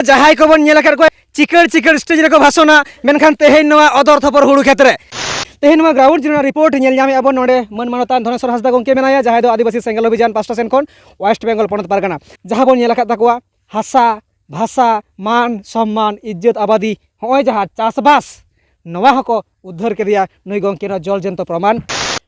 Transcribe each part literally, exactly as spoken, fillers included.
ᱡᱟᱦᱟᱸᱭ ᱠᱚᱵᱚᱱ ᱧᱮᱞ ᱟᱠᱟᱫ ᱠᱚᱣᱟ ᱪᱤᱠᱟᱹᱲ ᱪᱤᱠᱟᱹᱲ ᱥᱴᱮᱡᱽ ᱨᱮᱠᱚ ᱵᱷᱟᱥᱚᱱᱟ, ᱢᱮᱱᱠᱷᱟᱱ ᱛᱮᱦᱮᱧ ᱱᱚᱣᱟ ᱚᱫᱚᱨ ᱛᱷᱚᱯᱚᱨ ᱦᱩᱲᱩ ᱠᱷᱮᱛ ᱨᱮ, ᱛᱮᱦᱮᱧ ᱱᱚᱣᱟ ᱜᱨᱟᱣᱩᱱᱰ ᱡᱤᱨᱳ ᱨᱮᱱᱟᱜ ᱨᱤᱯᱳᱨᱴ ᱧᱮᱞ ᱧᱟᱢᱮᱫᱼᱟ ᱵᱚᱱ᱾ ᱱᱚᱰᱮ ᱢᱟᱹᱱ ᱢᱟᱱᱚᱛᱟᱱ ᱫᱷᱚᱱᱮᱥᱚᱨ ᱦᱟᱸᱥᱫᱟ ᱜᱚᱢᱠᱮ ᱢᱮᱱᱟᱭᱟ, ᱡᱟᱦᱟᱸᱭ ᱫᱚ ᱟᱹᱫᱤᱵᱟᱹᱥᱤ ᱥᱮᱸᱜᱮᱞ ᱚᱵᱷᱤᱡᱟᱱ ᱯᱟᱥᱴᱟ ᱥᱮᱱ ᱠᱷᱚᱱ ᱳᱭᱮᱥᱴ ᱵᱮᱝᱜᱚᱞ ᱯᱚᱱᱚᱛ ᱯᱟᱨᱜᱟᱱᱟ᱾ ᱡᱟᱦᱟᱸ ᱵᱚᱱ ᱧᱮᱞ ᱟᱠᱟᱫ ᱛᱟᱠᱚᱣᱟ, ᱦᱟᱥᱟ, ᱵᱷᱟᱥᱟ, ᱢᱟᱱ, ᱥᱚᱢᱢᱟᱱ, ᱤᱡᱽᱡᱚᱛ, ᱟᱵᱟᱫᱤ, ᱦᱚᱸᱜᱼᱚᱭ ᱡᱟᱦᱟᱸ ᱪᱟᱥᱵᱟᱥ, ᱱᱚᱣᱟ ᱦᱚᱸᱠᱚ ᱩᱫᱽᱫᱷᱟᱹᱨ ᱠᱮᱫᱮᱭᱟ ᱱᱩᱭ ᱜᱚᱢᱠᱮ ᱨᱮᱱᱟᱜ ᱡᱚᱞ ᱡᱚᱱᱛᱚ ᱯᱨᱚᱢᱟᱱ᱾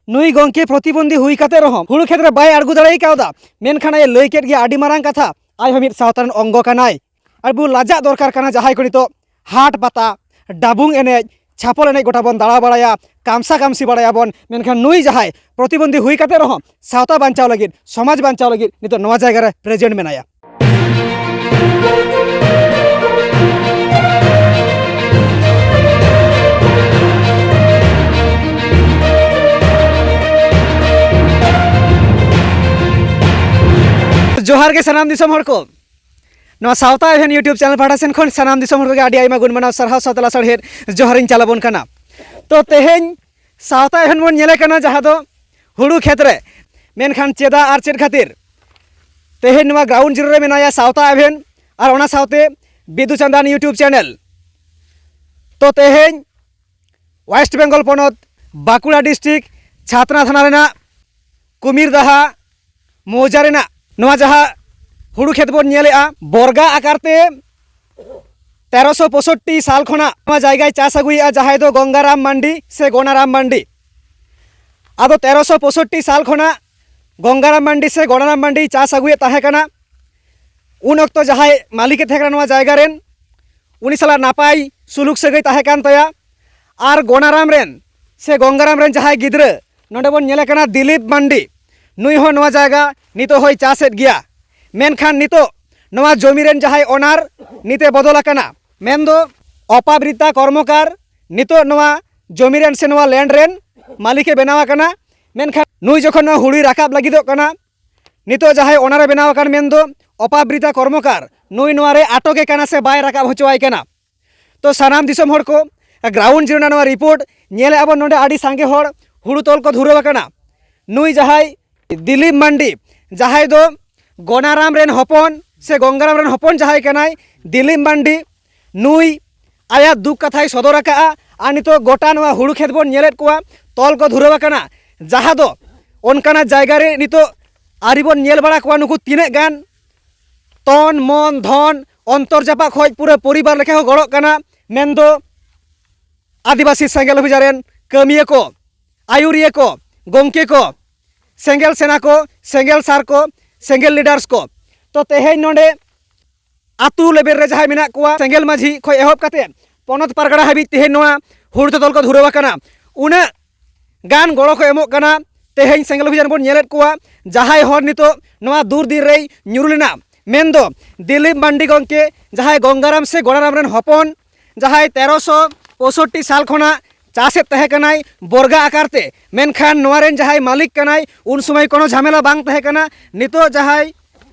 ᱱᱩᱭ ᱜᱚᱢᱠᱮ ᱯᱨᱚᱛᱤᱵᱚᱱᱫᱷᱤ ᱦᱩᱭ ᱠᱟᱛᱮ ᱨᱮᱦᱚᱸ ᱦᱩᱲᱩ ᱠᱷᱮᱛ ᱨᱮ ᱵᱟᱭ ᱟᱬᱜᱚ ᱫᱟᱲᱮ ᱠᱟᱣᱫᱟ, ᱢᱮᱱᱠᱷᱟᱱ ᱟᱡ ᱮ ᱞᱟᱹᱭ ᱠᱮᱫ ᱜᱮᱭᱟ ᱟᱹᱰᱤ ᱢᱟᱨᱟᱝ ᱠᱟᱛᱷᱟ, ᱟᱡ ᱦᱚᱸ ᱢᱤᱫ ᱥᱟᱶᱛᱟ ᱨᱮᱱ ᱚᱝᱜᱚ ᱠᱟᱱᱟᱭ᱾ ᱟᱵᱚ ᱞᱟᱡᱟᱜ ᱫᱚᱨᱠᱟᱨ ᱠᱟᱱᱟ, ᱡᱟᱦᱟᱸᱭ ᱠᱚ ᱱᱤᱛᱚᱜ ᱦᱟᱴ ᱯᱟᱛᱟ, ᱰᱟᱵᱩᱝ ᱮᱱᱮᱡ, ᱪᱷᱟᱯᱚᱞ ᱮᱱᱮᱡ ᱜᱚᱴᱟ ᱵᱚᱱ ᱫᱟᱬᱟ ᱵᱟᱲᱟᱭᱟ, ᱠᱟᱢᱥᱟ ᱠᱟᱢᱥᱤ ᱵᱟᱲᱟᱭᱟᱵᱚᱱ, ᱢᱮᱱᱠᱷᱟᱱ ᱱᱩᱭ ᱡᱟᱦᱟᱸᱭ ᱯᱨᱚᱛᱤᱵᱚᱱᱫᱷᱤ ᱦᱩᱭ ᱠᱟᱛᱮ ᱨᱮᱦᱚᱸ ᱥᱟᱶᱛᱟ ᱵᱟᱧᱪᱟᱣ ᱞᱟᱹᱜᱤᱫ, ᱥᱚᱢᱟᱡᱽ ᱵᱟᱧᱪᱟᱣ ᱞᱟᱹᱜᱤᱫ ᱱᱤᱛᱚᱜ ᱱᱚᱣᱟ ᱡᱟᱭᱜᱟ ᱨᱮ ᱯᱨᱮᱡᱮᱱᱴ ᱢᱮᱱᱟᱭᱟ᱾ ᱡᱚᱦᱟᱨ ᱜᱮ ᱥᱟᱱᱟᱢ ᱫᱤᱥᱚᱢ ᱦᱚᱲ ᱠᱚ, ᱱᱚᱣᱟ ᱥᱟᱶᱛᱟ ᱮᱵᱷᱮᱱ YouTube ᱪᱮᱱᱮᱞ ᱯᱟᱦᱴᱟ ᱥᱮᱱ ᱠᱷᱚᱱ ᱥᱟᱱᱟᱢ ᱫᱤᱥᱚᱢ ᱦᱚᱲ ᱠᱚᱜᱮ ᱟᱹᱰᱤ ᱟᱭᱢᱟ ᱜᱩᱱ ᱢᱟᱱᱟᱣ ᱥᱟᱨᱦᱟᱣ ᱥᱟᱶᱛᱮ ᱞᱟᱥᱟᱲᱦᱮᱫ ᱡᱚᱦᱟᱨᱤᱧ ᱪᱟᱞ ᱟᱵᱚᱱ ᱠᱟᱱᱟ᱾ ᱛᱚ ᱛᱮᱦᱮᱧ ᱥᱟᱶᱛᱟ ᱮᱵᱷᱮᱱ ᱵᱚᱱ ᱧᱮᱞᱮ ᱠᱟᱱᱟ, ᱡᱟᱦᱟᱸ ᱫᱚ ᱦᱩᱲᱩ ᱠᱷᱮᱛ ᱨᱮ, ᱢᱮᱱᱠᱷᱟᱱ ᱪᱮᱫᱟᱜ ᱟᱨ ᱪᱮᱫ ᱠᱷᱟᱹᱛᱤᱨ ᱛᱮᱦᱮᱧ ᱱᱚᱣᱟ ᱜᱨᱟᱣᱩᱱᱰ ᱡᱤᱨᱳ ᱨᱮ ᱢᱮᱱᱟᱭᱟ ᱥᱟᱶᱛᱟ ᱮᱵᱷᱮᱱ ᱟᱨ ᱚᱱᱟ ᱥᱟᱶᱛᱮ ᱵᱤᱫᱩ ᱪᱟᱸᱫᱟᱱ YouTube ᱪᱮᱱᱮᱞ᱾ ᱛᱚ ᱛᱮᱦᱮᱧ ᱳᱭᱮᱥᱴ ᱵᱮᱝᱜᱚᱞ ᱯᱚᱱᱚᱛ ᱵᱟᱸᱠᱩᱲᱟ ᱰᱤᱥᱴᱨᱤᱠᱴ ᱪᱷᱟᱛᱱᱟ ᱛᱷᱟᱱᱟ ᱨᱮᱱᱟᱜ ᱠᱩᱢᱤᱨ ᱫᱟᱦᱟ ᱢᱚᱣᱡᱟ ᱨᱮᱱᱟᱜ ᱱᱚᱣᱟ ᱡᱟᱦᱟᱸ ᱦᱩᱲᱩ ᱠᱷᱮᱛ ᱵᱚᱱ ᱧᱮᱞᱮᱜᱼᱟ, ᱵᱚᱨᱜᱟ ᱟᱠᱟᱨ ᱛᱮ ᱛᱮᱨᱚᱥᱚ ᱯᱚᱸᱭᱥᱚᱴᱴᱤ ᱥᱟᱞ ᱠᱷᱚᱱᱟᱜ ᱱᱚᱣᱟ ᱡᱟᱭᱜᱟᱭ ᱪᱟᱥ ᱟᱹᱜᱩᱭᱮᱫᱼᱟ, ᱡᱟᱦᱟᱸᱭ ᱫᱚ ᱜᱚᱝᱜᱟᱨᱟᱢ ᱢᱟᱱᱰᱤ ᱥᱮ ᱜᱚᱱᱟᱨᱟᱢ ᱢᱟᱱᱰᱤ᱾ ᱟᱫᱚ ᱛᱮᱨᱚᱥᱚ ᱯᱚᱸᱭᱥᱚᱴᱴᱤ ᱥᱟᱞ ᱠᱷᱚᱱᱟᱜ ᱜᱚᱝᱜᱟᱨᱟᱢ ᱢᱟᱱᱰᱤ ᱥᱮ ᱜᱚᱱᱟᱨᱟᱢ ᱢᱟᱱᱰᱤ ᱪᱟᱥ ᱟᱹᱜᱩᱭᱮᱫ ᱛᱟᱦᱮᱸ ᱠᱟᱱᱟ᱾ ᱩᱱ ᱚᱠᱛᱚ ᱡᱟᱦᱟᱸᱭ ᱢᱟᱹᱞᱤᱠᱮ ᱛᱟᱦᱮᱸ ᱠᱟᱱᱟ ᱱᱚᱣᱟ ᱡᱟᱭᱜᱟ ᱨᱮᱱ, ᱩᱱᱤ ᱥᱟᱞᱟᱜ ᱱᱟᱯᱟᱭ ᱥᱩᱞᱩᱠ ᱥᱟᱹᱜᱟᱹᱭ ᱛᱟᱦᱮᱸ ᱠᱟᱱ ᱛᱟᱭᱟ᱾ ᱟᱨ ᱜᱚᱱᱟᱨᱟᱢ ᱨᱮᱱ ᱥᱮ ᱜᱚᱝᱜᱟᱨᱟᱢ ᱨᱮᱱ ᱡᱟᱦᱟᱸᱭ ᱜᱤᱫᱽᱨᱟᱹ, ᱱᱚᱰᱮ ᱵᱚᱱ ᱧᱮᱞᱮ ᱠᱟᱱᱟ ᱫᱤᱞᱤᱯ ᱢᱟᱱᱰᱤ, ᱱᱩᱭ ᱦᱚᱸ ᱱᱚᱣᱟ ᱡᱟᱭᱜᱟ ᱱᱤᱛᱚᱜ ᱦᱚᱸᱭ ᱪᱟᱥᱮᱫ ᱜᱮᱭᱟ᱾ ᱢᱮᱱᱠᱷᱟᱱ ᱱᱤᱛᱚᱜ ᱱᱚᱣᱟ ᱡᱚᱢᱤ ᱨᱮᱱ ᱡᱟᱦᱟᱸᱭ ᱚᱱᱟᱨ, ᱱᱤᱛᱮ ᱵᱚᱫᱚᱞ ᱟᱠᱟᱱᱟ, ᱢᱮᱱᱫᱚ ᱚᱯᱟᱵᱨᱤᱛᱟ ᱠᱚᱨᱢᱚᱠᱟᱨ ᱱᱤᱛᱚᱜ ᱱᱚᱣᱟ ᱡᱚᱢᱤ ᱨᱮᱱ ᱥᱮ ᱱᱚᱣᱟ ᱞᱮᱱᱰ ᱨᱮᱱ ᱢᱟᱹᱞᱤᱠᱮ ᱵᱮᱱᱟᱣ ᱟᱠᱟᱱᱟ᱾ ᱢᱮᱱᱠᱷᱟᱱ ᱱᱩᱭ ᱡᱚᱠᱷᱚᱱ ᱱᱚᱣᱟ ᱦᱩᱲᱩᱭ ᱨᱟᱠᱟᱵ ᱞᱟᱹᱜᱤᱫᱚᱜ ᱠᱟᱱᱟ, ᱱᱤᱛᱚᱜ ᱡᱟᱦᱟᱸᱭ ᱚᱱᱟᱨᱮ ᱵᱮᱱᱟᱣ ᱟᱠᱟᱱ, ᱢᱮᱱᱫᱚ ᱚᱯᱟᱵᱨᱤᱛᱟ ᱠᱚᱨᱢᱚᱠᱟᱨ, ᱱᱩᱭ ᱱᱚᱣᱟ ᱨᱮ ᱟᱴᱚᱠᱮ ᱠᱟᱱᱟ ᱥᱮ ᱵᱟᱭ ᱨᱟᱠᱟᱵ ᱦᱚᱪᱚᱣᱟᱭ ᱠᱟᱱᱟ᱾ ᱛᱚ ᱥᱟᱱᱟᱢ ᱫᱤᱥᱚᱢ ᱦᱚᱲ ᱠᱚ, ᱜᱨᱟᱣᱩᱱᱰ ᱡᱤᱨᱳ ᱨᱮᱱᱟᱜ ᱱᱚᱣᱟ ᱨᱤᱯᱳᱨᱴ ᱧᱮᱞᱮᱫᱼᱟ ᱵᱚᱱ, ᱱᱚᱰᱮ ᱟᱹᱰᱤ ᱥᱟᱸᱜᱮ ᱦᱚᱲ ᱦᱩᱲᱩ ᱛᱚᱞ ᱠᱚ ᱫᱷᱩᱨᱟᱹᱣ ᱟᱠᱟᱱᱟ᱾ ᱱᱩᱭ ᱡᱟᱦᱟᱸᱭ ᱫᱤᱞᱤᱯ ᱢᱟᱱᱰᱤ, ᱡᱟᱦᱟᱸᱭ ᱫᱚ ᱜᱚᱱᱟᱨᱟᱢ ᱨᱮᱱ ᱦᱚᱯᱚᱱ, ᱥᱮ ᱜᱚᱝᱜᱟᱨᱟᱢ ᱨᱮᱱ ᱦᱚᱯᱚᱱ ᱡᱟᱦᱟᱸᱭ ᱠᱟᱱᱟᱭ ᱫᱤᱞᱤᱯ ᱢᱟᱱᱰᱤ, ᱱᱩᱭ ᱟᱭᱟᱜ ᱫᱩᱠ ᱠᱟᱛᱷᱟᱭ ᱥᱚᱫᱚᱨ ᱟᱠᱟᱫᱼᱟ᱾ ᱟᱨ ᱱᱤᱛᱚᱜ ᱜᱚᱴᱟ ᱱᱚᱣᱟ ᱦᱩᱲᱩ ᱠᱷᱮᱛ ᱵᱚᱱ ᱧᱮᱞᱮᱫ ᱠᱚᱣᱟ, ᱛᱚᱞ ᱠᱚ ᱫᱷᱩᱨᱟᱹᱣ ᱟᱠᱟᱱᱟ, ᱡᱟᱦᱟᱸ ᱫᱚ ᱚᱱᱠᱟᱱᱟᱜ ᱡᱟᱭᱜᱟ ᱨᱮ ᱱᱤᱛᱚᱜ ᱟᱹᱣᱨᱤ ᱵᱚᱱ ᱧᱮᱞ ᱵᱟᱲᱟ ᱠᱚᱣᱟ᱾ ᱱᱩᱠᱩ ᱛᱤᱱᱟᱹᱜ ᱜᱟᱱ ᱛᱚᱱ ᱢᱚᱱ ᱫᱷᱚᱱ ᱚᱱᱛᱚᱨ ᱡᱟᱯᱟᱜ ᱠᱷᱚᱱ ᱯᱩᱨᱟᱹ ᱯᱚᱨᱤᱵᱟᱨ ᱞᱮᱠᱟ ᱠᱚ ᱜᱚᱲᱚᱜ ᱠᱟᱱᱟ, ᱢᱮᱱᱫᱚ ᱟᱹᱫᱤᱵᱟᱹᱥᱤ ᱥᱮᱸᱜᱮᱞ ᱚᱵᱷᱤᱡᱟᱱ ᱨᱮᱱ ᱠᱟᱹᱢᱤᱭᱟᱹ ᱠᱚ, ᱟᱹᱭᱩᱨᱤᱭᱟᱹ ᱠᱚ, ᱜᱚᱢᱠᱮ ᱠᱚ, ᱥᱮᱸᱜᱮᱞ ᱥᱮᱱᱟ ᱠᱚ, ᱥᱮᱸᱜᱮᱞ ᱥᱟᱨ ᱠᱚ, ᱥᱮᱸᱜᱮᱞ ᱞᱤᱰᱟᱨᱥ ᱠᱚ᱾ ᱛᱚ ᱛᱮᱦᱮᱧ ᱱᱚᱰᱮ ᱟᱹᱛᱩ ᱞᱮᱵᱮᱞ ᱨᱮ ᱡᱟᱦᱟᱸᱭ ᱢᱮᱱᱟᱜ ᱠᱚᱣᱟ, ᱥᱮᱸᱜᱮᱞ ᱢᱟᱹᱡᱷᱤ ᱠᱷᱚᱱ ᱮᱦᱚᱵ ᱠᱟᱛᱮ ᱯᱚᱱᱚᱛ ᱯᱟᱨᱜᱟᱱᱟ ᱦᱟᱹᱵᱤᱡ ᱛᱮᱦᱮᱧ ᱱᱚᱣᱟ ᱦᱩᱲᱩ ᱛᱚᱞ ᱠᱚ ᱫᱷᱩᱨᱟᱹᱣ ᱟᱠᱟᱱᱟ᱾ ᱩᱱᱟᱹᱜ ᱜᱟᱱ ᱜᱚᱲᱚ ᱠᱚ ᱮᱢᱚᱜ ᱠᱟᱱᱟ᱾ ᱛᱮᱦᱮᱧ ᱥᱮᱸᱜᱮᱞ ᱚᱵᱷᱤᱡᱟᱱ ᱵᱚᱱ ᱧᱮᱞᱮᱫ ᱠᱚᱣᱟ, ᱡᱟᱦᱟᱸᱭ ᱦᱚᱲ ᱱᱤᱛᱚᱜ ᱱᱚᱣᱟ ᱫᱩᱨᱫᱤᱱ ᱨᱮᱭ ᱧᱩᱨᱩ ᱞᱮᱱᱟ, ᱢᱮᱱᱫᱚ ᱫᱤᱞᱤᱯ ᱢᱟᱱᱰᱤ ᱜᱚᱢᱠᱮ, ᱡᱟᱦᱟᱸᱭ ᱜᱚᱝᱜᱟᱨᱟᱢ ᱥᱮ ᱜᱚᱲᱟᱨᱟᱢ ᱨᱮᱱ ᱦᱚᱯᱚᱱ, ᱡᱟᱦᱟᱸᱭ ᱛᱮᱨᱚᱥᱚ ᱯᱚᱸᱭᱥᱚᱴᱴᱤ ᱥᱟᱞ ᱠᱷᱚᱱᱟᱜ ᱪᱟᱥᱮᱫ ᱛᱟᱦᱮᱸ ᱠᱟᱱᱟᱭ ᱵᱚᱨᱜᱟ ᱟᱠᱟᱨ ᱛᱮ, ᱢᱮᱱᱠᱷᱟᱱ ᱱᱚᱣᱟ ᱨᱮᱱ ᱡᱟᱦᱟᱸᱭ ᱢᱟᱹᱞᱤᱠ ᱠᱟᱱᱟᱭ, ᱩᱱ ᱥᱚᱢᱚᱭ ᱠᱳᱱᱳ ᱡᱷᱟᱢᱮᱞᱟ ᱵᱟᱝ ᱛᱟᱦᱮᱸ ᱠᱟᱱᱟ᱾ ᱱᱤᱛᱚᱜ ᱡᱟᱦᱟᱸᱭ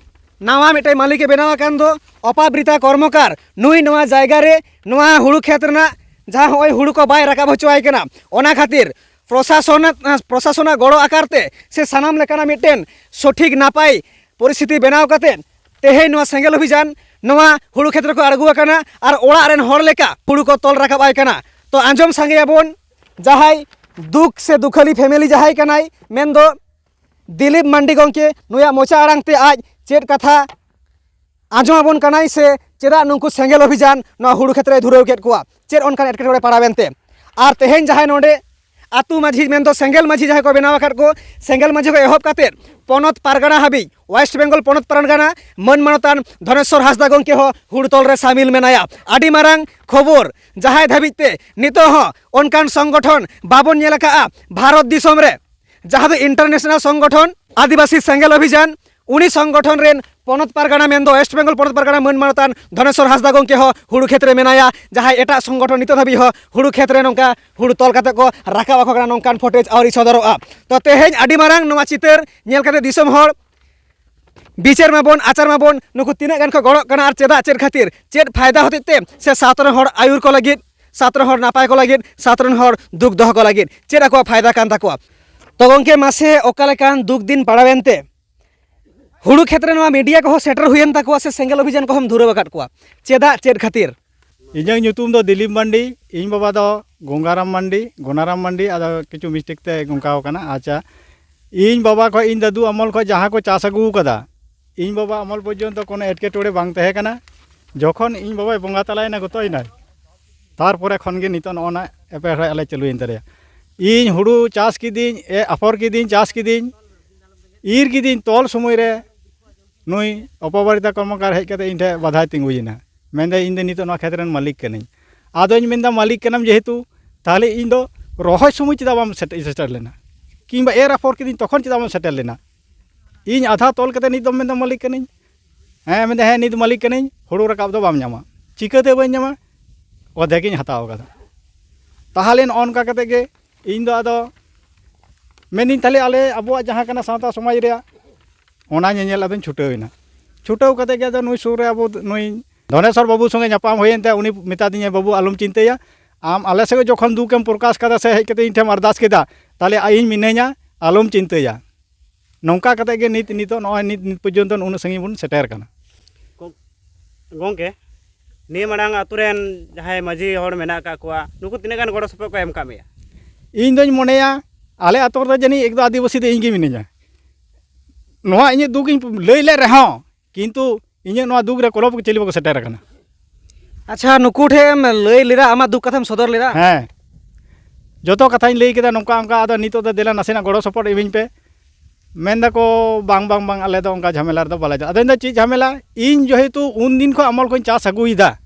ᱱᱟᱣᱟ ᱢᱤᱫᱴᱮᱱ ᱢᱟᱹᱞᱤᱠᱮ ᱵᱮᱱᱟᱣ ᱟᱠᱟᱱ ᱫᱚ ᱚᱯᱟᱵᱨᱤᱛᱟ ᱠᱚᱨᱢᱚᱠᱟᱨ, ᱱᱩᱭ ᱱᱚᱣᱟ ᱡᱟᱭᱜᱟ ᱨᱮ ᱱᱚᱣᱟ ᱦᱩᱲᱩ ᱠᱷᱮᱛ ᱨᱮᱱᱟᱜ ᱡᱟᱦᱟᱸ ᱦᱚᱸᱜᱼᱚᱭ ᱦᱩᱲᱩ ᱠᱚ ᱵᱟᱭ ᱨᱟᱠᱟᱵ ᱦᱚᱪᱚᱣᱟᱭ ᱠᱟᱱᱟ, ᱚᱱᱟ ᱠᱷᱟᱹᱛᱤᱨ ᱯᱨᱚᱥᱟᱥᱚᱱ, ᱯᱨᱚᱥᱟᱥᱚᱱᱟᱜ ᱜᱚᱲᱚ ᱟᱠᱟᱨ ᱛᱮ ᱥᱮ ᱥᱟᱱᱟᱢ ᱞᱮᱠᱟᱱᱟᱜ ᱢᱤᱫᱴᱮᱱ ᱥᱚᱴᱷᱤᱠ ᱱᱟᱯᱟᱭ ᱯᱚᱨᱤᱥᱛᱷᱤᱛᱤ ᱵᱮᱱᱟᱣ ᱠᱟᱛᱮ ᱛᱮᱦᱮᱧ ᱱᱚᱣᱟ ᱥᱮᱸᱜᱮᱞ ᱚᱵᱷᱤᱡᱟᱱ ᱱᱚᱣᱟ ᱦᱩᱲᱩ ᱠᱷᱮᱛ ᱨᱮᱠᱚ ᱟᱬᱜᱚ ᱟᱠᱟᱱᱟ ᱟᱨ ᱚᱲᱟᱜ ᱨᱮᱱ ᱦᱚᱲ ᱞᱮᱠᱟ ᱦᱩᱲᱩ ᱠᱚ ᱛᱚᱞ ᱨᱟᱠᱟᱵ ᱟᱭ ᱠᱟᱱᱟ᱾ ᱛᱚ ᱟᱸᱡᱚᱢ ᱥᱟᱸᱜᱮᱭᱟᱵᱚᱱ, ᱡᱟᱦᱟᱸᱭ ᱫᱩᱠ ᱥᱮ ᱫᱩᱠᱷᱟᱹᱞᱤ ᱯᱷᱮᱢᱮᱞᱤ ᱡᱟᱦᱟᱸᱭ ᱠᱟᱱᱟᱭ, ᱢᱮᱱᱫᱚ ᱫᱤᱞᱤᱯ ᱢᱟᱱᱰᱤ ᱜᱚᱢᱠᱮ, ᱱᱩᱭᱟᱜ ᱢᱚᱪᱟ ᱟᱲᱟᱝ ᱛᱮ ᱟᱡ ᱪᱮᱫ ᱠᱟᱛᱷᱟ ᱟᱸᱡᱚᱢ ᱟᱵᱚᱱ ᱠᱟᱱᱟᱭ ᱥᱮ ᱪᱮᱫᱟᱜ ᱱᱩᱠᱩ ᱥᱮᱸᱜᱮᱞ ᱚᱵᱷᱤᱡᱟᱱ ᱱᱚᱣᱟ ᱦᱩᱲᱩ ᱠᱷᱮᱛ ᱨᱮᱭ ᱫᱷᱩᱨᱟᱹᱣ ᱠᱮᱫ ᱠᱚᱣᱟ, ᱪᱮᱫ ᱚᱱᱠᱟᱱ ᱮᱴᱠᱮᱴᱚᱬᱮ ᱯᱟᱲᱟᱣ ᱮᱱᱛᱮ᱾ ᱟᱨ ᱛᱮᱦᱮᱧ ᱡᱟᱦᱟᱸᱭ ᱱᱚᱰᱮ ᱟᱹᱛᱩ ᱢᱟᱹᱡᱷᱤ ᱢᱮᱱᱫᱚ ᱥᱮᱸᱜᱮᱞ ᱢᱟᱹᱡᱷᱤ ᱡᱟᱦᱟᱸᱭ ᱠᱚ ᱵᱮᱱᱟᱣ ᱟᱠᱟᱫ ᱠᱚ, ᱥᱮᱸᱜᱮᱞ ᱢᱟᱹᱡᱷᱤ ᱠᱷᱚᱱ ᱮᱦᱚᱵ ᱠᱟᱛᱮ ᱯᱚᱱᱚᱛ ᱯᱟᱨᱜᱟᱱᱟ ᱦᱟᱹᱵᱤᱡ, ᱳᱭᱮᱥᱴ ᱵᱮᱝᱜᱚᱞ ᱯᱚᱱᱚᱛ ᱯᱟᱨᱜᱟᱱᱟ ᱢᱟᱹᱱ ᱢᱟᱱᱚᱛᱟᱱ ᱫᱷᱚᱱᱮᱥᱣᱚᱨ ᱦᱟᱸᱥᱫᱟ ᱜᱚᱢᱠᱮ ᱦᱚᱸ ᱦᱩᱲᱩ ᱛᱚᱞ ᱨᱮ ᱥᱟᱢᱤᱞ ᱢᱮᱱᱟᱭᱟ᱾ ᱟᱹᱰᱤ ᱢᱟᱨᱟᱝ ᱠᱷᱚᱵᱚᱨ, ᱡᱟᱦᱟᱸᱭ ᱫᱷᱟᱹᱵᱤᱡ ᱛᱮ ᱱᱤᱛᱚᱜ ᱦᱚᱸ ᱚᱱᱠᱟᱱ ᱥᱚᱝᱜᱚᱴᱷᱚᱱ ᱵᱟᱵᱚᱱ ᱧᱮᱞ ᱟᱠᱟᱫᱼᱟ ᱵᱷᱟᱨᱚᱛ ᱫᱤᱥᱚᱢ ᱨᱮ, ᱡᱟᱦᱟᱸ ᱫᱚ ᱤᱱᱴᱟᱨᱱᱮᱥᱱᱟᱞ ᱥᱚᱝᱜᱚᱴᱷᱚᱱ ᱟᱹᱫᱤᱵᱟᱹᱥᱤ ᱥᱮᱸᱜᱮᱞ ᱚᱵᱷᱤᱡᱟᱱ, ᱩᱱᱤ ᱥᱚᱝᱜᱚᱴᱷᱚᱱ ᱨᱮᱱ ᱯᱚᱱᱚᱛ ᱯᱟᱨᱜᱟᱱᱟ ᱢᱮᱱᱫᱚ ᱳᱭᱮᱥᱴ ᱵᱮᱝᱜᱚᱞ ᱯᱚᱱᱚᱛ ᱯᱟᱨᱜᱟᱱᱟ ᱢᱟᱹᱱ ᱢᱟᱱᱚᱛᱟᱱ ᱫᱷᱚᱱᱮᱥᱣᱚᱨ ᱦᱟᱸᱥᱫᱟ ᱜᱚᱢᱠᱮ ᱦᱚᱸ ᱦᱩᱲᱩ ᱠᱷᱮᱛ ᱨᱮ ᱢᱮᱱᱟᱭᱟ, ᱡᱟᱦᱟᱸᱭ ᱮᱴᱟᱜ ᱥᱚᱝᱜᱚᱴᱷᱚᱱ ᱱᱤᱛᱚᱜ ᱫᱷᱟᱹᱵᱤᱡ ᱦᱚᱸ ᱦᱩᱲᱩ ᱛᱚᱞ ᱠᱟᱛᱮ ᱠᱚ ᱨᱟᱠᱟᱵ ᱟᱠᱚ ᱠᱟᱱᱟ, ᱱᱚᱝᱠᱟᱱ ᱯᱷᱩᱴᱮᱡᱽ ᱟᱹᱣᱨᱤ ᱥᱚᱫᱚᱨᱚᱜᱼᱟ᱾ ᱛᱚ ᱛᱮᱦᱮᱧ ᱟᱹᱰᱤ ᱢᱟᱨᱟᱝ ᱱᱚᱣᱟ ᱪᱤᱛᱟᱹᱨ ᱧᱮᱞ ᱠᱟᱛᱮ ᱫᱤᱥᱚᱢ ᱦᱚᱲ ᱵᱤᱪᱟᱹᱨ ᱢᱟᱵᱚᱱ, ᱟᱪᱟᱨ ᱢᱟᱵᱚᱱ, ᱱᱩᱠᱩ ᱛᱤᱱᱟᱹᱜ ᱜᱟᱱ ᱠᱚ ᱜᱚᱲᱚᱜ ᱠᱟᱱᱟ ᱟᱨ ᱪᱮᱫᱟᱜ, ᱪᱮᱫ ᱠᱷᱟᱹᱛᱤᱨ, ᱪᱮᱫ ᱯᱷᱟᱭᱫᱟ ᱦᱚᱛᱮᱡ ᱛᱮ ᱥᱮ ᱥᱟᱶᱛᱟ ᱨᱮᱱ ᱦᱚᱲ ᱟᱹᱭᱩᱨ ᱠᱚ ᱞᱟᱹᱜᱤᱫ, ᱥᱟᱶᱛᱟ ᱨᱮᱱ ᱦᱚᱲ ᱱᱟᱯᱟᱭ ᱠᱚ ᱞᱟᱹᱜᱤᱫ, ᱥᱟᱶᱛᱟ ᱨᱮᱱ ᱦᱚᱲ ᱫᱩᱠ ᱫᱚᱦᱚ ᱠᱚ ᱞᱟᱹᱜᱤᱫ ᱪᱮᱫ ᱟᱠᱚᱣᱟᱜ ᱯᱷᱟᱭᱫᱟ ᱠᱟᱱ ᱛᱟᱠᱚᱣᱟ᱾ ᱛᱚ ᱜᱚᱢᱠᱮ, ᱢᱟᱥᱮ ᱚᱠᱟ ᱞᱮᱠᱟᱱ ᱫᱩᱠ ᱫᱤᱱ ᱯᱟᱲᱟᱣᱮᱱ ᱛᱮ ᱦᱩᱲᱩ ᱠᱷᱮᱛ ᱨᱮ ᱱᱚᱣᱟ ᱢᱤᱰᱤᱭᱟ ᱠᱚᱦᱚᱸ ᱥᱮᱴᱮᱨ ᱦᱩᱭᱮᱱ ᱛᱟᱠᱚᱣᱟ ᱥᱮ ᱥᱮᱸᱜᱮᱞ ᱚᱵᱷᱤᱡᱟᱱ ᱠᱚᱦᱚᱸᱢ ᱫᱷᱩᱨᱟᱹᱣ ᱟᱠᱟᱫ ᱠᱚᱣᱟ? ᱪᱮᱫᱟᱜ, ᱪᱮᱫ ᱠᱷᱟᱹᱛᱤᱨ? ᱤᱧᱟᱹᱜ ᱧᱩᱛᱩᱢ ᱫᱚ ᱫᱤᱞᱤᱯ ᱢᱟᱱᱰᱤ, ᱤᱧ ᱵᱟᱵᱟ ᱫᱚ ᱜᱚᱝᱜᱟᱨᱟᱢ ᱢᱟᱱᱰᱤ, ᱜᱚᱱᱟᱨᱟᱢ ᱢᱟᱱᱰᱤ, ᱟᱫᱚ ᱠᱤᱪᱷᱩ ᱢᱤᱥᱴᱮᱠ ᱛᱮ ᱜᱚᱝᱠᱟᱣ ᱠᱟᱱᱟ᱾ ᱟᱪᱪᱷᱟ, ᱤᱧ ᱵᱟᱵᱟ ᱠᱷᱚᱱ ᱤᱧ ᱫᱟᱫᱩ ᱟᱢᱚᱞ ᱠᱷᱚᱱ ᱡᱟᱦᱟᱸ ᱠᱚ ᱪᱟᱥ ᱟᱹᱜᱩ ᱟᱠᱟᱫᱟ, ᱤᱧ ᱵᱟᱵᱟ ᱟᱢᱚᱞ ᱯᱚᱨᱡᱚᱱᱛᱚ ᱠᱳᱱᱳ ᱮᱴᱠᱮᱴᱚᱬᱮ ᱵᱟᱝ ᱛᱟᱦᱮᱸ ᱠᱟᱱᱟ᱾ ᱡᱚᱠᱷᱚᱱ ᱤᱧ ᱵᱟᱵᱟᱭ ᱵᱚᱸᱜᱟ ᱛᱟᱞᱟᱭᱮᱱᱟ, ᱜᱚᱛᱚᱭᱮᱱᱟᱭ, ᱛᱟᱨᱯᱚᱨᱮ ᱠᱷᱚᱱ ᱜᱮ ᱱᱤᱛᱚᱜ ᱱᱚᱜᱼᱚ ᱱᱟ ᱮᱯᱮᱨ ᱦᱮᱸᱰᱮᱡ ᱟᱞᱮ ᱪᱟᱹᱞᱩᱭᱮᱱ ᱛᱟᱞᱮᱭᱟ᱾ ᱤᱧ ᱦᱩᱲᱩ ᱪᱟᱥ ᱠᱤᱫᱤᱧ, ᱮ, ᱟᱯᱷᱚᱨ ᱠᱤᱫᱤᱧ, ᱪᱟᱥ ᱠᱤᱫᱤᱧ, ᱤᱨ ᱠᱤᱫᱤᱧ, ᱛᱚᱞ ᱥᱚᱢᱚᱭ ᱨᱮ ᱱᱩᱭ ᱚᱯᱚᱵᱟᱨᱤᱛᱟ ᱠᱚᱨᱢᱚᱠᱟᱨ ᱦᱮᱡ ᱠᱟᱛᱮ ᱤᱧ ᱴᱷᱮᱱ ᱵᱟᱫᱷᱟᱭ ᱛᱤᱸᱜᱩᱭᱮᱱᱟ᱾ ᱢᱮᱱᱫᱟᱭ, "ᱤᱧ ᱫᱚ ᱱᱤᱛᱚᱜ ᱱᱚᱣᱟ ᱠᱷᱮᱛ ᱨᱮᱱ ᱢᱟᱹᱞᱤᱠ ᱠᱟᱹᱱᱟᱹᱧ, ᱟᱫᱚᱧ ᱢᱮᱱᱫᱟ, ᱢᱟᱹᱞᱤᱠ ᱠᱟᱱᱟᱢ ᱡᱮᱦᱮᱛᱩ, ᱛᱟᱦᱚᱞᱮ ᱤᱧ ᱫᱚ ᱨᱚᱦᱚᱭ ᱥᱚᱢᱚᱭ ᱪᱮᱫᱟᱜ ᱵᱟᱢ ᱥᱮᱴᱮ-, ᱥᱮᱴᱮᱨ ᱞᱮᱱᱟ? ᱠᱤᱝᱵᱟ ᱮᱨ ᱟᱯᱷᱚᱨ ᱠᱤᱫᱤᱧ, ᱛᱚᱠᱷᱚᱱ ᱪᱮᱫᱟᱜ ᱵᱟᱢ ᱥᱮᱴᱮᱨ ᱞᱮᱱᱟ? ᱤᱧ ᱟᱫᱷᱟ ᱛᱚᱞ ᱠᱟᱛᱮ ᱱᱤᱛ ᱫᱚᱢ ᱢᱮᱱᱫᱟ ᱢᱟᱹᱞᱤᱠ ᱠᱟᱹᱱᱟᱹᱧ?" ᱦᱮᱸ, ᱢᱮᱱᱫᱟ, "ᱦᱮᱸ, ᱱᱤᱛ ᱢᱟᱹᱞᱤᱠ ᱠᱟᱹᱱᱟᱹᱧ, ᱦᱩᱲᱩ ᱨᱟᱠᱟᱵ ᱫᱚ ᱵᱟᱢ ᱧᱟᱢᱟ᱾" ᱪᱤᱠᱟᱹᱛᱮ ᱵᱟᱹᱧ ᱧᱟᱢᱟ? ᱚᱨᱫᱷᱮᱠ ᱤᱧ ᱦᱟᱛᱟᱣ ᱠᱟᱫᱟ᱾ ᱛᱟᱦᱚᱞᱮ ᱱᱚᱜᱼᱚ ᱱᱚᱝᱠᱟ ᱠᱟᱛᱮ ᱜᱮ ᱤᱧ ᱫᱚ ᱟᱫᱚ ᱢᱮᱱᱫᱟᱹᱧ, ᱛᱟᱦᱚᱞᱮ ᱟᱞᱮ ᱟᱵᱚᱣᱟᱜ ᱡᱟᱦᱟᱸ ᱠᱟᱱᱟ ᱥᱟᱶᱛᱟ ᱥᱚᱢᱟᱡᱽ ᱨᱮᱭᱟᱜ, ᱚᱱᱟ ᱧᱮᱧᱮᱞ ᱟᱫᱚᱧ ᱪᱷᱩᱴᱟᱹᱣ ᱮᱱᱟ᱾ ᱪᱷᱩᱴᱟᱹᱣ ᱠᱟᱛᱮ ᱜᱮ ᱟᱫᱚ ᱱᱩᱭ ᱥᱩᱨ ᱨᱮ ᱟᱵᱚ ᱱᱩᱭ ᱫᱷᱚᱱᱮᱥᱚᱨ ᱵᱟᱹᱵᱩ ᱥᱚᱸᱜᱮ ᱧᱟᱯᱟᱢ ᱦᱩᱭᱮᱱ ᱛᱮ ᱩᱱᱤ ᱢᱮᱛᱟᱫᱤᱧᱟᱭ, "ᱵᱟᱹᱵᱩ, ᱟᱞᱚᱢ ᱪᱤᱱᱛᱟᱹᱭᱟ, ᱟᱢ ᱟᱞᱮ ᱥᱮᱫ ᱡᱚᱠᱷᱚᱱ ᱫᱩᱠ ᱮᱢ ᱯᱨᱚᱠᱟᱥ ᱠᱟᱫᱟ ᱥᱮ ᱦᱮᱡ ᱠᱟᱛᱮ ᱤᱧ ᱴᱷᱮᱱ ᱮᱢ ᱟᱨᱫᱟᱥ ᱠᱮᱫᱟ, ᱛᱟᱦᱚᱞᱮ ᱤᱧ ᱢᱤᱱᱟᱹᱧᱟ, ᱟᱞᱚᱢ ᱪᱤᱱᱛᱟᱹᱭᱟ᱾" ᱱᱚᱝᱠᱟ ᱠᱟᱛᱮ ᱜᱮ ᱱᱤᱛ, ᱱᱤᱛᱚᱜ ᱱᱚᱜᱼᱚᱭ ᱱᱤᱛ, ᱱᱤᱛ ᱯᱚᱨᱡᱚᱱᱛᱚ ᱩᱱᱟᱹᱜ ᱥᱟᱺᱜᱤᱧ ᱵᱚᱱ ᱥᱮᱴᱮᱨ ᱠᱟᱱᱟ᱾ ᱜᱚᱝᱠᱮ, ᱱᱤᱭᱟᱹ ᱢᱟᱲᱟᱝ ᱟᱛᱳ ᱨᱮᱱ ᱡᱟᱦᱟᱸᱭ ᱢᱟᱹᱡᱷᱤ ᱦᱚᱲ ᱢᱮᱱᱟᱜ ᱟᱠᱟᱫ ᱠᱚᱣᱟ, ᱱᱩᱠᱩ ᱛᱤᱱᱟᱹᱜ ᱜᱟᱱ ᱜᱚᱲᱚ ᱥᱚᱯᱚᱦᱚᱫ ᱠᱚ ᱮᱢ ᱠᱟᱜ ᱢᱮᱭᱟ? ᱤᱧ ᱫᱚᱧ ᱢᱚᱱᱮᱭᱟ, ᱟᱞᱮ ᱟᱛᱳ ᱨᱮᱫᱚ ᱡᱟᱹᱱᱤᱡ ᱮᱠᱫᱚᱢ ᱟᱹᱫᱤᱵᱟᱹᱥᱤ ᱫᱚ ᱤᱧ ᱜᱮ ᱢᱤᱱᱟᱹᱧᱟ᱾ ᱱᱚᱣᱟ ᱤᱧᱟᱹᱜ ᱫᱩᱠ ᱤᱧ ᱞᱟᱹᱭ ᱞᱮᱫ ᱨᱮᱦᱚᱸ, ᱠᱤᱱᱛᱩ ᱤᱧᱟᱹᱜ ᱱᱚᱣᱟ ᱫᱩᱠ ᱨᱮ ᱠᱚᱞᱚ ᱪᱤᱞᱤ ᱵᱟᱠᱚ ᱥᱮᱴᱮᱨ ᱟᱠᱟᱱᱟ᱾ ᱟᱪᱪᱷᱟ, ᱱᱩᱠᱩ ᱴᱷᱮᱱ ᱮᱢ ᱞᱟᱹᱭ ᱞᱮᱫᱟ, ᱟᱢᱟᱜ ᱫᱩᱠ ᱠᱟᱛᱷᱟᱢ ᱥᱚᱫᱚᱨ ᱞᱮᱫᱟ? ᱦᱮᱸ, ᱡᱚᱛᱚ ᱠᱟᱛᱷᱟᱧ ᱞᱟᱹᱭ ᱠᱮᱫᱟ, ᱱᱚᱝᱠᱟ ᱚᱱᱠᱟ, ᱟᱫᱚ ᱱᱤᱛᱚᱜ ᱫᱚ ᱫᱮᱞᱟ ᱱᱟᱥᱮᱱᱟᱜ ᱜᱚᱲᱚ ᱥᱚᱯᱚᱦᱚᱫ ᱤᱢᱟᱹᱧ ᱯᱮ᱾ ᱢᱮᱱ ᱫᱟᱠᱚ, "ᱵᱟᱝ, ᱵᱟᱝ, ᱵᱟᱝ, ᱟᱞᱮ ᱫᱚ ᱚᱱᱠᱟ ᱡᱷᱟᱢᱮᱞᱟ ᱨᱮᱫᱚ ᱵᱟᱞᱮ ᱪᱟᱞᱟᱜᱼᱟ᱾" ᱟᱫᱚᱧ ᱫᱚ ᱪᱮᱫ ᱡᱷᱟᱢᱮᱞᱟ? ᱤᱧ ᱡᱮᱦᱮᱛᱩ ᱩᱱ ᱫᱤᱱ ᱠᱷᱚᱱ ᱟᱢᱚᱞ ᱠᱷᱚᱱ ᱪᱟᱥ ᱟᱹᱜᱩᱭᱮᱫᱟ,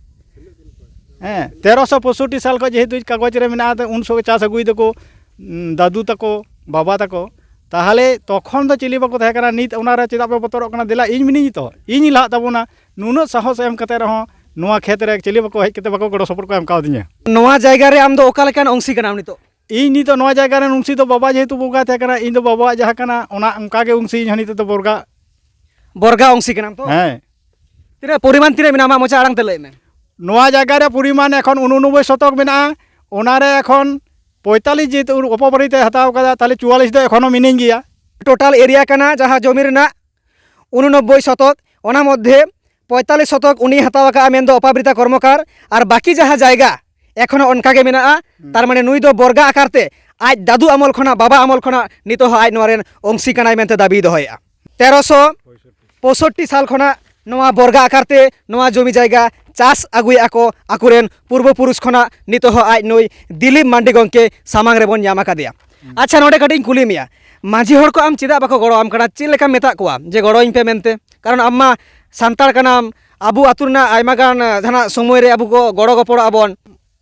ᱦᱮᱸ, ᱛᱮᱨᱚᱥᱚ ᱯᱚᱸᱭᱥᱚᱴᱴᱤ ᱥᱟᱞ ᱠᱷᱚᱱ ᱡᱮᱦᱮᱛᱩ ᱠᱟᱜᱚᱡᱽ ᱨᱮ ᱢᱮᱱᱟᱜᱼᱟ, ᱩᱱ ᱥᱚᱢᱚᱭ ᱪᱟᱥ ᱟᱹᱜᱩᱭ ᱫᱟᱠᱚ, ᱩᱸ, ᱫᱟᱫᱩ ᱛᱟᱠᱚ, ᱵᱟᱵᱟ ᱛᱟᱠᱚ, ᱛᱟᱦᱚᱞᱮ ᱛᱚᱠᱷᱚᱱ ᱫᱚ ᱪᱤᱞᱤ ᱵᱟᱠᱚ ᱛᱟᱦᱮᱸ ᱠᱟᱱᱟ᱾ ᱱᱤᱛ ᱚᱱᱟᱨᱮ ᱪᱮᱫᱟᱜ ᱯᱮ ᱵᱚᱛᱚᱨᱚᱜ ᱠᱟᱱᱟ? ᱫᱮᱞᱟ, ᱤᱧ ᱢᱤᱱᱟᱹᱧ ᱛᱚ, ᱤᱧ ᱞᱟᱦᱟᱜ ᱛᱟᱵᱚᱱᱟ᱾ ᱱᱩᱱᱟᱹᱜ ᱥᱟᱦᱚᱥ ᱮᱢ ᱠᱟᱛᱮ ᱨᱮᱦᱚᱸ ᱱᱚᱣᱟ ᱠᱷᱮᱛ ᱨᱮ ᱪᱤᱞᱤ ᱵᱟᱠᱚ ᱦᱮᱡ ᱠᱟᱛᱮ ᱵᱟᱠᱚ ᱜᱚᱲᱚ ᱥᱚᱯᱚᱦᱚᱫ ᱠᱚ ᱮᱢ ᱠᱟᱣᱫᱤᱧᱟ᱾ ᱱᱚᱣᱟ ᱡᱟᱭᱜᱟ ᱨᱮ ᱟᱢ ᱫᱚ ᱚᱠᱟ ᱞᱮᱠᱟᱱ ᱚᱝᱥᱤ ᱠᱟᱱᱟᱢ ᱱᱤᱛᱚᱜ? ᱤᱧ ᱱᱤᱛᱚᱜ ᱱᱚᱣᱟ ᱡᱟᱭᱜᱟ ᱨᱮᱱ ᱚᱝᱥᱤ ᱫᱚ ᱵᱟᱵᱟ ᱡᱮᱦᱮᱛᱩ ᱵᱚᱸᱜᱟ ᱛᱟᱦᱮᱸ ᱠᱟᱱᱟ, ᱤᱧ ᱫᱚ ᱵᱟᱵᱟᱣᱟᱜ ᱡᱟᱦᱟᱸ ᱠᱟᱱᱟ, ᱚᱱᱟ ᱚᱱᱠᱟ ᱜᱮ ᱚᱝᱥᱤ ᱤᱧ ᱦᱚᱸ ᱱᱤᱛᱚᱜ ᱫᱚ ᱵᱚᱨᱜᱟ᱾ ᱵᱚᱨᱜᱟ ᱚᱝᱥᱤ ᱠᱟᱱᱟᱢ ᱛᱚ? ᱦᱮᱸ᱾ ᱛᱤᱱᱟᱹᱜ ᱯᱚᱨᱤᱢᱟᱱ ᱛᱤᱱᱟᱹᱜ ᱢᱮᱱᱟᱜᱼᱟ, ᱟᱢᱟᱜ ᱢᱚᱪᱟ ᱟᱲᱟᱝ ᱛᱮ ᱞᱟᱹᱭ ᱢᱮ᱾ ᱱᱚᱣᱟ ᱡᱟᱭᱜᱟ ᱨᱮ ᱯᱚᱨᱤᱢᱟᱱ ᱮᱠᱷᱚᱱ ᱩᱱᱚᱱᱚᱵᱵᱳᱭ ᱥᱚᱛᱚᱠ ᱢᱮᱱᱟᱜᱼᱟ, ᱚᱱᱟ ᱨᱮ ᱮᱠᱷᱚᱱ ᱯᱚᱸᱭᱛᱟᱞᱤᱥ ᱡᱮᱦᱮᱛᱩ ᱚᱯᱚᱵᱟᱨᱤᱛᱟᱭ ᱦᱟᱛᱟᱣ ᱠᱟᱫᱟ, ᱛᱟᱦᱞᱮ ᱪᱩᱣᱟᱞᱤᱥ ᱫᱚ ᱮᱠᱷᱚᱱᱳ ᱢᱤᱱᱟᱹᱧ ᱜᱮᱭᱟ᱾ ᱴᱳᱴᱟᱞ ᱮᱨᱤᱭᱟ ᱠᱟᱱᱟ ᱡᱟᱦᱟᱸ ᱡᱚᱢᱤ ᱨᱮᱱᱟᱜ, ᱩᱱᱩᱱᱚᱵᱵᱳᱭ ᱥᱚᱛᱚᱠ, ᱚᱱᱟ ᱢᱚᱫᱽᱫᱷᱮ ᱯᱚᱸᱭᱛᱟᱞᱞᱤᱥ ᱥᱚᱛᱚᱠ ᱩᱱᱤᱭ ᱦᱟᱛᱟᱣ ᱟᱠᱟᱫᱼᱟ, ᱢᱮᱱᱫᱚ ᱚᱯᱟᱵᱨᱤᱛᱟ ᱠᱚᱨᱢᱚᱠᱟᱨ, ᱟᱨ ᱵᱟᱹᱠᱤ ᱡᱟᱦᱟᱸ ᱡᱟᱭᱜᱟ ᱮᱠᱷᱚᱱᱳ ᱚᱱᱠᱟ ᱜᱮ ᱢᱮᱱᱟᱜᱼᱟ᱾ ᱦᱩᱸ᱾ ᱛᱟᱨ ᱢᱟᱱᱮ ᱱᱩᱭ ᱫᱚ ᱵᱚᱨᱜᱟ ᱟᱠᱟᱨ ᱛᱮ ᱟᱡ ᱫᱟᱫᱩ ᱟᱢᱚᱞ ᱠᱷᱚᱱᱟᱜ, ᱵᱟᱵᱟ ᱟᱢᱚᱞ ᱠᱷᱚᱱᱟᱜ ᱱᱤᱛᱚᱜ ᱦᱚᱸ ᱟᱡ ᱱᱚᱣᱟ ᱨᱮᱱ ᱚᱝᱥᱤ ᱠᱟᱱᱟᱭ ᱢᱮᱱᱛᱮ ᱫᱟᱹᱵᱤᱭ ᱫᱚᱦᱚᱭᱮᱫᱼᱟ᱾ ᱛᱮᱨᱚᱥᱚ ᱯᱚᱸᱭᱥᱚᱴᱴᱤ ᱥᱟᱞ ᱠᱷᱚᱱᱟᱜ ᱱᱚᱣᱟ ᱵᱚᱨᱜᱟ ᱟᱠᱟᱨ ᱛᱮ ᱱᱚᱣᱟ ᱡᱚᱢᱤ ᱡᱟᱭᱜᱟ ᱪᱟᱥ ᱟᱹᱜᱩᱭᱮᱫᱼᱟ ᱠᱚ ᱟᱠᱚᱨᱮᱱ ᱯᱩᱨᱵᱚ ᱯᱩᱨᱩᱥ ᱠᱷᱚᱱᱟᱜ᱾ ᱱᱤᱛᱚᱜ ᱦᱚᱸ ᱟᱡ ᱱᱩᱭ ᱫᱤᱞᱤᱯ ᱢᱟᱱᱰᱤ ᱜᱚᱢᱠᱮ ᱥᱟᱢᱟᱝ ᱨᱮᱵᱚᱱ ᱧᱟᱢ ᱟᱠᱟᱫᱮᱭᱟ᱾ ᱦᱩᱸ᱾ ᱟᱪᱪᱷᱟ, ᱱᱚᱰᱮ ᱠᱟᱹᱴᱤᱡ ᱤᱧ ᱠᱩᱞᱤ ᱢᱮᱭᱟ, ᱢᱟᱹᱡᱷᱤ ᱦᱚᱲ ᱠᱚ ᱟᱢ ᱪᱮᱫᱟᱜ ᱵᱟᱠᱚ ᱜᱚᱲᱚ ᱟᱢ ᱠᱟᱱᱟ? ᱪᱮᱫ ᱞᱮᱠᱟᱢ ᱢᱮᱛᱟᱜ ᱠᱚᱣᱟ ᱡᱮ ᱜᱚᱲᱚ ᱟᱹᱧ ᱯᱮ ᱢᱮᱱᱛᱮ? ᱠᱟᱨᱚᱱ ᱟᱢ ᱢᱟ ᱥᱟᱱᱛᱟᱲ ᱠᱟᱱᱟᱢ, ᱟᱵᱚ ᱟᱹᱛᱩ ᱨᱮᱱᱟᱜ ᱟᱭᱢᱟ ᱜᱟᱱ, ᱟᱸ, ᱡᱟᱦᱟᱱᱟᱜ ᱥᱚᱢᱚᱭ ᱨᱮ ᱟᱵᱚ ᱠᱚ ᱜᱚᱲᱚ ᱜᱚᱯᱚᱲᱚᱜ ᱟᱵᱚᱱ᱾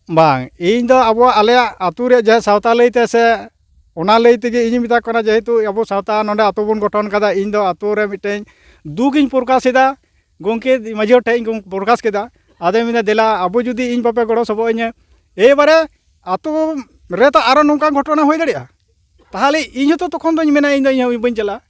ᱵᱟᱝ, ᱤᱧ ᱫᱚ ᱟᱵᱚᱣᱟᱜ, ᱟᱞᱮᱭᱟᱜ ᱟᱹᱛᱩ ᱨᱮᱭᱟᱜ ᱡᱟᱦᱟᱸ ᱥᱟᱶᱛᱟ ᱞᱟᱹᱭᱛᱮ ᱥᱮ ᱚᱱᱟ ᱞᱟᱹᱭ ᱛᱮᱜᱮ ᱤᱧᱤᱧ ᱢᱮᱛᱟ ᱠᱚ ᱠᱟᱱᱟ, ᱡᱮᱦᱮᱛᱩ ᱟᱵᱚ ᱥᱟᱶᱛᱟ ᱱᱚᱰᱮ ᱟᱹᱛᱩ ᱵᱚᱱ ᱜᱚᱴᱷᱚᱱ ᱠᱟᱫᱟ, ᱤᱧ ᱫᱚ ᱟᱹᱛᱩ ᱨᱮ ᱢᱤᱫᱴᱮᱱ ᱫᱩᱠ ᱤᱧ ᱯᱨᱚᱠᱟᱥ ᱮᱫᱟ᱾ ᱜᱚᱢᱠᱮ ᱢᱟᱹᱡᱷᱤ ᱦᱚᱲ ᱴᱷᱮᱱ ᱤᱧ ᱯᱨᱚᱠᱟᱥ ᱠᱮᱫᱟ᱾ ᱟᱫᱚᱧ ᱢᱮᱱᱫᱟ, "ᱫᱮᱞᱟ, ᱟᱵᱚ ᱡᱩᱫᱤ ᱤᱧ ᱵᱟᱯᱮ ᱜᱚᱲᱚ ᱥᱚᱯᱚᱦᱚᱫ ᱤᱧᱟᱹ, ᱮᱭᱵᱟᱨᱮ ᱟᱹᱛᱩ ᱨᱮ ᱛᱚ ᱟᱨᱚ ᱱᱚᱝᱠᱟᱱ ᱜᱷᱚᱴᱚᱱᱟ ᱦᱩᱭ ᱫᱟᱲᱮᱭᱟᱜᱼᱟ, ᱛᱟᱦᱚᱞᱮ ᱤᱧ ᱦᱚᱸᱛᱚ ᱛᱚᱠᱷᱚᱱ ᱫᱚᱧ ᱢᱮᱱᱟ, ᱤᱧ ᱫᱚ, ᱤᱧ ᱦᱚᱸ ᱵᱟᱹᱧ ᱪᱟᱞᱟᱜᱼᱟ᱾"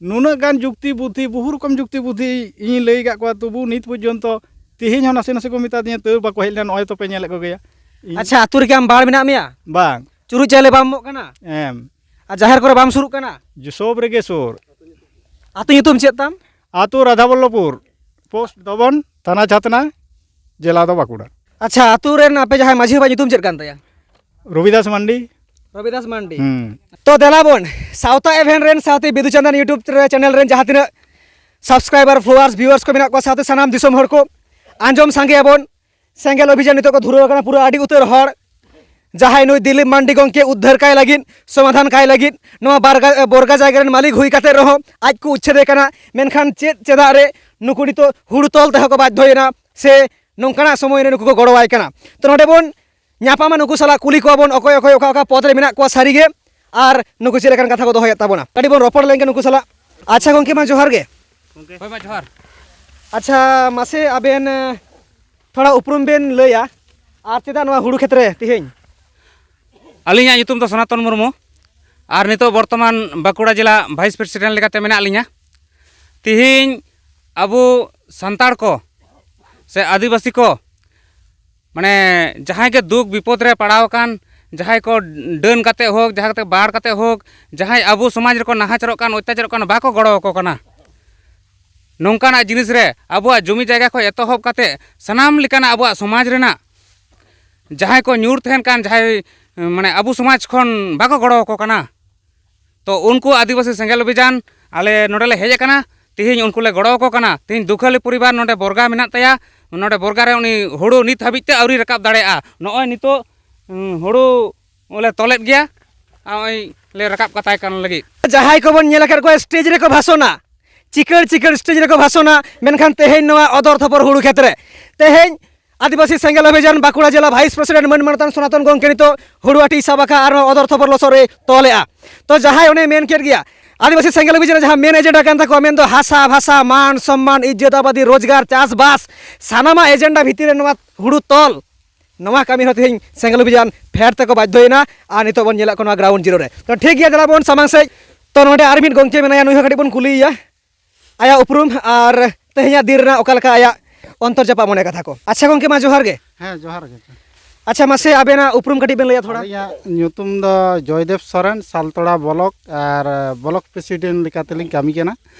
ᱱᱩᱱᱟᱹᱜ ᱜᱟᱱ ᱡᱩᱠᱛᱤ ᱵᱩᱫᱽᱫᱷᱤ, ᱵᱚᱦᱩ ᱨᱚᱠᱚᱢ ᱡᱩᱠᱛᱤ ᱵᱩᱫᱽᱫᱷᱤ ᱤᱧᱤᱧ ᱞᱟᱹᱭ ᱟᱠᱟᱫ ᱠᱚᱣᱟ, ᱛᱚᱵᱩ ᱱᱤᱛ ᱯᱚᱨᱡᱚᱱᱛᱚ ᱛᱮᱦᱮᱧ ᱦᱚᱸ ᱱᱟᱥᱮ ᱱᱟᱥᱮ ᱠᱚ ᱢᱮᱛᱟ ᱫᱤᱧᱟ, "ᱛᱟᱹᱣ ᱵᱟᱠᱚ ᱦᱮᱡ ᱞᱮᱱᱟ, ᱱᱚᱜᱼᱚᱭ ᱛᱚᱯᱮ ᱧᱮᱞᱮᱫ ᱠᱚᱜᱮᱭᱟ᱾" ᱤᱧ ᱟᱪᱪᱷᱟ, ᱟᱹᱛᱩ ᱨᱮᱜᱮ ᱟᱢ ᱵᱟᱲ ᱢᱮᱱᱟᱜ ᱢᱮᱭᱟ? ᱵᱟᱝ᱾ ᱪᱩᱨᱩᱡ ᱪᱟᱣᱞᱮ ᱵᱟᱢ ᱮᱢᱚᱜ ᱠᱟᱱᱟ? ᱮᱢ᱾ ᱟᱨ ᱡᱟᱦᱮᱨ ᱠᱚᱨᱮ ᱵᱟᱢ ᱥᱩᱨᱩᱜ ᱠᱟᱱᱟ? ᱡᱚ-, ᱥᱚᱵ ᱨᱮᱜᱮ ᱥᱩᱨ᱾ ᱟᱹᱛᱩ ᱧᱩᱛᱩᱢ ᱪᱮᱫ ᱛᱟᱢ? ᱟᱹᱛᱩ ᱨᱟᱫᱷᱟᱵᱚᱞᱞᱚᱯᱩᱨ, ᱯᱳᱥᱴ ᱫᱚᱵᱚᱱ, ᱛᱷᱟᱱᱟ ᱪᱷᱟᱛᱱᱟ, ᱡᱮᱞᱟ ᱫᱚ ᱵᱟᱸᱠᱩᱲᱟ᱾ ᱟᱪᱪᱷᱟ, ᱟᱹᱛᱩ ᱨᱮᱱ ᱟᱯᱮ ᱡᱟᱦᱟᱸᱭ ᱢᱟᱹᱡᱷᱤ ᱵᱟᱵᱟ ᱧᱩᱛᱩᱢ ᱪᱮᱫ ᱠᱟᱱ ᱛᱟᱭᱟ? ᱨᱚᱵᱤᱫᱟᱥ ᱢᱟᱱᱰᱤ᱾ ᱨᱚᱵᱤᱫᱟᱥ ᱢᱟᱱᱰᱤ᱾ ᱦᱩᱸ᱾ ᱛᱚ ᱫᱮᱞᱟ ᱵᱚᱱ, ᱥᱟᱶᱛᱟ ᱮᱵᱷᱮᱱ ᱨᱮᱱ ᱥᱟᱶᱛᱮ ᱵᱤᱫᱩ ᱪᱟᱸᱫᱟᱱ YouTube ᱨᱮ ᱪᱮᱱᱮᱞ ᱨᱮᱱ ᱡᱟᱦᱟᱸ ᱛᱤᱱᱟᱹᱜ subscriber, followers, viewers ᱠᱚ ᱢᱮᱱᱟᱜ ᱠᱚᱣᱟ, ᱥᱟᱶᱛᱮ ᱥᱟᱱᱟᱢ ᱫᱤᱥᱚᱢ ᱦᱚᱲ ᱠᱚ ᱟᱸᱡᱚᱢ ᱥᱟᱸᱜᱮᱭᱟᱵᱚᱱ᱾ ᱥᱮᱸᱜᱮᱞ ᱚᱵᱷᱤᱡᱟᱱ ᱱᱤᱛᱚᱜ ᱠᱚ ᱫᱷᱩᱨᱟᱹᱣ ᱟᱠᱟᱱᱟ, ᱯᱩᱨᱟᱹ ᱟᱹᱰᱤ ᱩᱛᱟᱹᱨ ᱦᱚᱲ᱾ ᱡᱟᱦᱟᱸᱭ ᱱᱩᱭ ᱫᱤᱞᱤᱯ ᱢᱟᱱᱰᱤ ᱜᱚᱢᱠᱮ ᱩᱫᱽᱫᱷᱟᱹᱨ ᱠᱟᱭ ᱞᱟᱹᱜᱤᱫ, ᱥᱚᱢᱟᱫᱷᱟᱱ ᱠᱟᱭ ᱞᱟᱹᱜᱤᱫ, ᱱᱚᱣᱟ ᱵᱟᱨᱜᱟ-, ᱵᱚᱨᱜᱟ ᱡᱟᱭᱜᱟ ᱨᱮᱱ ᱢᱟᱹᱞᱤᱠ ᱦᱩᱭ ᱠᱟᱛᱮ ᱨᱮᱦᱚᱸ ᱟᱡ ᱠᱚ ᱩᱪᱪᱷᱮᱫᱮ ᱠᱟᱱᱟ᱾ ᱢᱮᱱᱠᱷᱟᱱ ᱪᱮᱫ, ᱪᱮᱫᱟᱜ ᱨᱮ ᱱᱩᱠᱩ ᱱᱤᱛᱚᱜ ᱦᱩᱲᱩ ᱛᱚᱞ ᱛᱮᱦᱚᱸ ᱠᱚ ᱵᱟᱫᱽᱫᱷᱚᱭᱮᱱᱟ, ᱥᱮ ᱱᱚᱝᱠᱟᱱᱟᱜ ᱥᱚᱢᱚᱭ ᱨᱮ ᱱᱩᱠᱩ ᱠᱚ ᱜᱚᱲᱚᱣᱟᱭ ᱠᱟᱱᱟ? ᱛᱚ ᱱᱚᱰᱮ ᱵᱚᱱ ᱧᱟᱯᱟᱢᱟ ᱱᱩᱠᱩ ᱥᱟᱞᱟᱜ, ᱠᱩᱞᱤ ᱠᱚᱣᱟ ᱵᱚᱱ ᱚᱠᱚᱭ ᱚᱠᱚᱭ ᱚᱠᱟ ᱚᱠᱟ ᱯᱚᱫᱽ ᱨᱮ ᱢᱮᱱᱟᱜ ᱠᱚᱣᱟ ᱥᱟᱹᱨᱤᱜᱮ, ᱟᱨ ᱱᱩᱠᱩ ᱪᱮᱫ ᱞᱮᱠᱟᱱ ᱠᱟᱛᱷᱟ ᱠᱚ ᱫᱚᱦᱚᱭᱮᱫ ᱛᱟᱵᱚᱱᱟ᱾ ᱠᱟᱹᱴᱤᱡ ᱵᱚᱱ ᱨᱚᱯᱚᱲ ᱞᱮᱱᱜᱮ ᱱᱩᱠᱩ ᱥᱟᱞᱟᱜ᱾ ᱟᱪᱪᱷᱟ ᱜᱚᱢᱠᱮ, ᱢᱟ ᱡᱚᱦᱟᱨ ᱜᱮ᱾ ᱜᱚᱢᱠᱮ᱾ ᱦᱳᱭ, ᱢᱟ ᱡᱚᱦᱟᱨ᱾ ᱟᱪᱪᱷᱟ, ᱢᱟᱥᱮ ᱟᱵᱮᱱ, ᱮ, ᱛᱷᱚᱲᱟ ᱩᱯᱨᱩᱢ ᱵᱮᱱ ᱞᱟᱹᱭᱟ, ᱟᱨ ᱪᱮᱫᱟᱜ ᱱᱚᱣᱟ ᱦᱩᱲᱩ ᱠᱷᱮᱛ ᱨᱮ ᱛᱮᱦᱮᱧ? ᱟᱹᱞᱤᱧᱟᱜ ᱧᱩᱛᱩᱢ ᱫᱚ ᱥᱚᱱᱟᱛᱚᱱ ᱢᱩᱨᱢᱩ, ᱟᱨ ᱱᱤᱛᱚᱜ ᱵᱚᱨᱛᱚᱢᱟᱱ ᱵᱟᱸᱠᱩᱲᱟ ᱡᱮᱞᱟ vice president ᱞᱮᱠᱟᱛᱮ ᱢᱮᱱᱟᱜ ᱞᱤᱧᱟ᱾ ᱛᱮᱦᱮᱧ ᱟᱵᱚ ᱥᱟᱱᱛᱟᱲ ᱠᱚ ᱥᱮ ᱟᱹᱫᱤᱵᱟᱹᱥᱤ ᱠᱚ, ᱢᱟᱱᱮ, ᱡᱟᱦᱟᱸᱭ ᱜᱮ ᱫᱩᱠ ᱵᱤᱯᱚᱫ ᱨᱮ ᱯᱟᱲᱟᱣ ᱟᱠᱟᱱ, ᱡᱟᱦᱟᱸᱭ ᱠᱚ ᱰᱟᱹᱱ ᱠᱟᱛᱮ ᱦᱳᱠ, ᱡᱟᱦᱟᱸ ᱠᱟᱛᱮ ᱵᱟᱲ ᱠᱟᱛᱮ ᱦᱳᱠ, ᱡᱟᱦᱟᱸᱭ ᱟᱵᱚ ᱥᱚᱢᱟᱡᱽ ᱨᱮᱠᱚ ᱱᱟᱦᱟᱪᱟᱨᱚᱜ ᱠᱟᱱ, ᱚᱛᱛᱟᱪᱟᱨᱚᱜ ᱠᱟᱱ, ᱵᱟᱠᱚ ᱜᱚᱲᱚ ᱟᱠᱚ ᱠᱟᱱᱟ᱾ ᱱᱚᱝᱠᱟᱱᱟᱜ ᱡᱤᱱᱤᱥ ᱨᱮ ᱟᱵᱚᱣᱟᱜ ᱡᱚᱢᱤ ᱡᱟᱭᱜᱟ ᱠᱷᱚᱱ ᱮᱛᱚᱦᱚᱵ ᱠᱟᱛᱮ ᱥᱟᱱᱟᱢ ᱞᱮᱠᱟᱱᱟᱜ ᱟᱵᱚᱣᱟᱜ ᱥᱚᱢᱟᱡᱽ ᱨᱮᱱᱟᱜ ᱡᱟᱦᱟᱸᱭ ᱠᱚ ᱧᱩᱨ ᱛᱟᱦᱮᱱ ᱠᱟᱱ, ᱡᱟᱦᱟᱸᱭ ᱢᱟᱱᱮ ᱟᱵᱚ ᱥᱚᱢᱟᱡᱽ ᱠᱷᱚᱱ ᱵᱟᱠᱚ ᱜᱚᱲᱚ ᱟᱠᱚ ᱠᱟᱱᱟ, ᱛᱚ ᱩᱱᱠᱩ ᱟᱹᱫᱤᱵᱟᱹᱥᱤ ᱥᱮᱸᱜᱮᱞ ᱚᱵᱷᱤᱡᱟᱱ ᱟᱞᱮ ᱱᱚᱰᱮ ᱞᱮ ᱦᱮᱡ ᱟᱠᱟᱱᱟ, ᱛᱮᱦᱮᱧ ᱩᱱᱠᱩ ᱞᱮ ᱜᱚᱲᱚ ᱟᱠᱚ ᱠᱟᱱᱟ᱾ ᱛᱮᱦᱮᱧ ᱫᱩᱠᱷᱟᱹᱞᱤ ᱯᱚᱨᱤᱵᱟᱨ ᱱᱚᱰᱮ ᱵᱚᱨᱜᱟ ᱢᱮᱱᱟᱜ ᱛᱟᱭᱟ, ᱱᱚᱰᱮ ᱵᱚᱨᱜᱟ ᱨᱮ ᱩᱱᱤ ᱦᱩᱲᱩ ᱱᱤᱛ ᱦᱟᱹᱵᱤᱡ ᱛᱮ ᱟᱹᱣᱨᱤ ᱨᱟᱠᱟᱵ ᱫᱟᱲᱮᱭᱟᱜᱼᱟ᱾ ᱱᱚᱜᱼᱚᱭ ᱱᱤᱛᱚᱜ, ᱩᱸ, ᱦᱩᱲᱩ ᱞᱮ ᱛᱚᱞᱮᱫ ᱜᱮᱭᱟ, ᱟᱨ ᱱᱚᱜᱼᱚᱭ ᱞᱮ ᱨᱟᱠᱟᱵ ᱠᱟᱛᱟᱭ ᱠᱟᱱ ᱞᱟᱹᱜᱤᱫ᱾ ᱡᱟᱦᱟᱸᱭ ᱠᱚᱵᱚᱱ ᱧᱮᱞ ᱟᱠᱟᱫ ᱠᱚᱣᱟ ᱥᱴᱮᱡᱽ ᱨᱮᱠᱚ ᱵᱷᱟᱥᱚᱱᱟ, ᱪᱤᱠᱟᱹᱲ ᱪᱤᱠᱟᱹᱲ ᱥᱴᱮᱡᱽ ᱨᱮᱠᱚ ᱵᱷᱟᱥᱚᱱᱟ, ᱢᱮᱱᱠᱷᱟᱱ ᱛᱮᱦᱮᱧ ᱱᱚᱣᱟ ᱚᱫᱚᱨ ᱛᱷᱚᱯᱚᱨ ᱦᱩᱲᱩ ᱠᱷᱮᱛ ᱨᱮ ᱛᱮᱦᱮᱧ ᱟᱹᱫᱤᱵᱟᱹᱥᱤ ᱥᱮᱸᱜᱮᱞ ᱚᱵᱷᱤᱡᱟᱱ ᱵᱟᱸᱠᱩᱲᱟ ᱡᱮᱞᱟ ᱵᱷᱟᱭᱤᱥ ᱯᱨᱮᱥᱤᱰᱮᱱᱴ ᱢᱟᱹᱱ ᱢᱟᱱᱚᱛᱟᱱ ᱥᱚᱱᱟᱛᱚᱱ ᱜᱚᱢᱠᱮ ᱱᱤᱛᱚᱜ ᱦᱩᱲᱩ ᱟᱹᱴᱤᱭ ᱥᱟᱵ ᱟᱠᱟᱫᱼᱟ ᱟᱨ ᱱᱚᱣᱟ ᱚᱫᱚᱨ ᱛᱷᱚᱯᱚᱨ ᱞᱚᱥᱚᱫ ᱨᱮᱭ ᱛᱚᱞᱮᱫᱼᱟ᱾ ᱛᱚ ᱡᱟᱦᱟᱸᱭ ᱚᱱᱮ ᱢᱮᱱ ᱠᱮᱫ ᱜᱮᱭᱟ, ᱟᱹᱫᱤᱵᱟᱹᱥᱤ ᱥᱮᱸᱜᱮᱞ ᱚᱵᱷᱤᱡᱟᱱ ᱨᱮ ᱡᱟᱦᱟᱸ ᱢᱮᱱ ᱮᱡᱮᱱᱰᱟ ᱠᱟᱱ ᱛᱟᱠᱚᱣᱟ, ᱢᱮᱱᱫᱚ ᱦᱟᱥᱟ ᱵᱷᱟᱥᱟ ᱢᱟᱱ ᱥᱚᱢᱢᱟᱱ ᱤᱡᱽᱡᱚᱛ ᱟᱵᱟᱫᱤ ᱨᱳᱡᱽᱜᱟᱨ ᱪᱟᱥᱵᱟᱥ, ᱥᱟᱱᱟᱢᱟᱜ ᱮᱡᱮᱱᱰᱟ ᱵᱷᱤᱛᱤᱨ ᱨᱮ ᱱᱚᱣᱟ ᱦᱩᱲᱩ ᱛᱚᱞ, ᱱᱚᱣᱟ ᱠᱟᱹᱢᱤ ᱦᱚᱸ ᱛᱮᱦᱮᱧ ᱥᱮᱸᱜᱮᱞ ᱚᱵᱷᱤᱡᱟᱱ ᱯᱷᱮᱰ ᱛᱮᱠᱚ ᱵᱟᱫᱽᱫᱷᱚᱭᱮᱱᱟ᱾ ᱟᱨ ᱱᱤᱛᱚᱜ ᱵᱚᱱ ᱧᱮᱞᱮᱫ ᱠᱚᱣᱟ ᱱᱚᱣᱟ ᱜᱨᱟᱣᱩᱱᱰ ᱡᱤᱨᱳ ᱨᱮ᱾ ᱛᱚ ᱴᱷᱤᱠ ᱜᱮᱭᱟ, ᱫᱮᱞᱟ ᱵᱚᱱ ᱥᱟᱢᱟᱝ ᱥᱮᱫ᱾ ᱛᱚ ᱱᱚᱰᱮ ᱟᱨ ᱢᱤᱫ ᱜᱚᱢᱠᱮ ᱢᱮᱱᱟᱭᱟ, ᱱᱩᱭ ᱦᱚᱸ ᱠᱟᱹᱴᱤᱡ ᱵᱚᱱ ᱠᱩᱞᱤᱭᱮᱭᱟ ᱟᱭᱟᱜ ᱩᱯᱨᱩᱢ ᱟᱨ ᱛᱮᱦᱮᱧᱟᱜ ᱫᱤᱱ ᱨᱮᱱᱟᱜ ᱚᱠᱟ ᱞᱮᱠᱟ ᱟᱭᱟᱜ ᱚᱱᱛᱚᱨ ᱡᱟᱯᱟᱜ ᱢᱚᱱᱮ ᱠᱟᱛᱷᱟ ᱠᱚ᱾ ᱟᱪᱪᱷᱟ ᱜᱚᱢᱠᱮ, ᱢᱟ ᱡᱚᱦᱟᱨ ᱜᱮ᱾ ᱦᱮᱸ, ᱡᱚᱦᱟᱨ ᱜᱮ᱾ ᱟᱪᱪᱷᱟ, ᱢᱟᱥᱮ ᱟᱵᱮᱱᱟᱜ ᱩᱯᱨᱩᱢ ᱠᱟᱹᱴᱤᱡ ᱵᱮᱱ ᱞᱟᱹᱭᱟ ᱛᱷᱚᱲᱟ? ᱟᱹᱞᱤᱧᱟᱜ ᱧᱩᱛᱩᱢ ᱫᱚ ᱡᱚᱭᱫᱮᱵ ᱥᱚᱨᱮᱱ, ᱥᱟᱞᱛᱚᱲᱟ ᱵᱞᱚᱠ ᱟᱨ ᱵᱞᱚᱠ ᱯᱨᱮᱥᱤᱰᱮᱱᱴ ᱞᱮᱠᱟᱛᱮᱞᱤᱧ ᱠᱟᱹᱢᱤ ᱠᱟᱱᱟ᱾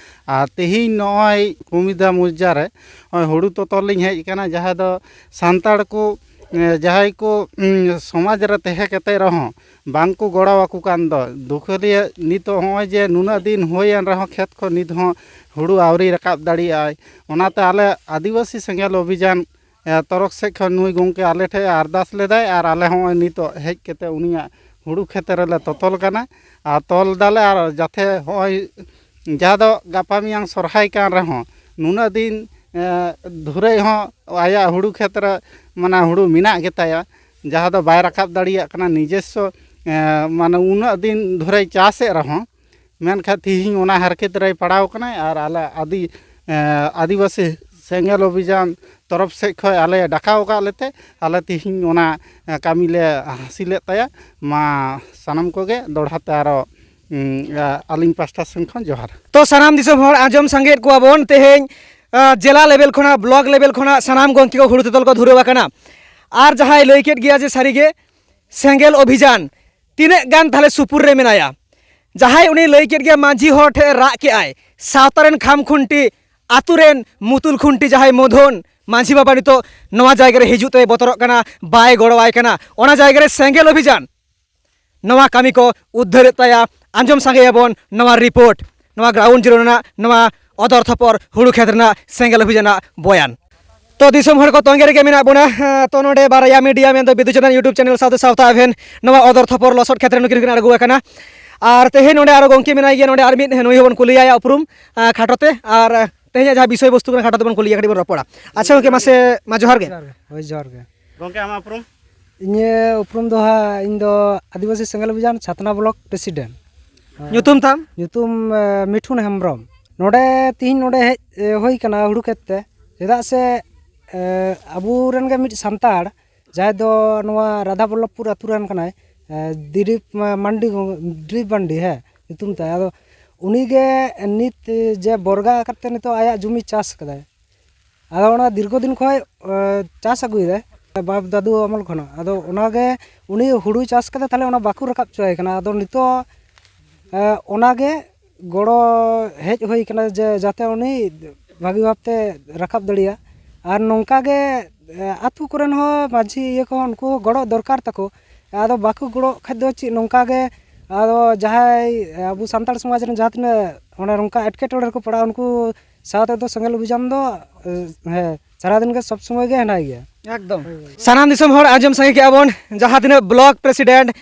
ᱟᱨ ᱛᱮᱦᱮᱧ ᱱᱚᱜᱼᱚᱭ ᱠᱩᱢᱤᱫᱟ ᱢᱚᱣᱡᱟ ᱨᱮ ᱱᱚᱜᱼᱚᱭ ᱦᱩᱲᱩ ᱛᱚᱛᱚᱨ ᱞᱤᱧ ᱦᱮᱡ ᱟᱠᱟᱱᱟ, ᱡᱟᱦᱟᱸ ᱫᱚ ᱥᱟᱱᱛᱟᱲ ᱠᱚ, ᱮ, ᱡᱟᱦᱟᱸᱭ ᱠᱚ, ᱩᱸ, ᱥᱚᱢᱟᱡᱽ ᱨᱮ ᱛᱟᱦᱮᱸ ᱠᱟᱛᱮ ᱨᱮᱦᱚᱸ ᱵᱟᱝ ᱠᱚ ᱜᱚᱲᱚ ᱟᱠᱚ ᱠᱟᱱ ᱫᱚ᱾ ᱫᱩᱠᱷᱟᱹᱞᱤᱭᱟᱹ ᱱᱤᱛᱚᱜ ᱦᱚᱸᱜᱼᱚᱭ ᱡᱮ ᱱᱩᱱᱟᱹᱜ ᱫᱤᱱ ᱦᱩᱭᱮᱱ ᱨᱮᱦᱚᱸ ᱠᱷᱮᱛ ᱠᱷᱚᱱ ᱱᱤᱛ ᱦᱚᱸ ᱦᱩᱲᱩ ᱟᱹᱣᱨᱤ ᱨᱟᱠᱟᱵ ᱫᱟᱲᱮᱭᱟᱜᱼᱟᱭ᱾ ᱚᱱᱟᱛᱮ ᱟᱞᱮ ᱟᱹᱫᱤᱵᱟᱹᱥᱤ ᱥᱮᱸᱜᱮᱞ ᱚᱵᱷᱤᱡᱟᱱ, ᱮ, ᱛᱚᱨᱚᱯ ᱥᱮᱫ ᱠᱷᱚᱱ ᱱᱩᱭ ᱜᱚᱢᱠᱮ ᱟᱞᱮ ᱴᱷᱮᱱ ᱟᱨᱫᱟᱥ ᱞᱮᱫᱟᱭ ᱟᱨ ᱟᱞᱮ ᱦᱚᱸᱜᱼᱚᱭ ᱱᱤᱛᱚᱜ ᱦᱮᱡ ᱠᱟᱛᱮ ᱩᱱᱤᱭᱟᱜ ᱦᱩᱲᱩ ᱠᱷᱮᱛ ᱨᱮᱞᱮ ᱛᱚᱛᱚᱞ ᱠᱟᱱᱟ᱾ ᱟᱨ ᱛᱚᱞ ᱫᱟᱞᱮ ᱟᱨ ᱡᱟᱛᱮ ᱦᱚᱸᱜᱼᱚᱭ ᱡᱟᱦᱟᱸ ᱫᱚ ᱜᱟᱯᱟ ᱢᱮᱭᱟᱝ ᱥᱚᱨᱦᱟᱭ ᱠᱟᱱ ᱨᱮᱦᱚᱸ ᱱᱩᱱᱟᱹᱜ ᱫᱤᱱ, ᱮ, ᱫᱷᱩᱨᱟᱹᱭ ᱦᱚᱸ ᱟᱭᱟᱜ ᱦᱩᱲᱩ ᱠᱷᱮᱛ ᱨᱮ ᱢᱟᱱᱮ ᱦᱩᱲᱩ ᱢᱮᱱᱟᱜ ᱜᱮᱛᱟᱭᱟ, ᱡᱟᱦᱟᱸ ᱫᱚ ᱵᱟᱭ ᱨᱟᱠᱟᱵ ᱫᱟᱲᱮᱭᱟᱜ ᱠᱟᱱᱟ ᱱᱤᱡᱮᱥᱥᱚ, ᱮ, ᱢᱟᱱᱮ ᱩᱱᱟᱹᱜ ᱫᱤᱱ ᱫᱷᱚᱨᱮᱭ ᱪᱟᱥᱮᱫ ᱨᱮᱦᱚᱸ, ᱢᱮᱱᱠᱷᱟᱱ ᱛᱤᱦᱤᱧ ᱚᱱᱟ ᱦᱟᱨᱠᱮᱛ ᱨᱮᱭ ᱯᱟᱲᱟᱣ ᱠᱟᱱᱟᱭ᱾ ᱟᱨ ᱟᱞᱮ ᱟᱹᱫᱤ-, ᱮ, ᱟᱹᱫᱤᱵᱟᱹᱥᱤ ᱥᱮᱸᱜᱮᱞ ᱚᱵᱷᱤᱡᱟᱱ ᱛᱚᱨᱚᱯ ᱥᱮᱫ ᱠᱷᱚᱱ ᱟᱞᱮ ᱰᱟᱠᱟᱣ ᱟᱠᱟᱫ ᱞᱮᱛᱮ ᱟᱞᱮ ᱛᱤᱦᱤᱧ ᱚᱱᱟ, ᱮ, ᱠᱟᱹᱢᱤ ᱞᱮ ᱦᱟᱹᱥᱤᱞᱮᱫ ᱛᱟᱭᱟ᱾ ᱢᱟ ᱥᱟᱱᱟᱢ ᱠᱚᱜᱮ ᱫᱚᱲᱦᱟ ᱛᱮ ᱟᱨᱚ, ᱩᱸ, ᱟ-, ᱟᱹᱞᱤᱧ ᱯᱟᱥᱴᱟ ᱥᱮᱱ ᱠᱷᱚᱱ ᱡᱚᱦᱟᱨ᱾ ᱛᱚ ᱥᱟᱱᱟᱢ ᱫᱤᱥᱚᱢ ᱦᱚᱲ ᱟᱸᱡᱚᱢ ᱥᱟᱸᱜᱮᱭᱮᱫ ᱠᱚᱣᱟ ᱵᱚᱱ, ᱛᱮᱦᱮᱧ, ᱟ, ᱡᱮᱞᱟ ᱞᱮᱵᱮᱞ ᱠᱷᱚᱱᱟᱜ, ᱵᱞᱚᱠ ᱞᱮᱵᱮᱞ ᱠᱷᱚᱱᱟᱜ ᱥᱟᱱᱟᱢ ᱜᱚᱢᱠᱮ ᱠᱚ ᱦᱩᱲᱩ ᱛᱚᱛᱚᱞ ᱠᱚ ᱫᱷᱩᱨᱟᱹᱣ ᱟᱠᱟᱱᱟ᱾ ᱟᱨ ᱡᱟᱦᱟᱸᱭ ᱞᱟᱹᱭ ᱠᱮᱫ ᱜᱮᱭᱟ ᱡᱮ ᱥᱟᱹᱨᱤᱜᱮ ᱥᱮᱸᱜᱮᱞ ᱚᱵᱷᱤᱡᱟᱱ ᱛᱤᱱᱟᱹᱜ ᱜᱟᱱ ᱛᱟᱦᱞᱮ ᱥᱩᱯᱩᱨ ᱨᱮ ᱢᱮᱱᱟᱭᱟ, ᱡᱟᱦᱟᱸᱭ ᱩᱱᱤ ᱞᱟᱹᱭ ᱠᱮᱫ ᱜᱮᱭᱟ ᱢᱟᱹᱡᱷᱤ ᱦᱚᱲ ᱴᱷᱮᱱ ᱨᱟᱜ ᱠᱮᱫ ᱟᱭ, ᱥᱟᱶᱛᱟ ᱨᱮᱱ ᱠᱷᱟᱢ ᱠᱷᱩᱱᱴᱤ ᱟᱛᱳ ᱨᱮᱱ ᱢᱩᱛᱩᱞ ᱠᱷᱩᱱᱴᱤ ᱡᱟᱦᱟᱸᱭ ᱢᱚᱫᱷᱚᱱ ᱢᱟᱹᱡᱷᱤ ᱵᱟᱵᱟ ᱱᱤᱛᱚᱜ ᱱᱚᱣᱟ ᱡᱟᱭᱜᱟ ᱨᱮ ᱦᱤᱡᱩᱜ ᱛᱮᱭ ᱵᱚᱛᱚᱨᱚᱜ ᱠᱟᱱᱟ, ᱵᱟᱭ ᱜᱚᱲᱚᱣᱟᱭ ᱠᱟᱱᱟ, ᱚᱱᱟ ᱡᱟᱭᱜᱟ ᱨᱮ ᱥᱮᱸᱜᱮᱞ ᱚᱵᱷᱤᱡᱟᱱ ᱱᱚᱣᱟ ᱠᱟᱹᱢᱤ ᱠᱚ ᱩᱫᱽᱫᱷᱟᱹᱨᱮᱫ ᱛᱟᱭᱟ᱾ ᱟᱸᱡᱚᱢ ᱥᱟᱸᱜᱮᱭᱟᱵᱚᱱ ᱱᱚᱣᱟ ᱨᱤᱯᱳᱨᱴ, ᱱᱚᱣᱟ ᱜᱨᱟᱣᱩᱱᱰ ᱡᱤᱨᱳ ᱨᱮᱱᱟᱜ ᱱᱚᱣᱟ ᱚᱫᱚᱨ ᱛᱷᱚᱯᱚᱨ ᱦᱩᱲᱩ ᱠᱷᱮᱛ ᱨᱮᱱᱟᱜ ᱥᱮᱸᱜᱮᱞ ᱚᱵᱷᱤᱡᱟᱱᱟᱜ ᱵᱚᱭᱟᱱ᱾ ᱛᱚ ᱫᱤᱥᱚᱢ ᱦᱚᱲ ᱠᱚ ᱛᱚᱸᱜᱮ ᱨᱮᱜᱮ ᱢᱮᱱᱟᱜ ᱵᱚᱱᱟ᱾ ᱦᱮᱸ, ᱛᱚ ᱱᱚᱰᱮ ᱵᱟᱨᱭᱟ ᱢᱤᱰᱤᱭᱟ ᱢᱮᱱᱫᱚ ᱵᱤᱫᱩ ᱪᱟᱸᱫᱟᱱ YouTube ᱪᱮᱱᱮᱞ ᱥᱟᱶᱛᱮ ᱥᱟᱶᱛᱟ ᱮᱵᱷᱮᱱ ᱱᱚᱣᱟ ᱚᱫᱚᱨ ᱛᱷᱚᱯᱚᱨ ᱞᱚᱥᱚᱫ ᱠᱷᱮᱛ ᱨᱮ ᱱᱩᱠᱤᱱ ᱠᱤᱱ ᱟᱬᱜᱚ ᱟᱠᱟᱱᱟ᱾ ᱟᱨ ᱛᱮᱦᱮᱧ ᱱᱚᱰᱮ ᱟᱨᱚ ᱜᱚᱢᱠᱮ ᱢᱮᱱᱟᱭ ᱜᱮᱭᱟ, ᱱᱚᱰᱮ ᱟᱨ ᱢᱤᱫ ᱱᱩᱭ ᱦᱚᱸᱵᱚᱱ ᱠᱩᱞᱤᱭᱟᱭᱟ ᱩᱯᱨᱩᱢ, ᱟᱸ, ᱠᱷᱟᱴᱚ ᱛᱮ᱾ ᱟᱨ ᱛᱮᱦᱮᱧᱟᱜ ᱡᱟᱦᱟᱸ ᱵᱤᱥᱚᱭ ᱵᱚᱥᱛᱩ ᱠᱟᱱᱟ, ᱠᱷᱟᱴᱚ ᱛᱮᱵᱚᱱ ᱠᱩᱞᱤᱭᱟ, ᱠᱟᱹᱴᱤᱡ ᱵᱚᱱ ᱨᱚᱯᱚᱲᱟ᱾ ᱟᱪᱪᱷᱟ ᱜᱚᱢᱠᱮ, ᱢᱟᱥᱮ ᱢᱟ ᱡᱚᱦᱟᱨ ᱜᱮ᱾ ᱡᱚᱦᱟᱨ ᱜᱮ᱾ ᱦᱳᱭ, ᱡᱚᱦᱟᱨ ᱜᱮ᱾ ᱜᱚᱢᱠᱮ, ᱟᱢᱟᱜ ᱩᱯᱨᱩᱢ? ᱤᱧᱟᱹᱜ ᱩᱯᱨᱩᱢ ᱫᱚ ᱦᱟᱸᱜ, ᱤᱧ ᱫᱚ ᱟᱹᱫᱤᱵᱟᱹᱥᱤ ᱥᱮᱸᱜᱮᱞ ᱚᱵᱷᱤᱡᱟᱱ ᱪᱷᱟᱛᱱᱟ ᱵᱞᱚᱠ ᱯᱨᱮᱥᱤᱰᱮᱱᱴ᱾ ᱧᱩᱛᱩᱢ ᱛᱟᱢ? ᱧᱩᱛᱩᱢ, ᱮ, ᱢᱤᱴᱷᱩᱱ ᱦᱮᱢᱵᱨᱚᱢ᱾ ᱱᱚᱰᱮ, ᱛᱤᱦᱤᱧ ᱱᱚᱰᱮ ᱦᱮᱡ, ᱮ, ᱦᱩᱭ ᱠᱟᱱᱟ ᱦᱩᱲᱩ ᱠᱷᱮᱛ ᱛᱮ᱾ ᱪᱮᱫᱟᱜ ᱥᱮ, ᱮ, ᱟᱵᱚᱨᱮᱱ ᱜᱮ ᱢᱤᱫ ᱥᱟᱱᱛᱟᱲ, ᱡᱟᱦᱟᱸᱭ ᱫᱚ ᱱᱚᱣᱟ ᱨᱟᱫᱷᱟ ᱵᱚᱞᱞᱚᱵᱷᱯᱩᱨ ᱟᱹᱛᱩ ᱨᱮᱱ ᱠᱟᱱᱟᱭ, ᱮ, ᱫᱤᱞᱤᱯ ᱢᱟ-, ᱢᱟᱱᱰᱤ, ᱫᱤᱞᱤᱯ ᱢᱟᱱᱰᱤ, ᱦᱮᱸ, ᱧᱩᱛᱩᱢ ᱛᱟᱭ᱾ ᱟᱫᱚ ᱩᱱᱤᱜᱮ ᱱᱤᱛ ᱡᱮ ᱵᱚᱨᱜᱟ ᱠᱟᱛᱮ ᱱᱤᱛᱚᱜ ᱟᱭᱟᱜ ᱡᱚᱢᱤ ᱪᱟᱥ ᱠᱟᱫᱟᱭ᱾ ᱟᱫᱚ ᱚᱱᱟ ᱫᱤᱨᱜᱷᱚ ᱫᱤᱱ ᱠᱷᱚᱱ, ᱮ, ᱪᱟᱥ ᱟᱹᱜᱩᱭᱮᱫᱟᱭ, ᱵᱟᱯ ᱫᱟᱫᱩ ᱟᱢᱚᱞ ᱠᱷᱚᱱᱟᱜ᱾ ᱟᱫᱚ ᱚᱱᱟᱜᱮ ᱩᱱᱤ ᱦᱩᱲᱩᱭ ᱪᱟᱥ ᱠᱟᱫᱟ, ᱛᱟᱦᱞᱮ ᱚᱱᱟ ᱵᱟᱠᱚ ᱨᱟᱠᱟᱵ ᱦᱚᱪᱚᱣᱟᱭ ᱠᱟᱱᱟ᱾ ᱟᱫᱚ ᱱᱤᱛᱚᱜ, ᱮ, ᱚᱱᱟᱜᱮ ᱜᱚᱲᱚ ᱦᱮᱡ ᱦᱩᱭ ᱠᱟᱱᱟ ᱡᱮ ᱡᱟᱛᱮ ᱩᱱᱤ ᱵᱷᱟᱹᱜᱤ ᱵᱷᱟᱵᱽᱛᱮ ᱨᱟᱠᱟᱵ ᱫᱟᱲᱮᱭᱟᱜ᱾ ᱟᱨ ᱱᱚᱝᱠᱟ ᱜᱮ, ᱮ, ᱟᱹᱛᱩ ᱠᱚᱨᱮᱱ ᱦᱚᱸ ᱢᱟᱹᱡᱷᱤ ᱤᱭᱟᱹ ᱠᱚᱦᱚᱸ ᱩᱱᱠᱩ ᱦᱚᱸ ᱜᱚᱲᱚ ᱫᱚᱨᱠᱟᱨ ᱛᱟᱠᱚ᱾ ᱟᱫᱚ ᱵᱟᱠᱚ ᱜᱚᱲᱚᱜ ᱠᱷᱟᱡ ᱫᱚ ᱪᱮᱫ, ᱱᱚᱝᱠᱟ ᱜᱮ ᱟᱫᱚ ᱡᱟᱦᱟᱸᱭ ᱟᱵᱚ ᱥᱟᱱᱛᱟᱲ ᱥᱚᱢᱟᱡᱽ ᱨᱮᱱ ᱡᱟᱦᱟᱸ ᱛᱤᱱᱟᱹᱜ ᱚᱱᱮ ᱱᱚᱝᱠᱟ ᱮᱴᱠᱮᱴᱚᱬᱮ ᱨᱮᱠᱚ ᱯᱟᱲᱟᱜᱼᱟ, ᱩᱱᱠᱩ ᱥᱟᱶᱛᱮ ᱫᱚ ᱥᱮᱸᱜᱮᱞ ᱚᱵᱷᱤᱡᱟᱱ ᱫᱚ, ᱮ, ᱦᱮᱸ, ᱥᱟᱨᱟᱫᱤᱱ ᱜᱮ ᱥᱚᱵ ᱥᱚᱢᱚᱭ ᱜᱮ ᱦᱮᱱᱟᱭ ᱜᱮᱭᱟ᱾ ᱮᱠᱫᱚᱢ᱾ ᱦᱳᱭ, ᱦᱳᱭ᱾ ᱥᱟᱱᱟᱢ ᱫᱤᱥᱚᱢ ᱦᱚᱲ ᱟᱸᱡᱚᱢ ᱥᱟᱸᱜᱮ ᱠᱮᱜᱼᱟ ᱵᱚᱱ, ᱡᱟᱦᱟᱸ ᱛᱤᱱᱟᱹᱜ ᱵᱞᱚᱠ ᱯᱨᱮᱥᱤᱰᱮᱱᱴ,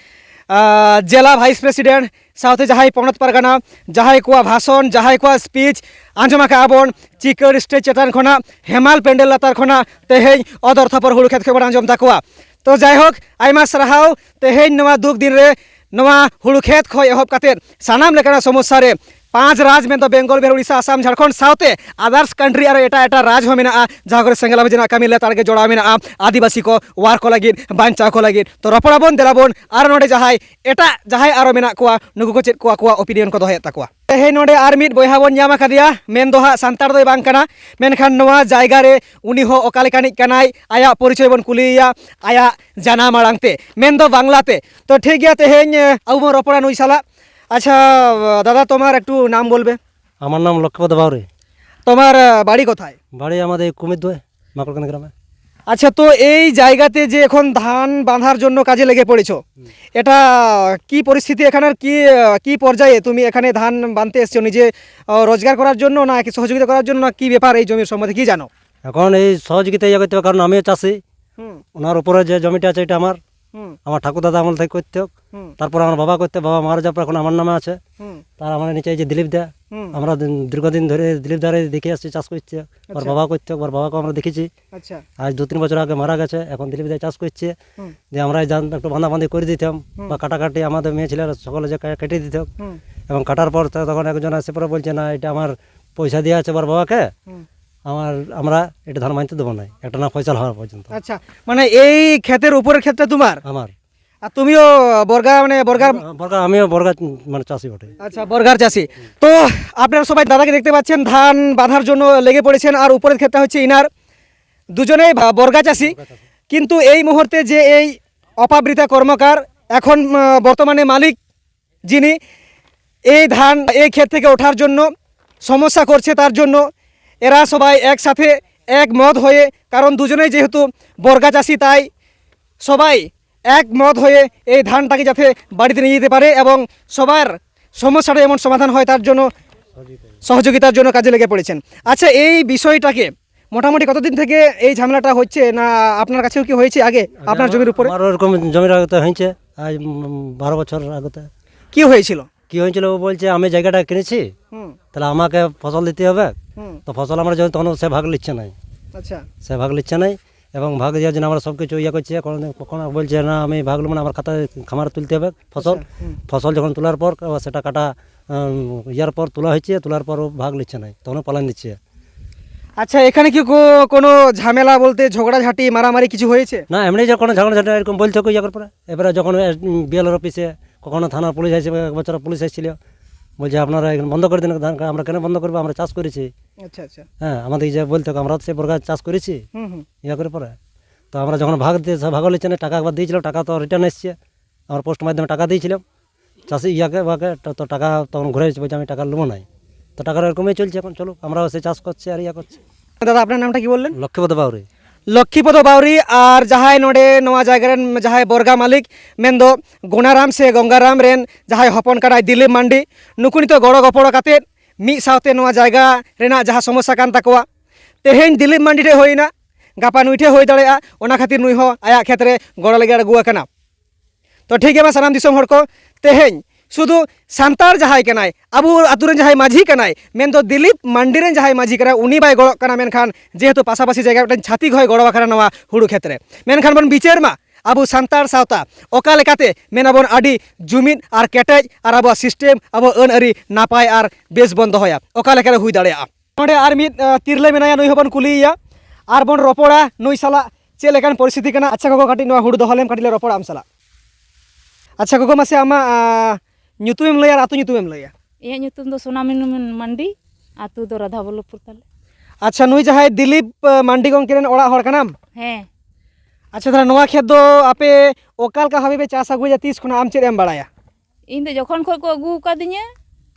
ᱟ, ᱡᱮᱞᱟ ᱵᱷᱟᱭᱤᱥ ᱯᱨᱮᱥᱤᱰᱮᱱᱴ, ᱥᱟᱶᱛᱮ ᱡᱟᱦᱟᱸᱭ ᱯᱚᱱᱚᱛ ᱯᱟᱨᱜᱟᱱᱟ, ᱡᱟᱦᱟᱸᱭ ᱠᱚᱣᱟᱜ ᱵᱷᱟᱥᱚᱱ, ᱡᱟᱦᱟᱸᱭ ᱠᱚᱣᱟᱜ ᱥᱯᱤᱪ ᱟᱸᱡᱚᱢ ᱟᱠᱟᱜᱼᱟ ᱵᱚᱱ, ᱪᱤᱠᱟᱹᱲ ᱥᱴᱮᱡᱽ ᱪᱮᱛᱟᱱ ᱠᱷᱚᱱᱟᱜ, ᱦᱮᱢᱟᱞ ᱯᱮᱱᱰᱮᱞ ᱞᱟᱛᱟᱨ ᱠᱷᱚᱱᱟᱜ ᱛᱮᱦᱮᱧ ᱚᱫᱚᱨ ᱛᱷᱟᱯᱚᱨ ᱦᱩᱲᱩ ᱠᱷᱮᱛ ᱠᱷᱚᱱ ᱵᱚᱱ ᱟᱸᱡᱚᱢ ᱛᱟᱠᱚᱣᱟ᱾ ᱛᱚ ᱡᱟᱭᱦᱳᱠ, ᱟᱭᱢᱟ ᱥᱟᱨᱦᱟᱣ᱾ ᱛᱮᱦᱮᱧ ᱱᱚᱣᱟ ᱫᱩᱠ ᱫᱤᱱ ᱨᱮ ᱱᱚᱣᱟ ᱦᱩᱲᱩ ᱠᱷᱮᱛ ᱠᱷᱚᱱ ᱮᱦᱚᱵ ᱠᱟᱛᱮᱫ ᱥᱟᱱᱟᱢ ᱞᱮᱠᱟᱱᱟᱜ ᱥᱚᱢᱚᱥᱥᱟ ᱨᱮ ᱯᱟᱸᱪ ᱨᱟᱡᱽ ᱢᱮᱱᱫᱚ ᱵᱮᱝᱜᱚᱞ, ᱵᱤᱦᱟᱨ, ᱩᱲᱤᱥᱥᱟ, ᱟᱥᱟᱢ, ᱡᱷᱟᱲᱠᱷᱚᱸᱰ ᱥᱟᱶᱛᱮ others country ᱟᱨ ᱮᱴᱟᱜ ᱮᱴᱟᱜ ᱨᱟᱡᱽ ᱦᱚᱸ ᱢᱮᱱᱟᱜᱼᱟ, ᱡᱟᱦᱟᱸ ᱠᱚᱨᱮ ᱥᱮᱸᱜᱮᱞ ᱚᱵᱷᱤᱡᱟᱱᱟᱜ ᱠᱟᱹᱢᱤ ᱞᱮᱛᱟᱲ ᱜᱮ ᱡᱚᱲᱟᱣ ᱢᱮᱱᱟᱜᱼᱟ, ᱟᱹᱫᱤᱵᱟᱹᱥᱤ ᱠᱚ ᱚᱣᱟᱨ ᱠᱚ ᱞᱟᱹᱜᱤᱫ, ᱵᱟᱧᱪᱟᱣ ᱠᱚ ᱞᱟᱹᱜᱤᱫ᱾ ᱛᱚ ᱨᱚᱯᱚᱲ ᱟᱵᱚᱱ, ᱫᱮᱞᱟ ᱵᱚᱱ, ᱟᱨ ᱱᱚᱰᱮ ᱡᱟᱦᱟᱸᱭ ᱮᱴᱟᱜ ᱡᱟᱦᱟᱸᱭ ᱟᱨᱚ ᱢᱮᱱᱟᱜ ᱠᱚᱣᱟ, ᱱᱩᱠᱩ ᱠᱚ ᱪᱮᱫ ᱠᱚ ᱟᱠᱚᱣᱟᱜ opinion ᱠᱚ ᱫᱚᱦᱚᱭᱮᱫ ᱛᱟᱠᱚᱣᱟ᱾ ᱛᱮᱦᱮᱧ ᱱᱚᱰᱮ ᱟᱨ ᱢᱤᱫ ᱵᱚᱭᱦᱟ ᱵᱚᱱ ᱧᱟᱢ ᱟᱠᱟᱫᱮᱭᱟ, ᱢᱮᱱ ᱫᱚ ᱦᱟᱸᱜ ᱥᱟᱱᱛᱟᱲ ᱫᱚᱭ ᱵᱟᱝ ᱠᱟᱱᱟ, ᱢᱮᱱᱠᱷᱟᱱ ᱱᱚᱣᱟ ᱡᱟᱭᱜᱟ ᱨᱮ ᱩᱱᱤ ᱦᱚᱸ ᱚᱠᱟ ᱞᱮᱠᱟᱱᱤᱡ ᱠᱟᱱᱟᱭ, ᱟᱭᱟᱜ ᱯᱚᱨᱤᱪᱚᱭ ᱵᱚᱱ ᱠᱩᱞᱤᱭᱮᱭᱟ ᱟᱭᱟᱜ ᱡᱟᱱᱟᱢ ᱟᱲᱟᱝ ᱛᱮ, ᱢᱮᱱ ᱫᱚ ᱵᱟᱝᱞᱟ ᱛᱮ᱾ ᱛᱚ ᱴᱷᱤᱠ ᱜᱮᱭᱟ, ᱛᱮᱦᱮᱧ, ᱮ, ᱟᱵᱚ ᱵᱚᱱ ᱨᱚᱯᱚᱲᱟ ᱱᱩᱭ ᱥᱟᱞᱟᱜ᱾ ᱟᱪᱪᱷᱟ ᱫᱟᱫᱟ, ᱛᱳᱢᱟᱨ ᱮᱠᱴᱩ ᱱᱟᱢ ᱵᱚᱞᱵᱮ? আমার নাম লক্ষ্মীপদ বাউরি। তোমার আহ, বাড়ি কোথায়? বাড়ি আমাদের এই কুমিরদুয়ে, মাকড়কান্দি গ্রামে। আচ্ছা, তো এই জায়গাতে যে এখন ধান বাঁধার জন্য কাজে লেগে পড়েছো, হুম। এটা কি পরিস্থিতি, এখানের কি আহ, কি পর্যায়ে তুমি এখানে ধান বাঁধতে এসছো? নিজে আহ, রোজগার করার জন্য, না কি সহযোগিতা করার জন্য, না কি ব্যাপার, এই জমির সম্বন্ধে কি জানো? এখন এই সহযোগিতা ইয়ে করতে হবে, কারণ আমিও চাষি। হুম। ওনার উপরে যে জমিটা আছে, এটা আমার। হুম। আমার ঠাকুর দাদা আমল থেকে করতে হোক। হুম। তারপর আমার বাবা করতে, বাবা মারা যাওয়ার পর এখন আমার নামে আছে। হুম। তার আমার নিচে এই যে দিলীপ দা, হুম। আমরা দিন- দীর্ঘদিন ধরে দিলীপ দারে দেখে আসছি চাষ করছে। ওর আচ্ছা। বাবা করতে হোক, ওর বাবাকে আমরা দেখেছি। আচ্ছা। আজ দু তিন বছর আগে মারা গেছে, এখন দিলীপ দা চাষ করছে। হুম। যে আমরা এই ধান একটু বাঁধাবাঁধি করে দিতাম, হুম। বা কাটাকাটি আমাদের মেয়ে ছেলেরা সকলে যে কা- কেটে দিত। হুম। এবং কাটার পর তো তখন একজন এসে পরে বলছে, "না, এটা আমার পয়সা দিয়ে আছে ওর বাবাকে, হুম। আমার আমরা এটা ধান বাঁধতে দেবো না, একটা না ফয়সাল হওয়ার পর্যন্ত।" আচ্ছা, মানে এই ক্ষেতের উপরের ক্ষেতটা তোমার? আমার। আর তুমিও বর্গা, মানে বর্গার? বর্গা, আমিও বর্গা, মানে চাষি বটে। আচ্ছা, বর্গার চাষি। তো আপনারা সবাই দাদাকে দেখতে পাচ্ছেন, ধান বাঁধার জন্য লেগে পড়েছেন, আর উপরের ক্ষেতটা হচ্ছে ইনার। দুজনেই বা-, বর্গা চাষি। বর্গা চাষি। কিন্তু এই মুহূর্তে যে এই অপাবৃতা কর্মকার এখন আহ, বর্তমানে মালিক, যিনি এই ধান এই ক্ষেত থেকে ওঠার জন্য সমস্যা করছে, তার জন্য এরা সবাই একসাথে একমত হয়ে, কারণ দুজনেই যেহেতু বর্গা চাষি, তাই সবাই একমত হয়ে এই ধানটাকে যাতে বাড়িতে নিয়ে যেতে পারে এবং সবার সমস্যাটা যেমন সমাধান হয়, তার জন্য সহযোগিতার জন্য কাজে লেগে পড়েছেন। আচ্ছা, এই বিষয়টাকে মোটামুটি কতদিন থেকে এই ঝামেলাটা হচ্ছে, না আপনার কাছেও কি হয়েছে আগে আপনার আমার- জমির উপরে? আমার ওরকম জমির আগে তো হয়েছে, আজ উম, বারো বছর আগতে। কি হয়েছিল? কি হয়েছিল, ও বলছে, "আমি জায়গাটা কিনেছি, হুম। তাহলে আমাকে ফসল দিতে হবে।" হুম। তো ফসল আমরা যখন, তখন সে ভাগ নিচ্ছে নাই। আচ্ছা। সে ভাগ নিচ্ছে নাই এবং ভাগ দেওয়ার জন্য আমরা সব কিছু ইয়ে করছি। কখনো, কখনো বলছে, "না, আমি ভাগ নেবো না, আমার খাতায় খামারে তুলতে হবে ফসল।" আচ্ছা, হুম। ফসল যখন তোলার পর, ও সেটা কাটা, উম, ইয়ার পর তোলা হয়েছে, তোলার পর ও ভাগ নিচ্ছে নাই, তখনও পালান দিচ্ছে। আচ্ছা, এখানে কি কো-, কোনো ঝামেলা বলতে ঝগড়াঝাটি, মারামারি কিছু হয়েছে? না, এমনি যে কোনো ঝগড়াঝাটি এরকম বলতে হবে ইয়ে করে পরে। এবারে যখন বিএলআর অফিসে, কখনো থানার পুলিশ আসে, এক বছর পুলিশ এসেছিল, বলছে, "আপনারা এখানে বন্ধ করে দিন ধান, আমরা কেন বন্ধ করবো, আমরা চাষ করেছি।" আচ্ছা, আচ্ছা। হ্যাঁ, আমাদের এই যে বলতে হবে, আমরা তো সে বর্গা চাষ করেছি, হুম, হুম। ইয়ে করে পরে। তো আমরা যখন ভাগ দিয়ে, সব ভাগ নিচ্ছে না, টাকা একবার দিয়েছিলাম, টাকা তো রিটার্ন এসছে, আমার পোস্ট মাধ্যমে টাকা দিয়েছিলাম চাষি ইয়াকে, ওকে, তো, তো টাকা তখন ঘুরে এসেছে, বলছে, "আমি টাকা নেবো নাই।" তো টাকার এরকমই চলছে এখন। চলো, আমরাও সে চাষ করছি আর ইয়া করছি। দাদা, আপনার নামটা কি বললেন? লক্ষ্মীপদ বাউরি। লক্ষ্মীপদ বাউরি। আর যাহাই ᱱᱚᱰᱮ ᱱᱚᱣᱟ ᱡᱟᱭᱜᱟ ᱨᱮᱱ ᱡᱟᱦᱟᱸᱭ ᱵᱚᱨᱜᱟ ᱢᱟᱹᱞᱤᱠ, ᱢᱮᱱᱫᱚ ᱜᱩᱱᱟᱨᱟᱢ ᱥᱮ ᱜᱚᱝᱜᱟᱨᱟᱢ ᱨᱮᱱ ᱡᱟᱦᱟᱸᱭ ᱦᱚᱯᱚᱱ ᱠᱟᱱᱟᱭ ᱫᱤᱞᱤᱯ ᱢᱟᱱᱰᱤ, ᱱᱩᱠᱩ ᱱᱤᱛᱚᱜ ᱜᱚᱲᱚ ᱜᱚᱯᱚᱲᱚ ᱠᱟᱛᱮᱫ ᱢᱤᱫ ᱥᱟᱶᱛᱮ ᱱᱚᱣᱟ ᱡᱟᱭᱜᱟ ᱨᱮᱱᱟᱜ ᱡᱟᱦᱟᱸ ᱥᱚᱢᱚᱥᱥᱟ ᱠᱟᱱ ᱛᱟᱠᱚᱣᱟ, ᱛᱮᱦᱮᱧ ᱫᱤᱞᱤᱯ ᱢᱟᱱᱰᱤ ᱴᱷᱮᱡ ᱦᱩᱭᱱᱟ, ᱜᱟᱯᱟ ᱱᱩᱭ ᱴᱷᱮᱡ ᱦᱩᱭ ᱫᱟᱲᱮᱭᱟᱜᱼᱟ, ᱚᱱᱟ ᱠᱷᱟᱹᱛᱤᱨ ᱱᱩᱭ ᱦᱚᱸ ᱟᱭᱟᱜ ᱠᱷᱮᱛ ᱨᱮ ᱜᱚᱲᱚ ᱞᱟᱹᱜᱤᱫ ᱟᱬᱜᱚ ᱟᱠᱟᱱᱟ᱾ ᱛᱚ ᱴᱷᱤᱠ ᱜᱮᱭᱟ, ᱢᱟ ᱥᱟᱱᱟᱢ ᱫᱤᱥᱚᱢ ᱦᱚᱲ ᱠᱚ, ᱛᱮᱦᱮᱧ ᱥᱩᱫᱷᱩ ᱥᱟᱱᱛᱟᱲ ᱡᱟᱦᱟᱸᱭ ᱠᱟᱱᱟᱭ, ᱟᱵᱚ ᱟᱛᱳ ᱨᱮᱱ ᱡᱟᱦᱟᱸᱭ ᱢᱟᱹᱡᱷᱤ ᱠᱟᱱᱟᱭ, ᱢᱮᱱᱫᱚ ᱫᱤᱞᱤᱯ ᱢᱟᱱᱰᱤ ᱨᱮᱱ ᱡᱟᱦᱟᱸᱭ ᱢᱟᱹᱡᱷᱤ ᱠᱟᱱᱟᱭ, ᱩᱱᱤ ᱵᱟᱭ ᱜᱚᱲᱚᱜ ᱠᱟᱱᱟ, ᱢᱮᱱᱠᱷᱟᱱ ᱡᱮᱦᱮᱛᱩ ᱯᱟᱥᱟᱯᱟᱥᱤ ᱡᱟᱭᱜᱟ ᱢᱤᱫᱴᱮᱱ ᱪᱷᱟᱹᱛᱤᱠ ᱦᱚᱸᱭ ᱜᱚᱲᱚ ᱟᱠᱟᱱᱟ ᱱᱚᱣᱟ ᱦᱩᱲᱩ ᱠᱷᱮᱛ ᱨᱮ, ᱢᱮᱱᱠᱷᱟᱱ ᱵᱚᱱ ᱵᱤᱪᱟᱹᱨ ᱢᱟ ᱟᱵᱚ ᱥᱟᱱᱛᱟᱲ ᱥᱟᱶᱛᱟ ᱚᱠᱟ ᱞᱮᱠᱟᱛᱮ ᱢᱮᱱᱟᱵᱚᱱ ᱟᱹᱰᱤ ᱡᱩᱢᱤᱫ ᱟᱨ ᱠᱮᱴᱮᱡ ᱟᱨ ᱟᱵᱚᱣᱟᱜ system, ᱟᱵᱚ ᱟᱹᱱ ᱟᱹᱨᱤ ᱱᱟᱯᱟᱭ ᱟᱨ ᱵᱮᱥ ᱵᱚᱱ ᱫᱚᱦᱚᱭᱟ, ᱚᱠᱟ ᱞᱮᱠᱟᱨᱮ ᱦᱩᱭ ᱫᱟᱲᱮᱭᱟᱜᱼᱟ᱾ ᱱᱚᱰᱮ ᱟᱨ ᱢᱤᱫ, ᱟᱸ, ᱛᱤᱨᱞᱟᱹ ᱢᱮᱱᱟᱭᱟ, ᱱᱩᱭ ᱦᱚᱸᱵᱚᱱ ᱠᱩᱞᱤᱭᱮᱭᱟ ᱟᱨ ᱵᱚᱱ ᱨᱚᱯᱚᱲᱟ ᱱᱩᱭ ᱥᱟᱞᱟᱜ ᱪᱮᱫ ᱞᱮᱠᱟᱱ ᱯᱚᱨᱤᱥᱛᱷᱤᱛᱤ ᱠᱟᱱᱟ᱾ ᱟᱪᱪᱷᱟ ᱜᱚᱜᱚ, ᱠᱟᱹᱴᱤᱡ ᱱᱚᱣᱟ ᱦᱩᱲᱩ ᱫᱚᱦᱚ ᱞᱮᱢ, ᱠᱟᱹᱴᱤᱡ ᱞᱮ ᱨᱚᱯᱚᱲᱟ ᱟᱢ ᱥᱟᱞᱟᱜ᱾ ᱟᱪᱪᱷᱟ ᱜᱚᱜᱚ, ᱢᱟᱥᱮ ᱟᱢᱟᱜ, ᱟᱸ, ᱧᱩᱛᱩᱢᱮᱢ ᱞᱟᱹᱭᱟ ᱟᱨ ᱟᱹᱛᱩ ᱧᱩᱛᱩᱢᱮᱢ ᱞᱟᱹᱭᱟ᱾ ᱤᱧᱟᱹᱜ ᱧᱩᱛᱩᱢ ᱫᱚ ᱥᱳᱱᱟᱢᱚᱱᱤ ᱢᱟᱱᱰᱤ, ᱟᱹᱛᱩ ᱫᱚ ᱨᱟᱫᱷᱟᱵᱚᱞᱞᱚᱵᱷᱯᱩᱨ ᱛᱟᱞᱮ᱾ ᱟᱪᱪᱷᱟ, ᱱᱩᱭ ᱡᱟᱦᱟᱸᱭ ᱫᱤᱞᱤᱯ, ᱟᱸ, ᱢᱟᱱᱰᱤ ᱜᱚᱢᱠᱮ ᱨᱮᱱ ᱚᱲᱟᱜ ᱦᱚᱲ ᱠᱟᱱᱟᱢ? ᱦᱮᱸ᱾ ᱟᱪᱪᱷᱟ, ᱛᱟᱦᱚᱞᱮ ᱱᱚᱣᱟ ᱠᱷᱮᱛ ᱫᱚ ᱟᱯᱮ ᱚᱠᱟ ᱞᱮᱠᱟ ᱵᱷᱟᱵᱮ ᱯᱮ ᱪᱟᱥ ᱟᱹᱜᱩᱭᱮᱫᱟ, ᱛᱤᱥ ᱠᱷᱚᱱᱟᱜ, ᱟᱢ ᱪᱮᱫ ᱮᱢ ᱵᱟᱲᱟᱭᱟ? ᱤᱧ ᱫᱚ ᱡᱚᱠᱷᱚᱱ ᱠᱷᱚᱡ ᱠᱚ ᱟᱹᱜᱩ ᱟᱠᱟᱫᱤᱧᱟ,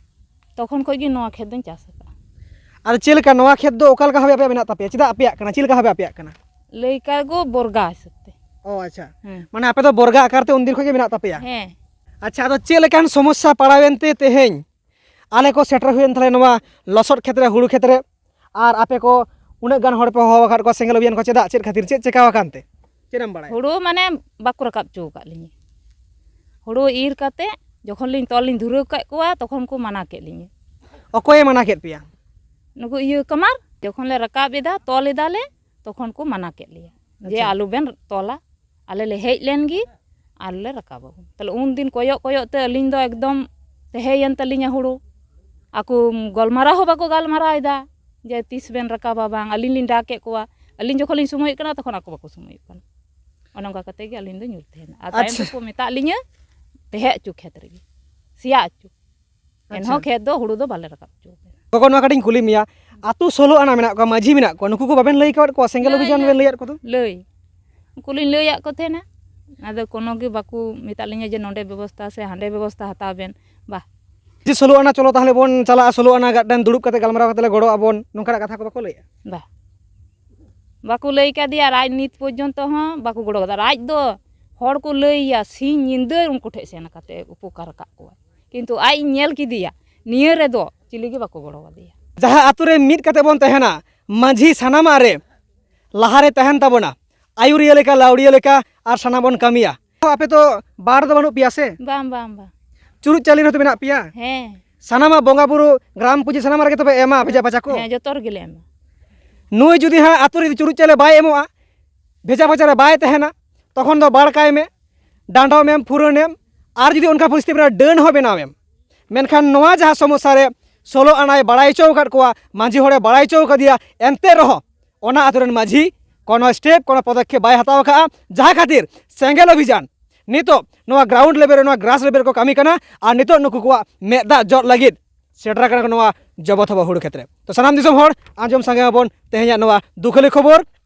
ᱛᱚᱠᱷᱚᱱ ᱠᱷᱚᱡ ᱜᱮ ᱱᱚᱣᱟ ᱠᱷᱮᱛ ᱫᱚᱧ ᱪᱟᱥ ᱟᱠᱟᱫᱼᱟ᱾ ᱟᱨ ᱪᱮᱫ ᱞᱮᱠᱟ ᱱᱚᱣᱟ ᱠᱷᱮᱛ ᱫᱚ ᱚᱠᱟ ᱞᱮᱠᱟ ᱵᱷᱟᱵᱮ ᱟᱯᱮᱭᱟᱜ ᱢᱮᱱᱟᱜ ᱛᱟᱯᱮᱭᱟ? ᱪᱮᱫᱟᱜ ᱟᱯᱮᱭᱟᱜ ᱠᱟᱱᱟ? ᱪᱮᱫ ᱞᱮᱠᱟ ᱵᱷᱟᱵᱮ ᱟᱯᱮᱭᱟᱜ ᱠᱟᱱᱟ? ᱞᱟᱹᱭ ᱠᱟᱜ ᱠᱚ ᱵᱚᱨᱜᱟ ᱦᱤᱥᱟᱹᱵ ᱛᱮ᱾ ᱚ, ᱟᱪᱪᱷᱟ᱾ ᱦᱮᱸ᱾ ᱢᱟᱱᱮ ᱟᱯᱮ ᱫᱚ ᱵᱚᱨᱜᱟ ᱟᱠᱟᱨ ᱛᱮ ᱩᱱᱫᱤᱱ ᱠᱷᱚᱡ ᱜᱮ ᱢᱮᱱᱟᱜ ᱛᱟᱯᱮᱭᱟ? ᱦᱮᱸ᱾ ᱟᱪᱪᱷᱟ, ᱟᱫᱚ ᱪᱮᱫ ᱞᱮᱠᱟᱱ ᱥᱚᱢᱚᱥᱥᱟ ᱯᱟᱲᱟᱣᱮᱱ ᱛᱮ ᱛᱮᱦᱮᱧ ᱟᱞᱮ ᱠᱚ ᱥᱮᱴᱮᱨ ᱦᱩᱭᱮᱱ ᱛᱟᱞᱮ ᱱᱚᱣᱟ ᱞᱚᱥᱚᱫ ᱠᱷᱮᱛ ᱨᱮ, ᱦᱩᱲᱩ ᱠᱷᱮᱛ ᱨᱮ, ᱟᱨ ᱟᱯᱮ ᱠᱚ ᱩᱱᱟᱹᱜ ᱜᱟᱱ ᱦᱚᱲ ᱯᱮ ᱦᱚᱦᱚ ᱟᱠᱟᱫ ᱠᱚᱣᱟ ᱥᱮᱸᱜᱮᱞ ᱚᱵᱷᱤᱭᱟᱱ ᱠᱚ, ᱪᱮᱫᱟᱜ, ᱪᱮᱫ ᱠᱷᱟᱹᱛᱤᱨ, ᱪᱮᱫ ᱪᱮᱠᱟᱣ ᱟᱠᱟᱱ ᱛᱮ? ᱪᱮᱫ ᱮᱢ ᱵᱟᱲᱟᱭᱟ? ᱦᱩᱲᱩ ᱢᱟᱱᱮ ᱵᱟᱠᱚ ᱨᱟᱠᱟᱵ ᱦᱚᱪᱚ ᱟᱠᱟᱫ ᱞᱤᱧᱟᱹ᱾ ᱦᱩᱲᱩ ᱤᱨ ᱠᱟᱛᱮ ᱡᱚᱠᱷᱚᱱ ᱞᱤᱧ ᱛᱚᱞ ᱞᱤᱧ ᱫᱷᱩᱨᱟᱹᱣ ᱠᱮᱫ ᱠᱚᱣᱟ, ᱛᱚᱠᱷᱚᱱ ᱠᱚ ᱢᱟᱱᱟ ᱠᱮᱫ ᱞᱤᱧᱟᱹ᱾ ᱚᱠᱚᱭᱮ ᱢᱟᱱᱟ ᱠᱮᱫ ᱯᱮᱭᱟ? ᱱᱩᱠᱩ ᱤᱭᱟᱹ ᱠᱟᱢᱟᱨ, ᱡᱚᱠᱷᱚᱱ ᱞᱮ ᱨᱟᱠᱟᱵ ᱮᱫᱟ, ᱛᱚᱞ ᱮᱫᱟᱞᱮ, ᱛᱚᱠᱷᱚᱱ ᱠᱚ ᱢᱟᱱᱟ ᱠᱮᱫ ᱞᱮᱭᱟ ᱡᱮ, ᱟᱪᱪᱷᱟ᱾ ᱟᱞᱚ ᱵᱮᱱ ᱛᱚᱞᱟ, ᱟᱞᱮ ᱞᱮ ᱦᱮᱡ ᱞᱮᱱ ᱜᱮ ᱟᱨ ᱞᱮ ᱨᱟᱠᱟᱵᱟᱵᱚᱱ᱾ ᱛᱟᱦᱞᱮ ᱩᱱ ᱫᱤᱱ ᱠᱚᱭᱚᱜ ᱠᱚᱭᱚᱜ ᱛᱮ ᱟᱹᱞᱤᱧ ᱫᱚ ᱮᱠᱫᱚᱢ ᱛᱟᱦᱮᱸᱭᱮᱱ ᱛᱟᱹᱞᱤᱧᱟ ᱦᱩᱲᱩ᱾ ᱟᱠᱚ ᱜᱟᱞᱢᱟᱨᱟᱣ ᱦᱚᱸ ᱵᱟᱠᱚ ᱜᱟᱞᱢᱟᱨᱟᱣ ᱮᱫᱟ ᱡᱮ ᱛᱤᱥ ᱵᱮᱱ ᱨᱟᱠᱟᱵᱟ, ᱵᱟᱝ᱾ ᱟᱹᱞᱤᱧ ᱞᱤᱧ ᱰᱟᱠᱮᱫ ᱠᱚᱣᱟ, ᱟᱹᱞᱤᱧ ᱡᱚᱠᱷᱚᱱ ᱞᱤᱧ ᱥᱚᱢᱚᱭᱚᱜ ᱠᱟᱱᱟ, ᱛᱚᱠᱷᱚᱱ ᱟᱠᱚ ᱵᱟᱠᱚ ᱥᱚᱢᱚᱭᱚᱜ ᱠᱟᱱᱟ᱾ ᱚᱱᱮ ᱚᱱᱠᱟ ᱠᱟᱛᱮ ᱜᱮ ᱟᱹᱞᱤᱧ ᱫᱚ ᱧᱩᱨ ᱛᱟᱦᱮᱱᱟ᱾ ᱟᱨ ᱛᱟᱭᱚᱢ ᱟᱪᱪᱷᱟ᱾ ᱛᱮᱠᱚ ᱢᱮᱛᱟᱜ ᱞᱤᱧᱟᱹ, "ᱛᱟᱦᱮᱸ ᱦᱚᱪᱚ ᱠᱷᱮᱛ ᱨᱮᱜᱮ, ᱥᱮᱭᱟ ᱦᱚᱪᱚ᱾" ᱮᱱᱦᱚᱸ ᱟᱪᱪᱷᱟ᱾ ᱠᱷᱮᱛ ᱫᱚ ᱦᱩᱲᱩ ᱫᱚ ᱵᱟᱞᱮ ᱨᱟᱠᱟᱵ ᱦᱚᱪᱚ ᱟᱠᱟᱫᱟ᱾ ᱜᱚᱜᱚ, ᱱᱚᱣᱟ ᱠᱟᱹᱴᱤᱡ ᱤᱧ ᱠᱩᱞᱤ ᱢᱮᱭᱟ, ᱟᱛᱳ ᱥᱳᱞᱳ ᱟᱱᱟ ᱢᱮᱱᱟᱜ ᱠᱚᱣᱟ, ᱢᱟᱹᱡᱷᱤ ᱢᱮᱱᱟᱜ ᱠᱚᱣᱟ, ᱱᱩᱠᱩ ᱠᱚ ᱵᱟᱵᱮᱱ ᱞᱟᱹᱭ ᱟᱠᱟᱫ ᱠᱚᱣᱟ ᱥᱮᱸᱜᱮᱞ ᱞᱟᱹᱭ, ᱚᱵᱷᱤᱡᱟᱱ ᱞᱟᱹᱭ, ᱵᱮᱱ ᱞᱟᱹᱭᱟᱫ ᱠᱚᱫᱚ? ᱞᱟᱹᱭ᱾ ᱩᱱᱠᱩ ᱞᱤᱧ ᱞᱟᱹᱭᱟᱫ ᱠᱚ ᱛᱟᱦᱮᱱᱟ, ᱟᱫᱚ ᱠᱳᱱᱳ ᱜᱮ ᱵᱟᱠᱚ ᱢᱮᱛᱟᱜ ᱞᱤᱧᱟ ᱡᱮ ᱱᱚᱰᱮ ᱵᱮᱵᱚᱥᱛᱷᱟ ᱥᱮ ᱦᱟᱸᱰᱮ ᱵᱮᱵᱚᱥᱛᱷᱟ ᱦᱟᱛᱟᱣ ᱵᱮᱱ, ᱵᱟ᱾ ᱡᱮ ᱥᱳᱞᱳ ᱟᱱᱟ, ᱪᱚᱞᱚ ᱛᱟᱦᱚᱞᱮ ᱵᱚᱱ ᱪᱟᱞᱟᱜᱼᱟ, ᱥᱳᱞᱳ ᱟᱱᱟ ᱜᱟᱨᱰᱮᱱ ᱫᱩᱲᱩᱵ ᱠᱟᱛᱮ ᱜᱟᱞᱢᱟᱨᱟᱣ ᱠᱟᱛᱮ ᱞᱮ ᱜᱚᱲᱚᱜ ᱟᱵᱚᱱ, ᱱᱚᱝᱠᱟᱱᱟᱜ ᱠᱟᱛᱷᱟ ᱠᱚ ᱵᱟᱠᱚ ᱞᱟᱹᱭᱟ? ᱵᱟ, ᱵᱟᱠᱚ ᱞᱟᱹᱭ ᱠᱟᱫᱮᱭᱟ᱾ ᱟᱨ ᱟᱡ ᱱᱤᱛ ᱯᱚᱨᱡᱚᱱᱛᱚ ᱦᱚᱸ ᱵᱟᱠᱚ ᱜᱚᱲᱚ ᱠᱟᱫᱟ᱾ ᱟᱨ ᱟᱡ ᱫᱚ ᱦᱚᱲ ᱠᱚ ᱞᱟᱹᱭᱟ, ᱥᱤᱧ ᱧᱤᱫᱟᱹ ᱩᱱᱠᱩ ᱴᱷᱮᱡ ᱥᱮᱱ ᱠᱟᱛᱮ ᱩᱯᱚᱠᱟᱨ ᱟᱠᱟᱫ ᱠᱚᱣᱟ, ᱠᱤᱱᱛᱩ ᱟᱡ ᱤᱧ ᱧᱮᱞ ᱠᱮᱫᱮᱭᱟ, ᱱᱤᱭᱟᱹ ᱨᱮᱫᱚ ᱪᱤᱞᱤ ᱜᱮ ᱵᱟᱠᱚ ᱜᱚᱲᱚ ᱟᱫᱮᱭᱟ᱾ ᱡᱟᱦᱟᱸ ᱟᱛᱳ ᱨᱮ ᱢᱤᱫ ᱠᱟᱛᱮ ᱵᱚᱱ ᱛᱟᱦᱮᱱᱟ, ᱢᱟᱹᱡᱷᱤ ᱥᱟᱱᱟᱢᱟᱜ ᱨᱮ ᱞᱟᱦᱟᱨᱮ ᱛᱟᱦᱮᱱ ᱛᱟᱵᱚᱱᱟ, ᱟᱹᱭᱩᱨᱤᱭᱟᱹ ᱞᱮᱠᱟ, ᱞᱟᱹᱣᱲᱤᱭᱟᱹ ᱞᱮᱠᱟ, ᱟᱨ ᱥᱟᱱᱟᱢ ᱵᱚᱱ ᱠᱟᱹᱢᱤᱭᱟ᱾ ᱟᱯᱮ ᱛᱚ ᱵᱟᱨ ᱫᱚ ᱵᱟᱹᱱᱩᱜ ᱯᱮᱭᱟ ᱥᱮ? ᱵᱟᱝ, ᱵᱟᱝ, ᱵᱟᱝ᱾ ᱪᱩᱨᱩᱡ ᱪᱟᱹᱞᱤ ᱨᱮᱦᱚᱸ ᱛᱚ ᱢᱮᱱᱟᱜ ᱯᱮᱭᱟ? ᱦᱮᱸ᱾ ᱥᱟᱱᱟᱢᱟᱜ ᱵᱚᱸᱜᱟ ᱵᱩᱨᱩ, ᱜᱨᱟᱢ ᱯᱩᱡᱟᱹ, ᱥᱟᱱᱟᱢ ᱨᱮᱜᱮ ᱛᱚᱯᱮ ᱮᱢᱟ ᱵᱷᱮᱡᱟ ᱯᱟᱪᱟ ᱠᱚ? ᱦᱮᱸ, ᱡᱚᱛᱚ ᱨᱮᱜᱮ ᱞᱮ ᱮᱢᱟ᱾ ᱱᱩᱭ ᱡᱩᱫᱤ ᱦᱟᱸᱜ ᱟᱛᱳ ᱨᱮ ᱡᱩᱫᱤ ᱪᱩᱨᱩᱡ ᱪᱟᱣᱞᱮ ᱵᱟᱭ ᱮᱢᱚᱜᱼᱟ, ᱵᱷᱮᱡᱟ ᱯᱟᱪᱟ ᱨᱮ ᱵᱟᱭ ᱛᱟᱦᱮᱱᱟ, ᱛᱚᱠᱷᱚᱱ ᱫᱚ ᱵᱟᱲ ᱠᱟᱭ ᱢᱮ, ᱰᱟᱸᱰᱚᱢ ᱮᱢ, ᱯᱷᱩᱨᱟᱹᱱ ᱮᱢ, ᱟᱨ ᱡᱩᱫᱤ ᱚᱱᱠᱟ ᱯᱚᱨᱤᱥᱛᱷᱤᱛᱤ ᱢᱮᱱᱟᱜᱼᱟ, ᱰᱟᱹᱱ ᱦᱚᱸ ᱵᱮᱱᱟᱣ ᱮᱢ᱾ ᱢᱮᱱᱠᱷᱟᱱ ᱱᱚᱣᱟ ᱡᱟᱦᱟᱸ ᱥᱚᱢᱚᱥᱥᱟ ᱨᱮ ᱥᱳᱞᱳ ᱟᱱᱟᱭ ᱵᱟᱲᱟᱭ ᱦᱚᱪᱚ ᱟᱠᱟᱫ ᱠᱚᱣᱟ, ᱢᱟᱹᱡᱷᱤ ᱦᱚᱲᱮ ᱵᱟᱲᱟᱭ ᱦᱚᱪᱚ ᱟᱠᱟᱫᱮᱭᱟ, ᱮᱱᱛᱮ ᱨᱮᱦᱚᱸ ᱚᱱᱟ ᱟᱛᱳ ᱨᱮᱱ ᱢᱟᱹᱡᱷᱤ ᱠᱳᱱᱳ step, ᱠᱳᱱᱳ ᱯᱚᱫᱚᱠᱷᱮᱯ ᱵᱟᱭ ᱦᱟᱛᱟᱣ ᱟᱠᱟᱫᱼᱟ, ᱡᱟᱦᱟᱸ ᱠᱷᱟᱹᱛᱤᱨ ᱥᱮᱸᱜᱮᱞ ᱚᱵᱷᱤᱡᱟᱱ ᱱᱤᱛᱚᱜ ᱱᱚᱣᱟ ground level ᱨᱮ, ᱱᱚᱣᱟ grass level ᱨᱮᱠᱚ ᱠᱟᱹᱢᱤ ᱠᱟᱱᱟ᱾ ᱟᱨ ᱱᱤᱛᱚᱜ ᱱᱩᱠᱩ ᱠᱚᱣᱟᱜ ᱢᱮᱫ ᱫᱟᱜ ᱡᱚᱜ ᱞᱟᱹᱜᱤᱫ ᱥᱮᱴᱮᱨ ᱟᱠᱟᱱᱟ ᱠᱚ ᱱᱚᱣᱟ ᱡᱚᱵᱚ ᱛᱷᱚᱵᱚ ᱦᱩᱲᱩ ᱠᱷᱮᱛ ᱨᱮ᱾ ᱛᱚ ᱥᱟᱱᱟᱢ ᱫᱤᱥᱚᱢ ᱦᱚᱲ, ᱟᱸᱡᱚᱢ ᱥᱟᱸᱜᱮ ᱟᱵᱚᱱ ᱛᱮᱦᱮᱧᱟᱜ ᱱᱚᱣᱟ ᱫᱩᱠᱷᱟᱹᱞᱤ ᱠᱷᱚᱵᱚᱨ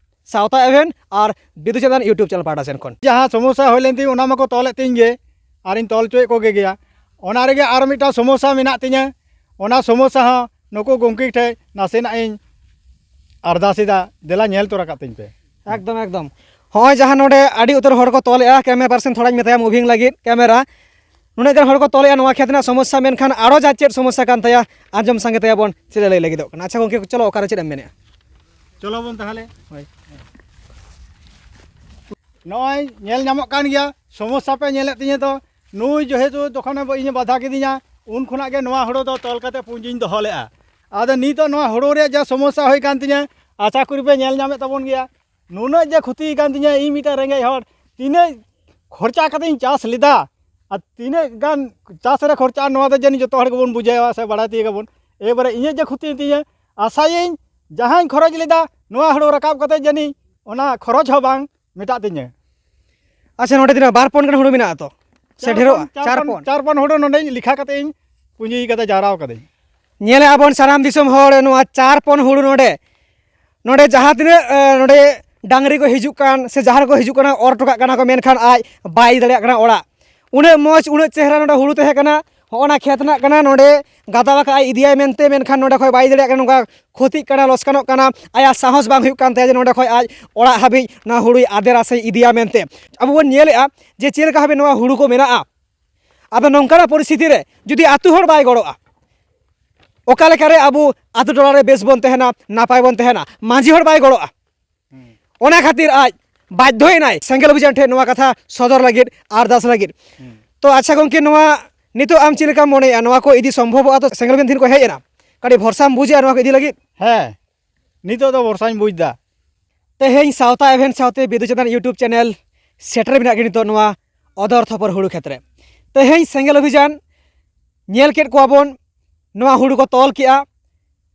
ᱥᱟᱶᱛᱟ ᱮᱵᱷᱮᱱ ᱟᱨ ᱵᱤᱫᱩ ᱪᱟᱸᱫᱟᱱ YouTube channel ᱯᱟᱦᱴᱟ ᱥᱮᱱ ᱠᱷᱚᱱ᱾ ᱡᱟᱦᱟᱸ ᱥᱚᱢᱚᱥᱥᱟ ᱦᱩᱭ ᱞᱮᱱ ᱛᱤᱧ, ᱚᱱᱟ ᱢᱟᱠᱚ ᱛᱚᱞᱮᱫ ᱛᱤᱧ ᱜᱮ, ᱟᱨᱤᱧ ᱛᱚᱞ ᱦᱚᱪᱚᱭᱮᱫ ᱠᱚᱜᱮ ᱜᱮᱭᱟ᱾ ᱚᱱᱟ ᱨᱮᱜᱮ ᱟᱨ ᱢᱤᱫᱴᱟᱝ ᱥᱚᱢᱚᱥᱥᱟ ᱢᱮᱱᱟᱜ ᱛᱤᱧᱟᱹ, ᱚᱱᱟ ᱥᱚᱢᱚᱥᱥᱟ ᱦᱚᱸ ᱱᱩᱠᱩ ᱜᱚᱢᱠᱮ ᱴᱷᱮᱱ ᱱᱟᱥᱮᱱᱟᱜ ᱤᱧ ᱟᱨᱫᱟᱥ ᱮᱫᱟ, ᱫᱮᱞᱟ ᱧᱮᱞ ᱛᱚᱨᱟ ᱠᱟᱜ ᱛᱤᱧ ᱯᱮ᱾ ᱮᱠᱫᱚᱢ, ᱮᱠᱫᱚᱢ᱾ ᱦᱚᱸᱜᱼᱚᱭ ᱡᱟᱦᱟᱸ ᱱᱚᱰᱮ ᱟᱹᱰᱤ ᱩᱛᱟᱹᱨ ᱦᱚᱲ ᱠᱚ ᱛᱚᱞᱮᱜᱼᱟ, camera person ᱛᱷᱚᱲᱟᱧ ᱢᱮᱛᱟᱭᱟ moving ᱞᱟᱹᱜᱤᱫ camera᱾ ᱱᱩᱱᱟᱹᱜ ᱜᱟᱱ ᱦᱚᱲ ᱠᱚ ᱛᱚᱞᱮᱜᱼᱟ, ᱱᱚᱣᱟ ᱠᱷᱮᱛ ᱨᱮᱱᱟᱜ ᱥᱚᱢᱚᱥᱥᱟ, ᱢᱮᱱᱠᱷᱟᱱ ᱟᱨᱚ ᱡᱟᱦᱟᱸ ᱪᱮᱫ ᱥᱚᱢᱚᱥᱥᱟ ᱠᱟᱱ ᱛᱟᱭᱟ, ᱟᱸᱡᱚᱢ ᱥᱟᱸᱜᱮ ᱛᱟᱭᱟ ᱵᱚᱱ, ᱪᱮᱫ ᱮ ᱞᱟᱹᱭ ᱞᱟᱹᱜᱤᱫᱚᱜ ᱠᱟᱱᱟ᱾ ᱟᱪᱪᱷᱟ ᱜᱚᱢᱠᱮ, ᱪᱚᱞᱚ, ᱚᱠᱟᱨᱮ ᱪᱮᱫ ᱮᱢ ᱢᱮᱱᱮᱜᱼᱟ? ᱪᱚᱞᱚ ᱵᱚᱱ ᱛᱟᱦᱚᱞᱮ᱾ ᱦᱳᱭ᱾ ᱱᱚᱜᱼᱚᱭ ᱧᱮᱞ ᱧᱟᱢᱚᱜ ᱠᱟᱱ ᱜᱮᱭᱟ, ᱥᱚᱢᱚᱥᱥᱟ ᱯᱮ ᱧᱮᱞᱮᱫ ᱛᱤᱧᱟᱹ ᱛᱚ᱾ ᱱᱩᱭ ᱡᱮᱦᱮᱛᱩ ᱛᱚᱠᱷᱚᱱᱮ ᱤᱧᱮ ᱵᱟᱫᱷᱟ ᱠᱤᱫᱤᱧᱟ, ᱩᱱ ᱠᱷᱚᱱᱟᱜ ᱜᱮ ᱱᱚᱣᱟ ᱦᱩᱲᱩ ᱫᱚ ᱛᱚᱞ ᱠᱟᱛᱮ ᱯᱩᱸᱡᱤᱧ ᱫᱚᱦᱚ ᱞᱮᱜᱼᱟ᱾ ᱟᱫᱚ ᱱᱤᱛᱚᱜ ᱱᱚᱣᱟ ᱦᱩᱲᱩ ᱨᱮᱭᱟᱜ ᱡᱟ ᱥᱚᱢᱚᱥᱥᱟ ᱦᱩᱭ ᱠᱟᱱ ᱛᱤᱧᱟᱹ, ᱟᱥᱟ ᱠᱚᱨᱤ ᱯᱮ ᱧᱮᱞ ᱧᱟᱢᱮᱫ ᱛᱟᱵᱚᱱ ᱜᱮᱭᱟ᱾ ᱱᱩᱱᱟᱹᱜ ᱡᱮ ᱠᱷᱚᱛᱤ ᱠᱟᱱ ᱛᱤᱧᱟᱹ, ᱤᱧ ᱢᱤᱫᱴᱟᱝ ᱨᱮᱸᱜᱮᱡ ᱦᱚᱲ, ᱛᱤᱱᱟᱹᱜ ᱠᱷᱚᱨᱪᱟ ᱠᱟᱛᱮᱧ ᱪᱟᱥ ᱞᱮᱫᱟ, ᱟᱨ ᱛᱤᱱᱟᱹᱜ ᱜᱟᱱ ᱪᱟᱥ ᱨᱮ ᱠᱷᱚᱨᱪᱟ, ᱱᱚᱣᱟ ᱫᱚ ᱡᱟᱹᱱᱤᱡ ᱡᱚᱛᱚ ᱦᱚᱲ ᱜᱮᱵᱚᱱ ᱵᱩᱡᱷᱟᱹᱣᱟ ᱥᱮ ᱵᱟᱲᱟᱭ ᱛᱤᱭᱳᱜᱟᱵᱚᱱ᱾ ᱮᱵᱟᱨᱮ ᱤᱧᱟᱹᱜ ᱡᱮ ᱠᱷᱚᱛᱤᱭᱮᱱ ᱛᱤᱧᱟᱹ, ᱟᱥᱟᱭᱟᱹᱧ ᱡᱟᱦᱟᱸᱧ ᱠᱷᱚᱨᱚᱪ ᱞᱮᱫᱟ, ᱱᱚᱣᱟ ᱦᱩᱲᱩ ᱨᱟᱠᱟᱵ ᱠᱟᱛᱮ ᱡᱟᱹᱱᱤᱡ ᱚᱱᱟ ᱠᱷᱚᱨᱚᱪ ᱦᱚᱸ ᱵᱟᱝ ᱢᱮᱴᱟᱜ ᱛᱤᱧᱟᱹ᱾ ᱟᱪᱪᱷᱟ, ᱱᱚᱰᱮ ᱛᱤᱱᱟᱹᱜ, ᱵᱟᱨ ᱯᱚᱱ ᱜᱟᱱ ᱦᱩᱲᱩ ᱢᱮᱱᱟᱜᱼᱟ ᱛᱚ? ᱥᱮ ᱰᱷᱮᱨᱚᱜᱼᱟ? ᱪᱟᱨ ᱯᱚᱱ, ᱪᱟᱨ ᱯᱚᱱ᱾ ᱪᱟᱨ ᱯᱚᱱ ᱦᱩᱲᱩ ᱱᱚᱰᱮᱧ ᱞᱮᱠᱷᱟ ᱠᱟᱛᱮ ᱤᱧ ᱯᱩᱸᱡᱤ ᱠᱟᱫᱟ, ᱡᱟᱣᱨᱟ ᱠᱟᱫᱟᱹᱧ᱾ ᱧᱮᱞᱮᱜᱼᱟ ᱵᱚᱱ ᱥᱟᱱᱟᱢ ᱫᱤᱥᱚᱢ ᱦᱚᱲ, ᱱᱚᱣᱟ ᱪᱟᱨ ᱯᱚᱱ ᱦᱩᱲᱩ ᱱᱚᱰᱮ, ᱱᱚᱰᱮ ᱡᱟᱦᱟᱸ ᱛᱤᱱᱟᱹᱜ, ᱮ, ᱱᱚᱰᱮ ᱰᱟᱝᱨᱤ ᱠᱚ ᱦᱤᱡᱩᱜ ᱠᱟᱱ ᱥᱮ ᱡᱟᱦᱟᱸ ᱨᱮᱠᱚ ᱦᱤᱡᱩᱜ ᱠᱟᱱᱟ, ᱚᱨ ᱦᱚᱴᱚ ᱠᱟᱜ ᱠᱟᱱᱟ ᱠᱚ, ᱢᱮᱱᱠᱷᱟᱱ ᱟᱡ ᱵᱟᱭ ᱤᱫᱤ ᱫᱟᱲᱮᱭᱟᱜ ᱠᱟᱱᱟ ᱚᱲᱟᱜ᱾ ᱩᱱᱟᱹᱜ ᱢᱚᱡᱽ, ᱩᱱᱟᱹᱜ ᱪᱮᱦᱨᱟ ᱱᱚᱰᱮ ᱦᱩᱲᱩ ᱛᱟᱦᱮᱸ ᱠᱟᱱᱟ, ᱦᱚᱸᱜᱼᱚ ᱱᱟ ᱠᱷᱮᱛ ᱨᱮᱱᱟᱜ ᱠᱟᱱᱟ, ᱱᱚᱰᱮ ᱜᱟᱫᱟ ᱟᱠᱟᱫ ᱟᱭ, ᱤᱫᱤᱭᱟᱭ ᱢᱮᱱᱛᱮ, ᱢᱮᱱᱠᱷᱟᱱ ᱱᱚᱰᱮ ᱠᱷᱚᱱ ᱵᱟᱭ ᱤᱫᱤ ᱫᱟᱲᱮᱭᱟᱜ ᱠᱟᱱᱟ, ᱱᱚᱝᱠᱟ ᱠᱷᱚᱛᱤᱜ ᱠᱟᱱᱟ, ᱞᱚᱥᱠᱟᱱᱚᱜ ᱠᱟᱱᱟ, ᱟᱭᱟᱜ ᱥᱟᱦᱚᱥ ᱵᱟᱝ ᱦᱩᱭᱩᱜ ᱠᱟᱱ ᱛᱟᱭᱟ ᱡᱮ ᱱᱚᱰᱮ ᱠᱷᱚᱱ ᱟᱡ ᱚᱲᱟᱜ ᱦᱟᱹᱵᱤᱡ ᱱᱚᱣᱟ ᱦᱩᱲᱩᱭ ᱟᱫᱮᱨᱟ ᱥᱮ ᱤᱫᱤᱭᱟ ᱢᱮᱱᱛᱮ᱾ ᱟᱵᱚ ᱵᱚᱱ ᱧᱮᱞᱮᱫᱼᱟ ᱡᱮ ᱪᱮᱫ ᱞᱮᱠᱟ ᱵᱷᱟᱵᱮ ᱱᱚᱣᱟ ᱦᱩᱲᱩ ᱠᱚ ᱢᱮᱱᱟᱜᱼᱟ᱾ ᱟᱫᱚ ᱱᱚᱝᱠᱟᱱᱟᱜ ᱯᱚᱨᱤᱥᱛᱷᱤᱛᱤ ᱨᱮ ᱡᱩᱫᱤ ᱟᱹᱛᱩ ᱦᱚᱲ ᱵᱟᱭ ᱜᱚᱲᱚᱜᱼᱟ, ᱚᱠᱟ ᱞᱮᱠᱟᱨᱮ ᱟᱵᱚ ᱟᱹᱛᱩ ᱴᱚᱞᱟ ᱨᱮ ᱵᱮᱥ ᱵᱚᱱ ᱛᱟᱦᱮᱱᱟ, ᱱᱟᱯᱟᱭ ᱵᱚᱱ ᱛᱟᱦᱮᱱᱟ? ᱢᱟᱹᱡᱷᱤ ᱦᱚᱲ ᱵᱟᱭ ᱜᱚᱲᱚᱜᱼᱟ᱾ ᱦᱩᱸ᱾ ᱚᱱᱟ ᱠᱷᱟᱹᱛᱤᱨ ᱟᱡ ᱵᱟᱫᱽᱫᱷᱚᱭᱮᱱᱟᱭ ᱥᱮᱸᱜᱮᱞ ᱚᱵᱷᱤᱡᱟᱱ ᱴᱷᱮᱱ ᱱᱚᱣᱟ ᱠᱟᱛᱷᱟ ᱥᱚᱫᱚᱨ ᱞᱟᱹᱜᱤᱫ, ᱟᱨᱫᱟᱥ ᱞᱟᱹᱜᱤᱫ᱾ ᱦᱩᱸ᱾ ᱛᱚ ᱟᱪᱪᱷᱟ ᱜᱚᱢᱠᱮ, ᱱᱚᱣᱟ ᱱᱤᱛᱚᱜ ᱟᱢ ᱪᱮᱫ ᱞᱮᱠᱟᱢ ᱢᱚᱱᱮᱭᱟ, ᱱᱚᱣᱟ ᱠᱚ ᱤᱫᱤ ᱥᱚᱢᱵᱷᱚᱵᱚᱜᱼᱟ? ᱛᱚ ᱥᱮᱸᱜᱮᱞ ᱚᱵᱷᱤᱡᱟᱱ ᱴᱷᱮᱱ ᱠᱚ ᱦᱮᱡ ᱮᱱᱟ, ᱠᱟᱹᱴᱤᱡ ᱵᱷᱚᱨᱥᱟᱢ ᱵᱩᱡᱮᱜᱼᱟ ᱱᱚᱣᱟ ᱠᱚ ᱤᱫᱤ ᱞᱟᱹᱜᱤᱫ? ᱦᱮᱸ, ᱱᱤᱛᱚᱜ ᱫᱚ ᱵᱷᱚᱨᱥᱟᱧ ᱵᱩᱡᱽ ᱮᱫᱟ᱾ ᱛᱮᱦᱮᱧ ᱥᱟᱶᱛᱟ ᱮᱵᱷᱮᱱ ᱥᱟᱶᱛᱮ ᱵᱤᱫᱩ ᱪᱟᱸᱫᱟᱱ YouTube channel ᱥᱮᱴᱮᱨ ᱢᱮᱱᱟᱜ ᱜᱮ ᱱᱤᱛᱚᱜ ᱱᱚᱣᱟ ᱚᱫᱚᱨ ᱛᱷᱚᱯᱚᱨ ᱦᱩᱲᱩ ᱠᱷᱮᱛ ᱨᱮ᱾ ᱛᱮᱦᱮᱧ ᱥᱮᱸᱜᱮᱞ ᱚᱵᱷᱤᱡᱟᱱ ᱧᱮᱞ ᱠᱮᱫ ᱠᱚᱣᱟ ᱵᱚᱱ, ᱱᱚᱣᱟ ᱦᱩᱲᱩ ᱠᱚ ᱛᱚᱞ ᱠᱮᱜᱼᱟ᱾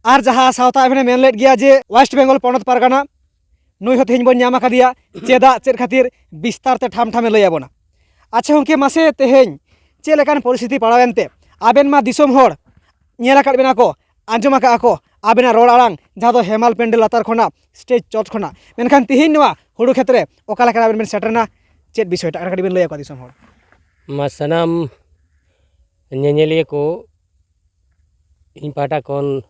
ᱟᱨ ᱡᱟᱦᱟᱸ ᱥᱟᱶᱛᱟ ᱮᱵᱷᱮᱱᱮ ᱢᱮᱱ ᱞᱮᱫ ᱜᱮᱭᱟ ᱡᱮ West Bengal ᱯᱚᱱᱚᱛ ᱯᱟᱨᱜᱟᱱᱟ, ᱱᱩᱭ ᱦᱚᱸ ᱛᱮᱦᱮᱧ ᱵᱚᱱ ᱧᱟᱢ ᱟᱠᱟᱫᱮᱭᱟ᱾ ᱪᱮᱫᱟᱜ, ᱪᱮᱫ ᱠᱷᱟᱹᱛᱤᱨ, ᱵᱤᱥᱛᱟᱨ ᱛᱮ ᱴᱷᱟᱢ ᱴᱷᱟᱢᱮ ᱞᱟᱹᱭ ᱟᱵᱚᱱᱟ᱾ ᱟᱪᱪᱷᱟ ᱜᱚᱢᱠᱮ, ᱢᱟᱥᱮ ᱛᱮᱦᱮᱧ ᱪᱮᱫ ᱞᱮᱠᱟᱱ ᱯᱚᱨᱤᱥᱛᱷᱤᱛᱤ ᱯᱟᱲᱟᱣ ᱮᱱᱛᱮ? ᱟᱵᱮᱱ ᱢᱟ ᱫᱤᱥᱚᱢ ᱦᱚᱲ, ᱧᱮᱞ ᱟᱠᱟᱫ ᱵᱮᱱᱟ ᱠᱚ, ᱟᱸᱡᱚᱢ ᱟᱠᱟᱫᱼᱟ ᱠᱚ ᱟᱵᱮᱱᱟᱜ ᱨᱚᱲ ᱟᱲᱟᱝ, ᱡᱟᱦᱟᱸ ᱫᱚ ᱦᱮᱢᱟᱞ ᱯᱮᱱᱰᱮᱞ ᱞᱟᱛᱟᱨ ᱠᱷᱚᱱᱟᱜ, ᱥᱴᱮᱡᱽ ᱪᱚᱴ ᱠᱷᱚᱱᱟᱜ, ᱢᱮᱱᱠᱷᱟᱱ ᱛᱮᱦᱮᱧ ᱱᱚᱣᱟ ᱦᱩᱲᱩ ᱠᱷᱮᱛ ᱨᱮ ᱚᱠᱟ ᱞᱮᱠᱟ ᱟᱵᱮᱱ ᱵᱮᱱ ᱥᱮᱴᱮᱨᱮᱱᱟ? ᱪᱮᱫ ᱵᱤᱥᱚᱭ ᱴᱟᱜ ᱠᱟᱱᱟ, ᱠᱟᱹᱴᱤᱡ ᱵᱮᱱ ᱞᱟᱹᱭ ᱟᱠᱚᱣᱟ ᱫᱤᱥᱚᱢ ᱦᱚᱲ? ᱢᱟ ᱥᱟᱱᱟᱢ ᱧᱮᱧᱮᱞᱤᱭᱟᱹ ᱠᱚ, ᱤᱧ ᱯᱟᱦᱴᱟ ᱠᱷᱚᱱ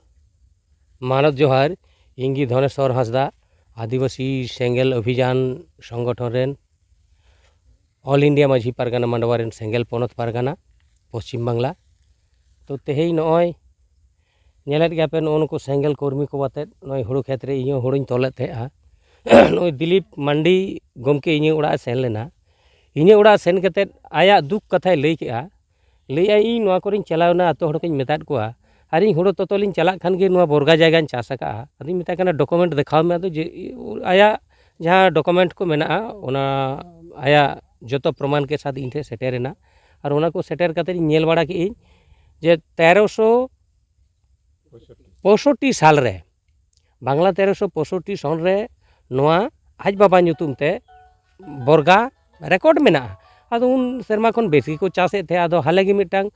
ᱢᱟᱱᱚᱛ ᱡᱚᱦᱟᱨ᱾ ᱤᱧ ᱜᱮ ᱫᱷᱚᱱᱮᱥᱣᱚᱨ ᱦᱟᱸᱥᱫᱟ, ᱟᱹᱫᱤᱵᱟᱹᱥᱤ ᱥᱮᱸᱜᱮᱞ ᱚᱵᱷᱤᱡᱟᱱ ᱥᱚᱝᱜᱚᱴᱷᱚᱱ ᱨᱮᱱ, ᱚᱞ ᱤᱱᱰᱤᱭᱟ ᱢᱟᱹᱡᱷᱤ ᱯᱟᱨᱜᱟᱱᱟ ᱢᱟᱰᱣᱟ ᱨᱮᱱ ᱥᱮᱸᱜᱮᱞ ᱯᱚᱱᱚᱛ ᱯᱟᱨᱜᱟᱱᱟ, ᱯᱚᱥᱪᱤᱢ ᱵᱟᱝᱞᱟ᱾ ᱛᱚ ᱛᱮᱦᱮᱧ ᱱᱚᱜᱼᱚᱭ ᱧᱮᱞᱮᱫ ᱜᱮᱭᱟ ᱯᱮ, ᱱᱩᱜᱼᱩ ᱱᱩᱠᱩ ᱥᱮᱸᱜᱮᱞ ᱠᱚᱨᱢᱤ ᱠᱚ ᱟᱛᱮᱫ ᱱᱚᱜᱼᱚᱭ ᱦᱩᱲᱩ ᱠᱷᱮᱛ ᱨᱮ ᱤᱧ ᱦᱚᱸ ᱦᱩᱲᱩᱧ ᱛᱚᱞᱮᱫ ᱛᱟᱦᱮᱸᱜᱼᱟ᱾ ᱱᱩᱜᱼᱩᱭ ᱫᱤᱞᱤᱯ ᱢᱟᱱᱰᱤ ᱜᱚᱢᱠᱮ ᱤᱧᱟᱹᱜ ᱚᱲᱟᱜ ᱮ ᱥᱮᱱ ᱞᱮᱱᱟ᱾ ᱤᱧᱟᱹᱜ ᱚᱲᱟᱜ ᱥᱮᱱ ᱠᱟᱛᱮᱫ ᱟᱭᱟᱜ ᱫᱩᱠ ᱠᱟᱛᱷᱟᱭ ᱞᱟᱹᱭ ᱠᱮᱜᱼᱟ᱾ ᱞᱟᱹᱭᱮᱫᱼᱟᱭ, "ᱤᱧ ᱱᱚᱣᱟ ᱠᱚᱨᱮᱧ ᱪᱟᱞᱟᱣ ᱮᱱᱟ, ᱟᱛᱳ ᱦᱚᱲ ᱠᱚᱧ ᱢᱮᱛᱟᱫ ᱠᱚᱣᱟ, ᱟᱨ ᱤᱧ ᱦᱩᱲᱩ ᱛᱚᱛᱚᱞᱤᱧ ᱪᱟᱞᱟᱜ ᱠᱷᱟᱱ ᱜᱮ ᱱᱚᱣᱟ ᱵᱚᱨᱜᱟ ᱡᱟᱭᱜᱟᱧ ᱪᱟᱥ ᱟᱠᱟᱫᱼᱟ, ᱟᱫᱚᱧ ᱢᱮᱛᱟᱭ ᱠᱟᱱᱟ, 'ᱰᱚᱠᱩᱢᱮᱱᱴ ᱫᱮᱠᱷᱟᱣ ᱢᱮ.' ᱟᱫᱚ ᱡᱮ ᱟᱭᱟᱜ ᱡᱟᱦᱟᱸ ᱰᱚᱠᱩᱢᱮᱱᱴ ᱠᱚ ᱢᱮᱱᱟᱜᱼᱟ, ᱚᱱᱟ ᱟᱭᱟᱜ ᱡᱚᱛᱚ ᱯᱨᱚᱢᱟᱱ ᱠᱮ ᱥᱟᱛᱷ ᱤᱧ ᱴᱷᱮᱱ ᱥᱮᱴᱮᱨ ᱮᱱᱟ᱾ ᱟᱨ ᱚᱱᱟ ᱠᱚ ᱥᱮᱴᱮᱨ ᱠᱟᱛᱮᱫ ᱤᱧ ᱧᱮᱞ ᱵᱟᱲᱟ ᱠᱮᱫᱟᱹᱧ ᱡᱮ ᱛᱮᱨᱚᱥᱚ ᱯᱚᱸᱭᱥᱚᱴᱴᱤ ᱥᱟᱞ ᱨᱮ, ᱵᱟᱝᱞᱟ ᱛᱮᱨᱚᱥᱚ ᱯᱚᱸᱭᱥᱚᱴᱴᱤ ᱥᱚᱱ ᱨᱮ ᱱᱚᱣᱟ ᱟᱡ ᱵᱟᱵᱟ ᱧᱩᱛᱩᱢ ᱛᱮ ᱵᱚᱨᱜᱟ ᱨᱮᱠᱚᱨᱰ ᱢᱮᱱᱟᱜᱼᱟ᱾ ᱟᱫᱚ ᱩᱱ ᱥᱮᱨᱢᱟ ᱠᱷᱚᱱ ᱵᱮᱥ ᱜᱮᱠᱚ ᱪᱟᱥᱮᱫ ᱛᱟᱦᱮᱸᱫ᱾ ᱟᱫᱚ ᱦᱟᱞᱮ ᱜᱮ ᱢᱤᱫᱴᱟᱝ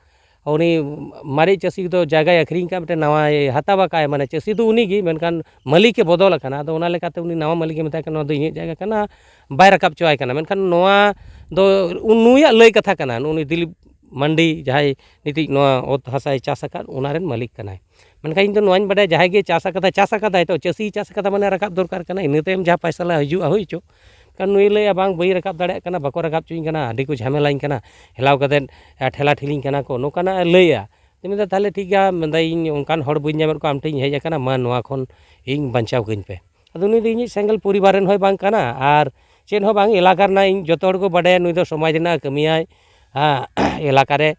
ᱩᱱᱤ ᱢᱟᱨᱮ ᱪᱟᱹᱥᱤ ᱫᱚ ᱡᱟᱭᱜᱟᱭ ᱟᱹᱠᱷᱨᱤᱧ ᱠᱟᱜ, ᱢᱤᱫᱴᱮᱱ ᱱᱟᱣᱟᱭ ᱦᱟᱛᱟᱣ ᱟᱠᱟᱫ, ᱢᱟᱱᱮ ᱪᱟᱹᱥᱤ ᱫᱚ ᱩᱱᱤ ᱜᱮ, ᱢᱮᱱᱠᱷᱟᱱ ᱢᱟᱹᱞᱤᱠᱮ ᱵᱚᱫᱚᱞ ᱟᱠᱟᱱᱟ᱾ ᱟᱫᱚ ᱚᱱᱟ ᱞᱮᱠᱟᱛᱮ ᱩᱱᱤ ᱱᱟᱣᱟ ᱢᱟᱹᱞᱤᱠᱮ ᱢᱮᱛᱟᱭ ᱠᱟᱱᱟ, "ᱱᱚᱣᱟ ᱫᱚ ᱤᱧᱟᱹᱜ ᱡᱟᱭᱜᱟ ᱠᱟᱱᱟ, ᱵᱟᱭ ᱨᱟᱠᱟᱵ ᱦᱚᱪᱚᱣᱟᱭ ᱠᱟᱱᱟ᱾" ᱢᱮᱱᱠᱷᱟᱱ ᱱᱚᱣᱟ ᱫᱚ ᱱᱩᱭᱟᱜ ᱞᱟᱹᱭ ᱠᱟᱛᱷᱟ ᱠᱟᱱᱟ, ᱩᱱᱤ ᱫᱤᱞᱤᱯ ᱢᱟᱱᱰᱤ, ᱡᱟᱦᱟᱸᱭ ᱱᱤᱛᱤᱡ ᱱᱚᱣᱟ ᱚᱛ ᱦᱟᱥᱟᱭ ᱪᱟᱥ ᱟᱠᱟᱫ, ᱚᱱᱟ ᱨᱮᱱ ᱢᱟᱹᱞᱤᱠ ᱠᱟᱱᱟᱭ᱾ ᱢᱮᱱᱠᱷᱟᱱ ᱤᱧ ᱫᱚ ᱱᱚᱣᱟᱧ ᱵᱟᱰᱟᱭᱟ, ᱡᱟᱦᱟᱸᱭ ᱜᱮ ᱪᱟᱥ ᱟᱠᱟᱫᱟ, ᱪᱟᱥ ᱟᱠᱟᱫᱟᱭ ᱛᱚ, ᱪᱟᱹᱥᱤᱭ ᱪᱟᱥ ᱟᱠᱟᱫᱟ ᱢᱟᱱᱮ ᱨᱟᱠᱟᱵ ᱫᱚᱨᱠᱟᱨ ᱠᱟᱱᱟ, ᱤᱱᱟᱹ ᱛᱟᱭᱚᱢ ᱡᱟᱦᱟᱸ ᱯᱟᱭᱥᱟ ᱞᱮ ᱦᱤᱡᱩᱜᱼᱟ ᱦᱩᱭ ᱦᱚᱪᱚ᱾ ᱠᱟᱨᱚᱱ ᱱᱩᱭ ᱞᱟᱹᱭᱟ, "ᱵᱟᱝ, ᱵᱟᱹᱧ ᱨᱟᱠᱟᱵ ᱫᱟᱲᱮᱭᱟᱜ ᱠᱟᱱᱟ, ᱵᱟᱠᱚ ᱨᱟᱠᱟᱵ ᱦᱚᱪᱚᱧ ᱠᱟᱱᱟ, ᱟᱹᱰᱤ ᱠᱚ ᱡᱷᱟᱢᱮᱞᱟᱧ ᱠᱟᱱᱟ, ᱦᱮᱞᱟᱣ ᱠᱟᱛᱮᱫ ᱴᱷᱮᱞᱟ ᱴᱷᱤᱞᱤᱧ ᱠᱟᱱᱟ ᱠᱚ", ᱱᱚᱝᱠᱟᱱᱟᱜ ᱮ ᱞᱟᱹᱭᱟ᱾ ᱛᱚ ᱢᱮᱱᱫᱟ, "ᱛᱟᱦᱚᱞᱮ ᱴᱷᱤᱠ ᱜᱮᱭᱟ", ᱢᱮᱱᱫᱟ, "ᱤᱧ ᱚᱱᱠᱟᱱ ᱦᱚᱲ ᱵᱟᱹᱧ ᱧᱟᱢᱮᱫ ᱠᱚᱣᱟ, ᱟᱢ ᱴᱷᱮᱱ ᱤᱧ ᱦᱮᱡ ᱟᱠᱟᱱᱟ, ᱢᱟ ᱱᱚᱣᱟ ᱠᱷᱚᱱ ᱤᱧ ᱵᱟᱧᱪᱟᱣ ᱠᱟᱹᱧ ᱯᱮ᱾" ᱟᱫᱚ ᱱᱩᱭ ᱫᱚ ᱤᱧᱤᱡ ᱥᱮᱸᱜᱮᱞ ᱯᱚᱨᱤᱵᱟᱨ ᱨᱮᱱ ᱦᱚᱸᱭ ᱵᱟᱝ ᱠᱟᱱᱟ, ᱟᱨ ᱪᱮᱫ ᱦᱚᱸ ᱵᱟᱝ, ᱮᱞᱟᱠᱟ ᱨᱮᱱᱟᱜ, ᱤᱧ ᱡᱚᱛᱚ ᱦᱚᱲ ᱠᱚ ᱵᱟᱰᱟᱭᱟ ᱱᱩᱭ ᱫᱚ ᱥᱚᱢᱟᱡᱽ ᱨᱮᱱᱟᱜ ᱠᱟᱹᱢᱤᱭᱟᱭ, ᱦᱮᱸ, ᱮᱞᱟᱠᱟ ᱨᱮ,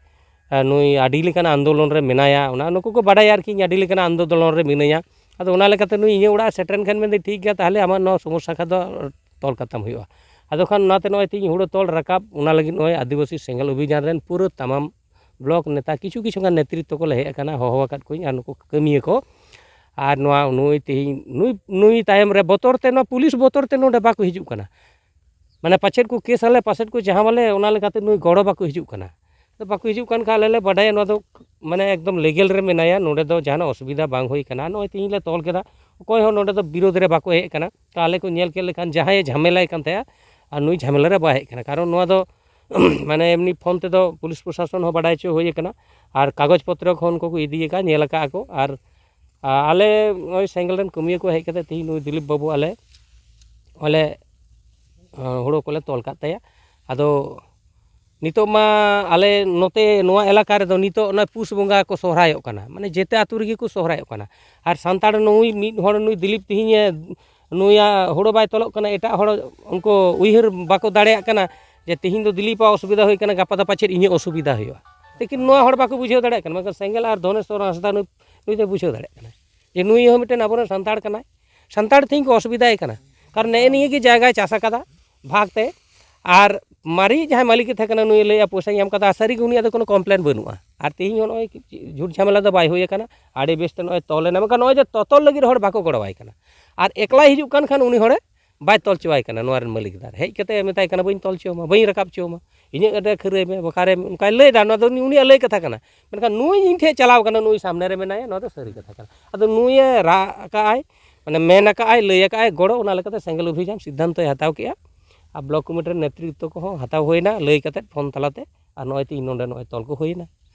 ᱦᱮᱸ, ᱱᱩᱭ ᱟᱹᱰᱤ ᱞᱮᱠᱟᱱ ᱟᱱᱫᱳᱞᱚᱱ ᱨᱮ ᱢᱮᱱᱟᱭᱟ, ᱚᱱᱟ ᱱᱩᱠᱩ ᱠᱚ ᱵᱟᱰᱟᱭᱟ ᱟᱨᱠᱤ ᱤᱧ ᱟᱹᱰᱤ ᱞᱮᱠᱟᱱ ᱟᱱᱫᱳᱞᱚᱱ ᱨᱮ ᱢᱤᱱᱟᱹᱧᱟ᱾ ᱟᱫᱚ ᱚᱱᱟ ᱞᱮᱠᱟᱛᱮ ᱱᱩᱭ ᱤᱧᱟᱹᱜ ᱚᱲᱟᱜ ᱮ ᱥᱮᱴᱮᱨᱮᱱ ᱠᱷᱟᱱ ᱢᱮᱱᱫᱟᱹᱧ, "ᱴᱷᱤᱠ ᱜᱮᱭᱟ, ᱛᱟᱦᱚᱞᱮ ᱟᱢᱟᱜ ᱱᱚᱣᱟ ᱥᱚᱢᱚᱥᱥᱟ ᱠᱷᱟᱱ ᱫᱚ ᱛᱚᱞ ᱠᱟᱛᱟᱢ ᱦᱩᱭᱩᱜᱼᱟ᱾" ᱟᱫᱚ ᱠᱷᱟᱱ ᱚᱱᱟᱛᱮ ᱱᱚᱜᱼᱚᱭ ᱛᱮᱦᱮᱧ ᱦᱩᱲᱩ ᱛᱚᱞ ᱨᱟᱠᱟᱵ, ᱚᱱᱟ ᱞᱟᱹᱜᱤᱫ ᱱᱚᱜᱼᱚᱭ ᱟᱹᱫᱤᱵᱟᱹᱥᱤ ᱥᱮᱸᱜᱮᱞ ᱚᱵᱷᱤᱡᱟᱱ ᱨᱮᱱ ᱯᱩᱨᱟᱹ ᱛᱟᱢᱟᱢ ᱵᱞᱚᱠ ᱱᱮᱛᱟ, ᱠᱤᱪᱷᱩ ᱠᱤᱪᱷᱩ ᱜᱟᱱ ᱱᱮᱛᱨᱤᱛᱛᱚ ᱠᱚᱞᱮ ᱦᱮᱡ ᱟᱠᱟᱱᱟ, ᱦᱚᱦᱚ ᱟᱠᱟᱫ ᱠᱚᱣᱟᱧ ᱟᱨ ᱱᱩᱠᱩ ᱠᱟᱹᱢᱤᱭᱟᱹ ᱠᱚ᱾ ᱟᱨ ᱱᱚᱣᱟ ᱱᱩᱭ ᱛᱮᱦᱮᱧ ᱱᱩᱭ, ᱱᱩᱭ ᱛᱟᱭᱚᱢ ᱨᱮ ᱵᱚᱛᱚᱨ ᱛᱮ, ᱱᱚᱣᱟ ᱯᱩᱞᱤᱥ ᱵᱚᱛᱚᱨ ᱛᱮ ᱱᱚᱰᱮ ᱵᱟᱠᱚ ᱦᱤᱡᱩᱜ ᱠᱟᱱᱟ᱾ ᱢᱟᱱᱮ ᱯᱟᱪᱮᱫ ᱠᱚ ᱠᱮᱥ ᱟᱞᱮ, ᱯᱟᱪᱮᱫ ᱠᱚ ᱡᱟᱦᱟᱸ ᱟᱞᱮ, ᱚᱱᱟ ᱞᱮᱠᱟᱛᱮ ᱱᱩᱭ ᱜᱚᱲᱚ ᱵᱟᱠᱚ ᱦᱤᱡᱩᱜ ᱠᱟᱱᱟ᱾ ᱛᱚ ᱵᱟᱠᱚ ᱦᱤᱡᱩᱜ ᱠᱟᱱ ᱠᱷᱟᱱ ᱟᱞᱮ ᱞᱮ ᱵᱟᱰᱟᱭᱟ ᱱᱚᱣᱟ ᱫᱚ ᱢᱟᱱᱮ ᱮᱠᱫᱚᱢ ᱞᱤᱜᱮᱞ ᱨᱮ ᱢᱮᱱᱟᱭᱟ, ᱱᱚᱰᱮ ᱫᱚ ᱡᱟᱦᱟᱱᱟᱜ ᱚᱥᱩᱵᱤᱫᱷᱟ ᱵᱟᱝ ᱦᱩᱭ ᱠᱟᱱᱟ᱾ ᱱᱚᱜᱼᱚᱭ ᱛᱮᱦᱮᱧ ᱞᱮ ᱛᱚᱞ ᱠᱮᱫᱟ, ᱚᱠᱚᱭ ᱦᱚᱸ ᱱᱚᱰᱮ ᱫᱚ ᱵᱤᱨᱳᱫᱷ ᱨᱮ ᱵᱟᱠᱚ ᱦᱮᱡ ᱟᱠᱟᱱᱟ᱾ ᱛᱚ ᱟᱞᱮ ᱠᱚ ᱧᱮᱞ ᱠᱮᱫ ᱞᱮᱠᱷᱟᱱ ᱡᱟᱦᱟᱸᱭᱮ ᱡᱷᱟᱢᱮᱞᱟᱭ ᱠᱟᱱ ᱛᱟᱦᱮᱸᱜᱼᱟ, ᱟᱨ ᱱᱩᱭ ᱡᱷᱟᱢᱮᱞᱟ ᱨᱮ ᱵᱟᱭ ᱦᱮᱡ ᱠᱟᱱᱟ᱾ ᱠᱟᱨᱚᱱ ᱱᱚᱣᱟ ᱫᱚ ᱢᱟᱱᱮ ᱮᱢᱱᱤ ᱯᱷᱳᱱ ᱛᱮᱫᱚ ᱯᱩᱞᱤᱥ ᱯᱨᱚᱥᱟᱥᱚᱱ ᱦᱚᱸ ᱵᱟᱰᱟᱭ ᱦᱚᱪᱚ ᱦᱩᱭ ᱟᱠᱟᱱᱟ, ᱟᱨ ᱠᱟᱜᱚᱡᱽ ᱯᱚᱛᱨᱚ ᱠᱷᱚᱱ ᱠᱚ ᱤᱫᱤ ᱟᱠᱟᱫᱼᱟ, ᱧᱮᱞ ᱟᱠᱟᱫᱼᱟ ᱠᱚ᱾ ᱟᱨ ᱟᱞᱮ ᱱᱚᱜᱼᱚᱭ ᱥᱮᱸᱜᱮᱞ ᱨᱮᱱ ᱠᱟᱹᱢᱤᱭᱟᱹ ᱠᱚ ᱦᱮᱡ ᱠᱟᱛᱮ ᱛᱮᱦᱮᱧ ᱱᱩᱭ ᱫᱤᱞᱤᱯ ᱵᱟᱹᱵᱩ ᱟᱞᱮ ᱦᱚᱸᱞᱮ ᱦᱩᱲᱩ ᱠᱚᱞᱮ ᱛᱚᱞ ᱠᱟᱫ ᱛᱟᱭᱟ᱾ ᱟᱫᱚ ᱱᱤᱛᱚᱜ ᱢᱟ ᱟᱞᱮ ᱱᱚᱛᱮ ᱱᱚᱣᱟ ᱮᱞᱟᱠᱟ ᱨᱮᱫᱚ ᱱᱤᱛᱚᱜ ᱚᱱᱟ ᱯᱩᱥ ᱵᱚᱸᱜᱟ ᱠᱚ ᱥᱚᱦᱨᱟᱭᱚᱜ ᱠᱟᱱᱟ, ᱢᱟᱱᱮ ᱡᱮᱛᱮ ᱟᱹᱛᱩ ᱨᱮᱜᱮ ᱠᱚ ᱥᱚᱦᱨᱟᱭᱚᱜ ᱠᱟᱱᱟ᱾ ᱟᱨ ᱥᱟᱱᱛᱟᱲ ᱱᱩᱭ ᱢᱤᱫ ᱦᱚᱲ, ᱱᱩᱭ ᱫᱤᱞᱤᱯ ᱛᱮᱦᱮᱧᱮ, ᱱᱩᱭᱟᱜ ᱦᱩᱲᱩ ᱵᱟᱭ ᱛᱚᱞᱚᱜ ᱠᱟᱱᱟ, ᱮᱴᱟᱜ ᱦᱚᱲ ᱩᱱᱠᱩ ᱩᱭᱦᱟᱹᱨ ᱵᱟᱠᱚ ᱫᱟᱲᱮᱭᱟᱜ ᱠᱟᱱᱟ ᱡᱮ ᱛᱮᱦᱮᱧ ᱫᱚ ᱫᱤᱞᱤᱯᱟᱜ ᱚᱥᱩᱵᱤᱫᱷᱟ ᱦᱩᱭ ᱠᱟᱱᱟ, ᱜᱟᱯᱟ ᱫᱚ ᱯᱟᱪᱮᱫ ᱤᱧᱟᱹᱜ ᱚᱥᱩᱵᱤᱫᱷᱟ ᱦᱩᱭᱩᱜᱼᱟ᱾ ᱞᱮᱠᱤᱱ ᱱᱚᱣᱟ ᱦᱚᱲ ᱵᱟᱠᱚ ᱵᱩᱡᱷᱟᱹᱣ ᱫᱟᱲᱮᱭᱟᱜ ᱠᱟᱱᱟ᱾ ᱢᱮᱱᱠᱷᱟᱱ ᱥᱮᱸᱜᱮᱞ ᱟᱨ ᱫᱷᱚᱱᱮᱥᱣᱚᱨ ᱦᱟᱸᱥᱫᱟ ᱱᱩᱭ, ᱱᱩᱭ ᱫᱚᱭ ᱵᱩᱡᱷᱟᱹᱣ ᱫᱟᱲᱮᱭᱟᱜ ᱠᱟᱱᱟ ᱡᱮ ᱱᱩᱭ ᱦᱚᱸ ᱢᱤᱫᱴᱮᱱ ᱟᱵᱚᱨᱮᱱ ᱥᱟᱱᱛᱟᱲ ᱠᱟᱱᱟᱭ, ᱥᱟᱱᱛᱟᱲ ᱛᱮᱦᱮᱧ ᱠᱚ ᱚᱥᱩᱵᱤᱫᱷᱟᱭ ᱠᱟᱱᱟ᱾ ᱠᱟᱨᱚᱱ ᱱᱮᱜᱼᱮ ᱱᱤᱭᱟᱹ ᱜᱮ ᱡᱟᱭᱜᱟᱭ ᱪᱟᱥ ᱟᱠᱟᱫᱟ ᱵᱷᱟᱜᱽ ᱛᱮ, ᱟᱨ ᱢᱟᱨᱮ ᱡᱟᱦᱟᱸᱭ ᱢᱟᱹᱞᱤᱠ ᱮ ᱛᱟᱦᱮᱸ ᱠᱟᱱᱟ ᱱᱩᱭ ᱞᱟᱹᱭᱟ ᱯᱚᱭᱥᱟᱧ ᱮᱢ ᱠᱟᱫᱟ, ᱥᱟᱹᱨᱤ ᱜᱮ ᱩᱱᱤᱭᱟᱜ ᱫᱚ ᱠᱳᱱᱳ ᱠᱚᱢᱯᱞᱮᱱ ᱵᱟᱹᱱᱩᱜᱼᱟ᱾ ᱟᱨ ᱛᱮᱦᱮᱧ ᱦᱚᱸ ᱱᱚᱜᱼᱚᱭ ᱡᱷᱩᱴ ᱡᱷᱟᱢᱮᱞᱟ ᱫᱚ ᱵᱟᱭ ᱦᱩᱭ ᱟᱠᱟᱱᱟ, ᱟᱹᱰᱤ ᱵᱮᱥ ᱛᱮ ᱱᱚᱜᱼᱚᱭ ᱛᱚᱞ ᱮᱱᱟ᱾ ᱢᱮᱱᱠᱷᱟᱱ ᱱᱚᱜᱼᱚᱭ ᱡᱮ ᱛᱚᱛᱚᱞ ᱞᱟᱹᱜᱤᱫ ᱦᱚᱲ ᱵᱟᱠᱚ ᱜᱚᱲᱚᱣᱟᱭ ᱠᱟᱱᱟ, ᱟᱨ ᱮᱠᱞᱟᱭ ᱦᱤᱡᱩᱜ ᱠᱟᱱ ᱠᱷᱟᱱ ᱩᱱᱤ ᱦᱚᱲᱮ ᱵᱟᱭ ᱛᱚᱞ ᱦᱚᱪᱚᱣᱟᱭ ᱠᱟᱱᱟ ᱱᱚᱣᱟ ᱨᱮᱱ ᱢᱟᱹᱞᱤᱠ ᱫᱟᱨ᱾ ᱦᱮᱡ ᱠᱟᱛᱮ ᱢᱮᱛᱟᱭ ᱠᱟᱱᱟ, "ᱵᱟᱹᱧ ᱛᱚᱞ ᱦᱚᱪᱚ ᱟᱢᱟ, ᱵᱟᱹᱧ ᱨᱟᱠᱟᱵ ᱦᱚᱪᱚ ᱟᱢᱟ, ᱤᱧᱟᱹᱜ ᱟᱹᱰᱤ ᱠᱷᱟᱹᱨᱟᱹᱭ ᱢᱮ, ᱵᱚᱠᱟᱨᱮ ᱢᱮ", ᱚᱱᱠᱟᱭ ᱞᱟᱹᱭᱫᱟ᱾ ᱱᱚᱣᱟ ᱫᱚ ᱩᱱᱤ, ᱩᱱᱤᱭᱟᱜ ᱞᱟᱹᱭ ᱠᱟᱛᱷᱟ ᱠᱟᱱᱟ, ᱢᱮᱱᱠᱷᱟᱱ ᱱᱩᱭ ᱤᱧ ᱴᱷᱮᱱ ᱪᱟᱞᱟᱣ ᱠᱟᱱᱟ, ᱱᱩᱭ ᱥᱟᱢᱱᱮ ᱨᱮ ᱢᱮᱱᱟᱭᱟ, ᱱᱚᱣᱟ ᱫᱚ ᱥᱟᱹᱨᱤ ᱠᱟᱛᱷᱟ ᱠᱟᱱᱟ᱾ ᱟᱫᱚ ᱱᱩᱭᱮ ᱨᱟᱜ ᱟᱠᱟᱜᱼᱟᱭ, ᱢᱟᱱᱮ ᱢᱮᱱ ᱟᱠᱟᱜᱼᱟᱭ, ᱞᱟᱹᱭ ᱟᱠᱟᱜᱼᱟᱭ ᱜᱚᱲᱚ, ᱚᱱᱟ ᱞᱮᱠᱟᱛᱮ ᱥᱮᱸᱜᱮᱞ ᱚᱵᱷᱤᱡᱟᱱ ᱥᱤᱫᱽᱫᱷᱟᱱᱛᱚᱭ ᱦᱟᱛᱟᱣ ᱠᱮᱜᱼᱟ᱾ ᱟᱨ ᱵᱞᱚᱠ ᱠᱚᱢᱤᱴᱤ ᱨᱮᱱ ᱱᱮᱛᱨᱤᱛᱛᱚ ᱠᱚᱦᱚᱸ ᱦᱟᱛᱟᱣ ᱦᱩᱭᱱᱟ, ᱞᱟᱹᱭ ᱠᱟᱛᱮ ᱯᱷᱳᱱ ᱛᱟᱞᱟᱛᱮ᱾ ᱟᱨ ᱱᱚᱜᱼᱚᱭ ᱛᱮᱦᱮᱧ ᱱᱚᱰᱮ ᱱᱚᱜᱼᱚᱭ ᱛᱚᱞ ᱠᱚ ᱦᱩᱭᱮᱱᱟ᱾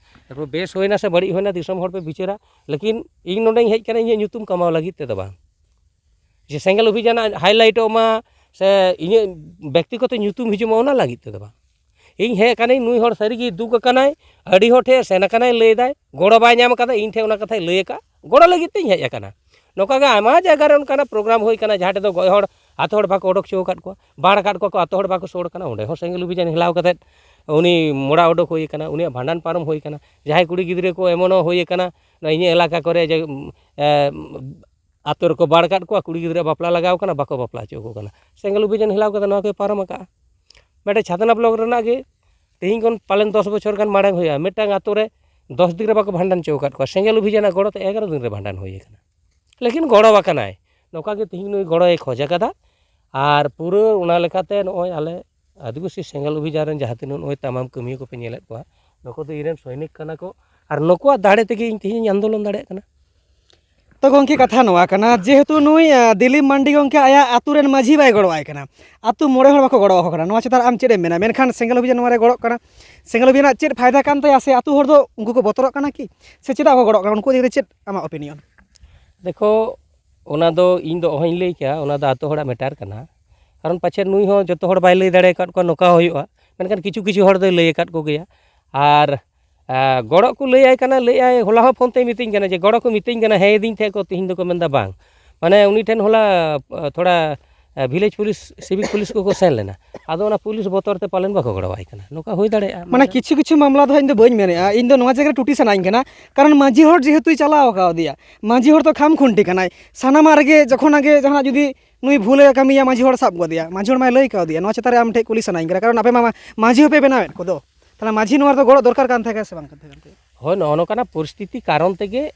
ᱮᱨᱯᱚᱨ ᱵᱮᱥ ᱦᱩᱭᱱᱟ ᱥᱮ ᱵᱟᱹᱲᱤᱡ ᱦᱩᱭᱱᱟ, ᱫᱤᱥᱚᱢ ᱦᱚᱲ ᱯᱮ ᱵᱤᱪᱟᱹᱨᱟ᱾ ᱞᱮᱠᱤᱱ ᱤᱧ ᱱᱚᱰᱮᱧ ᱦᱮᱡ ᱠᱟᱱᱟ ᱤᱧᱟᱹᱜ ᱧᱩᱛᱩᱢ ᱠᱟᱢᱟᱣ ᱞᱟᱹᱜᱤᱫ ᱛᱮᱫᱚ ᱵᱟᱝ, ᱡᱮ ᱥᱮᱸᱜᱮᱞ ᱚᱵᱷᱤᱡᱟᱱ ᱦᱟᱭᱞᱟᱭᱤᱴᱚᱜ ᱢᱟ ᱥᱮ ᱤᱧᱟᱹᱜ ᱵᱮᱠᱛᱤᱜᱚᱛᱚ ᱧᱩᱛᱩᱢ ᱦᱤᱡᱩᱜ ᱢᱟ, ᱚᱱᱟ ᱞᱟᱹᱜᱤᱫ ᱛᱮᱫᱚ ᱵᱟᱝ᱾ ᱤᱧ ᱦᱮᱡ ᱟᱠᱟᱱᱟᱹᱧ, ᱱᱩᱭ ᱦᱚᱲ ᱥᱟᱹᱨᱤᱜᱮ ᱫᱩᱠ ᱟᱠᱟᱱᱟᱭ, ᱟᱹᱰᱤ ᱦᱚᱲ ᱴᱷᱮᱱ ᱥᱮᱱ ᱟᱠᱟᱱᱟᱭ, ᱞᱟᱹᱭᱫᱟᱭ ᱜᱚᱲᱚ ᱵᱟᱭ ᱧᱟᱢ ᱟᱠᱟᱫᱟ, ᱤᱧ ᱴᱷᱮᱱ ᱚᱱᱟ ᱠᱟᱛᱷᱟᱭ ᱞᱟᱹᱭ ᱟᱠᱟᱫ, ᱜᱚᱲᱚ ᱞᱟᱹᱜᱤᱫ ᱛᱮᱧ ᱦᱮᱡ ᱟᱠᱟᱱᱟ᱾ ᱱᱚᱝᱠᱟ ᱜᱮ ᱟᱭᱢᱟ ᱡᱟᱭᱜᱟ ᱨᱮ ᱚᱱᱠᱟᱱᱟᱜ ᱯᱨᱳᱜᱨᱟᱢ ᱦᱩᱭ ᱟᱠᱟᱱᱟ, ᱡᱟᱦᱟᱸ ᱴᱷᱮᱱ ᱫᱚ ᱜᱚᱡ ᱦᱚᱲ ᱟᱛᱳ ᱦᱚᱲ ᱵᱟᱠᱚ ᱚᱰᱚᱠ ᱦᱚᱪᱚ ᱟᱠᱟᱫ ᱠᱚᱣᱟ, ᱵᱟᱲ ᱟᱠᱟᱫ ᱠᱚᱣᱟ ᱠᱚ, ᱟᱛᱳ ᱦᱚᱲ ᱵᱟᱠᱚ ᱥᱩᱨ ᱟᱠᱟᱱᱟ, ᱚᱸᱰᱮ ᱦᱚᱸ ᱥᱮᱸᱜᱮᱞ ᱚᱵᱷᱤᱡᱟᱱ ᱦᱮᱞᱟᱣ ᱠᱟᱛᱮᱫ ᱩᱱᱤ ᱢᱚᱲᱟ ᱚᱰᱚᱠ ᱦᱩᱭ ᱟᱠᱟᱱᱟ, ᱩᱱᱤᱭᱟᱜ ᱵᱷᱟᱸᱰᱟᱱ ᱯᱟᱨᱚᱢ ᱦᱩᱭ ᱟᱠᱟᱱᱟ᱾ ᱡᱟᱦᱟᱸᱭ ᱠᱩᱲᱤ ᱜᱤᱫᱽᱨᱟᱹ ᱠᱚ ᱮᱢᱚᱱ ᱦᱚᱸ ᱦᱩᱭ ᱟᱠᱟᱱᱟ, ᱱᱚᱣᱟ ᱤᱧᱟᱹᱜ ᱮᱞᱟᱠᱟ ᱠᱚᱨᱮ ᱡᱮ, ᱮ, ᱟᱛᱳ ᱨᱮᱠᱚ ᱵᱟᱲ ᱟᱠᱟᱫ ᱠᱚᱣᱟ, ᱠᱩᱲᱤ ᱜᱤᱫᱽᱨᱟᱹ ᱵᱟᱯᱞᱟ ᱞᱟᱜᱟᱣ ᱠᱟᱱᱟ, ᱵᱟᱠᱚ ᱵᱟᱯᱞᱟ ᱦᱚᱪᱚ ᱟᱠᱚ ᱠᱟᱱᱟ᱾ ᱥᱮᱸᱜᱮᱞ ᱚᱵᱷᱤᱡᱟᱱ ᱦᱮᱞᱟᱣ ᱠᱟᱛᱮ ᱱᱚᱣᱟ ᱠᱚᱭ ᱯᱟᱨᱚᱢ ᱟᱠᱟᱫᱼᱟ᱾ ᱢᱤᱫᱴᱮᱱ ᱪᱷᱟᱛᱱᱟ ᱵᱞᱚᱠ ᱨᱮᱱᱟᱜ ᱜᱮ ᱛᱮᱦᱮᱧ ᱠᱷᱚᱱ ᱯᱟᱞᱮᱱ ᱫᱚᱥ ᱵᱚᱪᱷᱚᱨ ᱜᱟᱱ ᱢᱟᱲᱟᱝ ᱦᱩᱭᱩᱜᱼᱟ, ᱢᱤᱫᱴᱟᱝ ᱟᱛᱳ ᱨᱮ ᱫᱚᱥ ᱫᱤᱱ ᱨᱮ ᱵᱟᱠᱚ ᱵᱷᱟᱸᱰᱟᱱ ᱦᱚᱪᱚ ᱟᱠᱟᱫ ᱠᱚᱣᱟ, ᱥᱮᱸᱜᱮᱞ ᱚᱵᱷᱤᱡᱟᱱᱟᱜ ᱜᱚᱲᱚ ᱛᱮ ᱮᱜᱟᱨᱚ ᱫᱤᱱ ᱨᱮ ᱵᱷᱟᱸᱰᱟᱱ ᱦᱩᱭ ᱟᱠᱟᱱᱟ᱾ ᱞᱮᱠᱤᱱ ᱜᱚᱲᱚ ᱟᱠᱟᱱᱟᱭ, ᱱᱚᱝᱠᱟ ᱜᱮ ᱛᱮᱦᱮᱧ ᱱᱩᱭ ᱜᱚᱲᱚᱭ ᱠᱷᱚᱡ ᱟᱠᱟᱫᱟ᱾ ᱟᱨ ᱯᱩᱨᱟᱹ ᱚᱱᱟ ᱞᱮᱠᱟᱛᱮ ᱱᱚᱜᱼᱚᱭ ᱟᱞᱮ ᱟᱹᱫᱤᱵᱟᱹᱥᱤ ᱥᱮᱸᱜᱮᱞ ᱚᱵᱷᱤᱡᱟᱱ ᱨᱮᱱ ᱡᱟᱦᱟᱸ ᱛᱤᱱᱟᱹᱜ ᱱᱚᱜᱼᱚᱭ ᱛᱟᱢᱟᱢ ᱠᱟᱹᱢᱤᱭᱟᱹ ᱠᱚᱯᱮ ᱧᱮᱞᱮᱫ ᱠᱚᱣᱟ, ᱱᱩᱠᱩ ᱫᱚ ᱤᱧᱨᱮᱱ ᱥᱚᱭᱱᱤᱠ ᱠᱟᱱᱟ ᱠᱚ, ᱟᱨ ᱱᱩᱠᱩᱣᱟᱜ ᱫᱟᱲᱮ ᱛᱮᱜᱮ ᱤᱧ ᱛᱮᱦᱮᱧ ᱤᱧ ᱟᱱᱫᱳᱞᱚᱱ ᱫᱟᱲᱮᱭᱟᱜ ᱠᱟᱱᱟ᱾ ᱛᱚ ᱜᱚᱢᱠᱮ, ᱠᱟᱛᱷᱟ ᱱᱚᱣᱟ ᱠᱟᱱᱟ, ᱡᱮᱦᱮᱛᱩ ᱱᱩᱭ ᱟᱸ, ᱫᱤᱞᱤᱯ ᱢᱟᱱᱰᱤ ᱜᱚᱢᱠᱮ ᱟᱭᱟᱜ ᱟᱹᱛᱩ ᱨᱮᱱ ᱢᱟᱹᱡᱷᱤ ᱵᱟᱭ ᱜᱚᱲᱚᱣᱟᱭ ᱠᱟᱱᱟ, ᱟᱹᱛᱩ ᱢᱚᱬᱮ ᱦᱚᱲ ᱵᱟᱠᱚ ᱜᱚᱲᱚ ᱟᱠᱚ ᱠᱟᱱᱟ, ᱱᱚᱣᱟ ᱪᱮᱛᱟᱱ ᱨᱮ ᱟᱢ ᱪᱮᱫ ᱮᱢ ᱢᱮᱱᱟ? ᱢᱮᱱᱠᱷᱟᱱ ᱥᱮᱸᱜᱮᱞ ᱚᱵᱷᱤᱡᱟᱱ ᱱᱚᱣᱟ ᱨᱮ ᱜᱚᱲᱚᱜ ᱠᱟᱱᱟ, ᱥᱮᱸᱜᱮᱞ ᱚᱵᱷᱤᱡᱟᱱᱟᱜ ᱪᱮᱫ ᱯᱷᱟᱭᱫᱟ ᱠᱟᱱ ᱛᱟᱭᱟ? ᱥᱮ ᱟᱹᱛᱩ ᱦᱚᱲ ᱫᱚ ᱩᱱᱠᱩ ᱠᱚ ᱵᱚᱛᱚᱨᱚᱜ ᱠᱟᱱᱟ ᱠᱤ, ᱥᱮ ᱪᱮᱫᱟᱜ ᱠᱚ ᱜᱚᱲᱚᱜ ᱠᱟᱱᱟ? ᱩᱱᱠᱩ ᱤᱫᱤ ᱠᱟᱛᱮ ᱪᱮᱫ ᱟᱢᱟᱜ ᱚᱯᱤᱱᱤᱭᱚᱱ? ᱫᱮᱠᱷᱚ, ᱚᱱᱟ ᱫᱚ ᱤᱧ ᱫᱚ ᱚᱦᱚᱧ ᱞᱟᱹᱭ ᱠᱮᱭᱟ, ᱚᱱᱟ ᱫᱚ ᱟᱛᱳ ᱦᱚᱲᱟᱜ ᱢᱮᱴᱟᱨ ᱠᱟᱱᱟ᱾ ᱠᱟᱨᱚᱱ ᱯᱟᱪᱮᱫ ᱱᱩᱭ ᱦᱚᱸ ᱡᱚᱛᱚ ᱦᱚᱲ ᱵᱟᱭ ᱞᱟᱹᱭ ᱫᱟᱲᱮ ᱟᱠᱟᱫ ᱠᱚᱣᱟ, ᱱᱚᱝᱠᱟ ᱦᱚᱸ ᱦᱩᱭᱩᱜᱼᱟ, ᱢᱮᱱᱠᱷᱟᱱ ᱠᱤᱪᱷᱩ ᱠᱤᱪᱷᱩ ᱦᱚᱲ ᱫᱚᱭ ᱞᱟᱹᱭ ᱟᱠᱟᱫ ᱠᱚᱜᱮᱭᱟ᱾ ᱟᱨ ᱟᱨ ᱜᱚᱲᱚ ᱠᱚ ᱞᱟᱹᱭᱟᱭ ᱠᱟᱱᱟ, ᱞᱟᱹᱭᱟᱭ, ᱦᱚᱞᱟ ᱦᱚᱸ ᱯᱷᱳᱱ ᱛᱮᱭ ᱢᱤᱛᱟᱹᱧ ᱠᱟᱱᱟ ᱡᱮ ᱜᱚᱲᱚ ᱠᱚ ᱢᱤᱛᱟᱹᱧ ᱠᱟᱱᱟ, ᱦᱮᱸ ᱤᱫᱤᱧ ᱛᱟᱦᱮᱸᱫ ᱠᱚ, ᱛᱤᱦᱤᱧ ᱫᱚᱠᱚ ᱢᱮᱱᱫᱟ ᱵᱟᱝ᱾ ᱢᱟᱱᱮ ᱩᱱᱤ ᱴᱷᱮᱱ ᱦᱚᱞᱟ ᱛᱷᱚᱲᱟ ᱵᱷᱤᱞᱮᱡᱽ ᱯᱩᱞᱤᱥ, ᱥᱤᱵᱤᱠ ᱯᱩᱞᱤᱥ ᱠᱚᱠᱚ ᱥᱮᱱ ᱞᱮᱱᱟ, ᱟᱫᱚ ᱚᱱᱟ ᱯᱩᱞᱤᱥ ᱵᱚᱛᱚᱨ ᱛᱮ ᱯᱟᱞᱮᱱ ᱵᱟᱠᱚ ᱜᱚᱲᱚᱣᱟᱭ ᱠᱟᱱᱟ, ᱱᱚᱝᱠᱟ ᱦᱩᱭ ᱫᱟᱲᱮᱭᱟᱜᱼᱟ᱾ ᱢᱟᱱᱮ ᱠᱤᱪᱷᱩ ᱠᱤᱪᱷᱩ ᱢᱟᱢᱞᱟ ᱫᱚ ᱦᱟᱸᱜ ᱤᱧ ᱫᱚ ᱵᱟᱹᱧ ᱢᱮᱱᱮᱫᱼᱟ, ᱤᱧ ᱫᱚ ᱱᱚᱣᱟ ᱡᱟᱭᱜᱟ ᱨᱮ ᱴᱩᱴᱤ ᱥᱟᱱᱟᱧ ᱠᱟᱱᱟ, ᱠᱟᱨᱚᱱ ᱢᱟᱹᱡᱷᱤ ᱦᱚᱲ ᱡᱮᱦᱮᱛᱩᱭ ᱪᱟᱞᱟᱣ ᱟᱠᱟᱫᱮᱭᱟ, ᱢᱟᱹᱡᱷᱤ ᱦᱚᱲ ᱫᱚ ᱠᱷᱟᱢ ᱠᱷᱩᱱᱴᱤ ᱠᱟᱱᱟᱭ, ᱥᱟᱱᱟᱢᱟᱜ ᱨᱮᱜᱮ ᱡᱚᱠᱷᱚᱱ ᱟᱜᱮ ᱡᱟᱦᱟᱱᱟᱜ ᱡᱩᱫᱤ ᱱᱩᱭ ᱵᱷᱩᱞᱮ ᱠᱟᱹᱢᱤᱭᱟ, ᱢᱟᱹᱡᱷᱤ ᱦᱚᱲ ᱥᱟᱵ ᱜᱚᱫᱮᱭᱟ, ᱢᱟᱹᱡᱷᱤ ᱦᱚᱲ ᱢᱟᱭ ᱞᱟᱹᱭ ᱠᱟᱣᱫᱮᱭᱟ᱾ ᱱᱚᱣᱟ ᱪᱮᱛᱟᱱ ᱨᱮ ᱟᱢ ᱴᱷᱮᱱ ᱠᱩᱞᱤ ᱥᱟᱱᱟᱧ ᱠᱟᱱᱟ, ᱠᱟᱨᱚᱱ ᱟᱯᱮ ᱢᱟ ᱢᱟᱹᱡᱷᱤ ᱦᱚᱸᱯᱮ ᱵᱮᱱᱟᱣᱮᱫ ᱠᱚᱫᱚ, ᱛᱟᱦᱚᱞᱮ ᱢᱟᱹᱡᱷᱤ ᱱᱚᱣᱟ ᱨᱮᱫᱚ ᱜᱚᱲᱚ ᱫᱚᱨᱠᱟᱨ ᱠᱟᱱ ᱛᱟᱦᱮᱸ ᱠᱟᱱᱟ ᱥᱮ ᱵᱟᱝ ᱠᱟᱱ ᱛᱟᱦᱮᱸ ᱠᱟᱱ ᱛᱟᱭᱟ? ᱦᱳᱭ, ᱱᱚᱜᱼᱚ ᱱᱚᱝᱠᱟᱱᱟᱜ ᱯᱚᱨᱤᱥᱛᱷᱤᱛᱤ ᱠᱟᱨᱚᱱ ᱛᱮᱜᱮ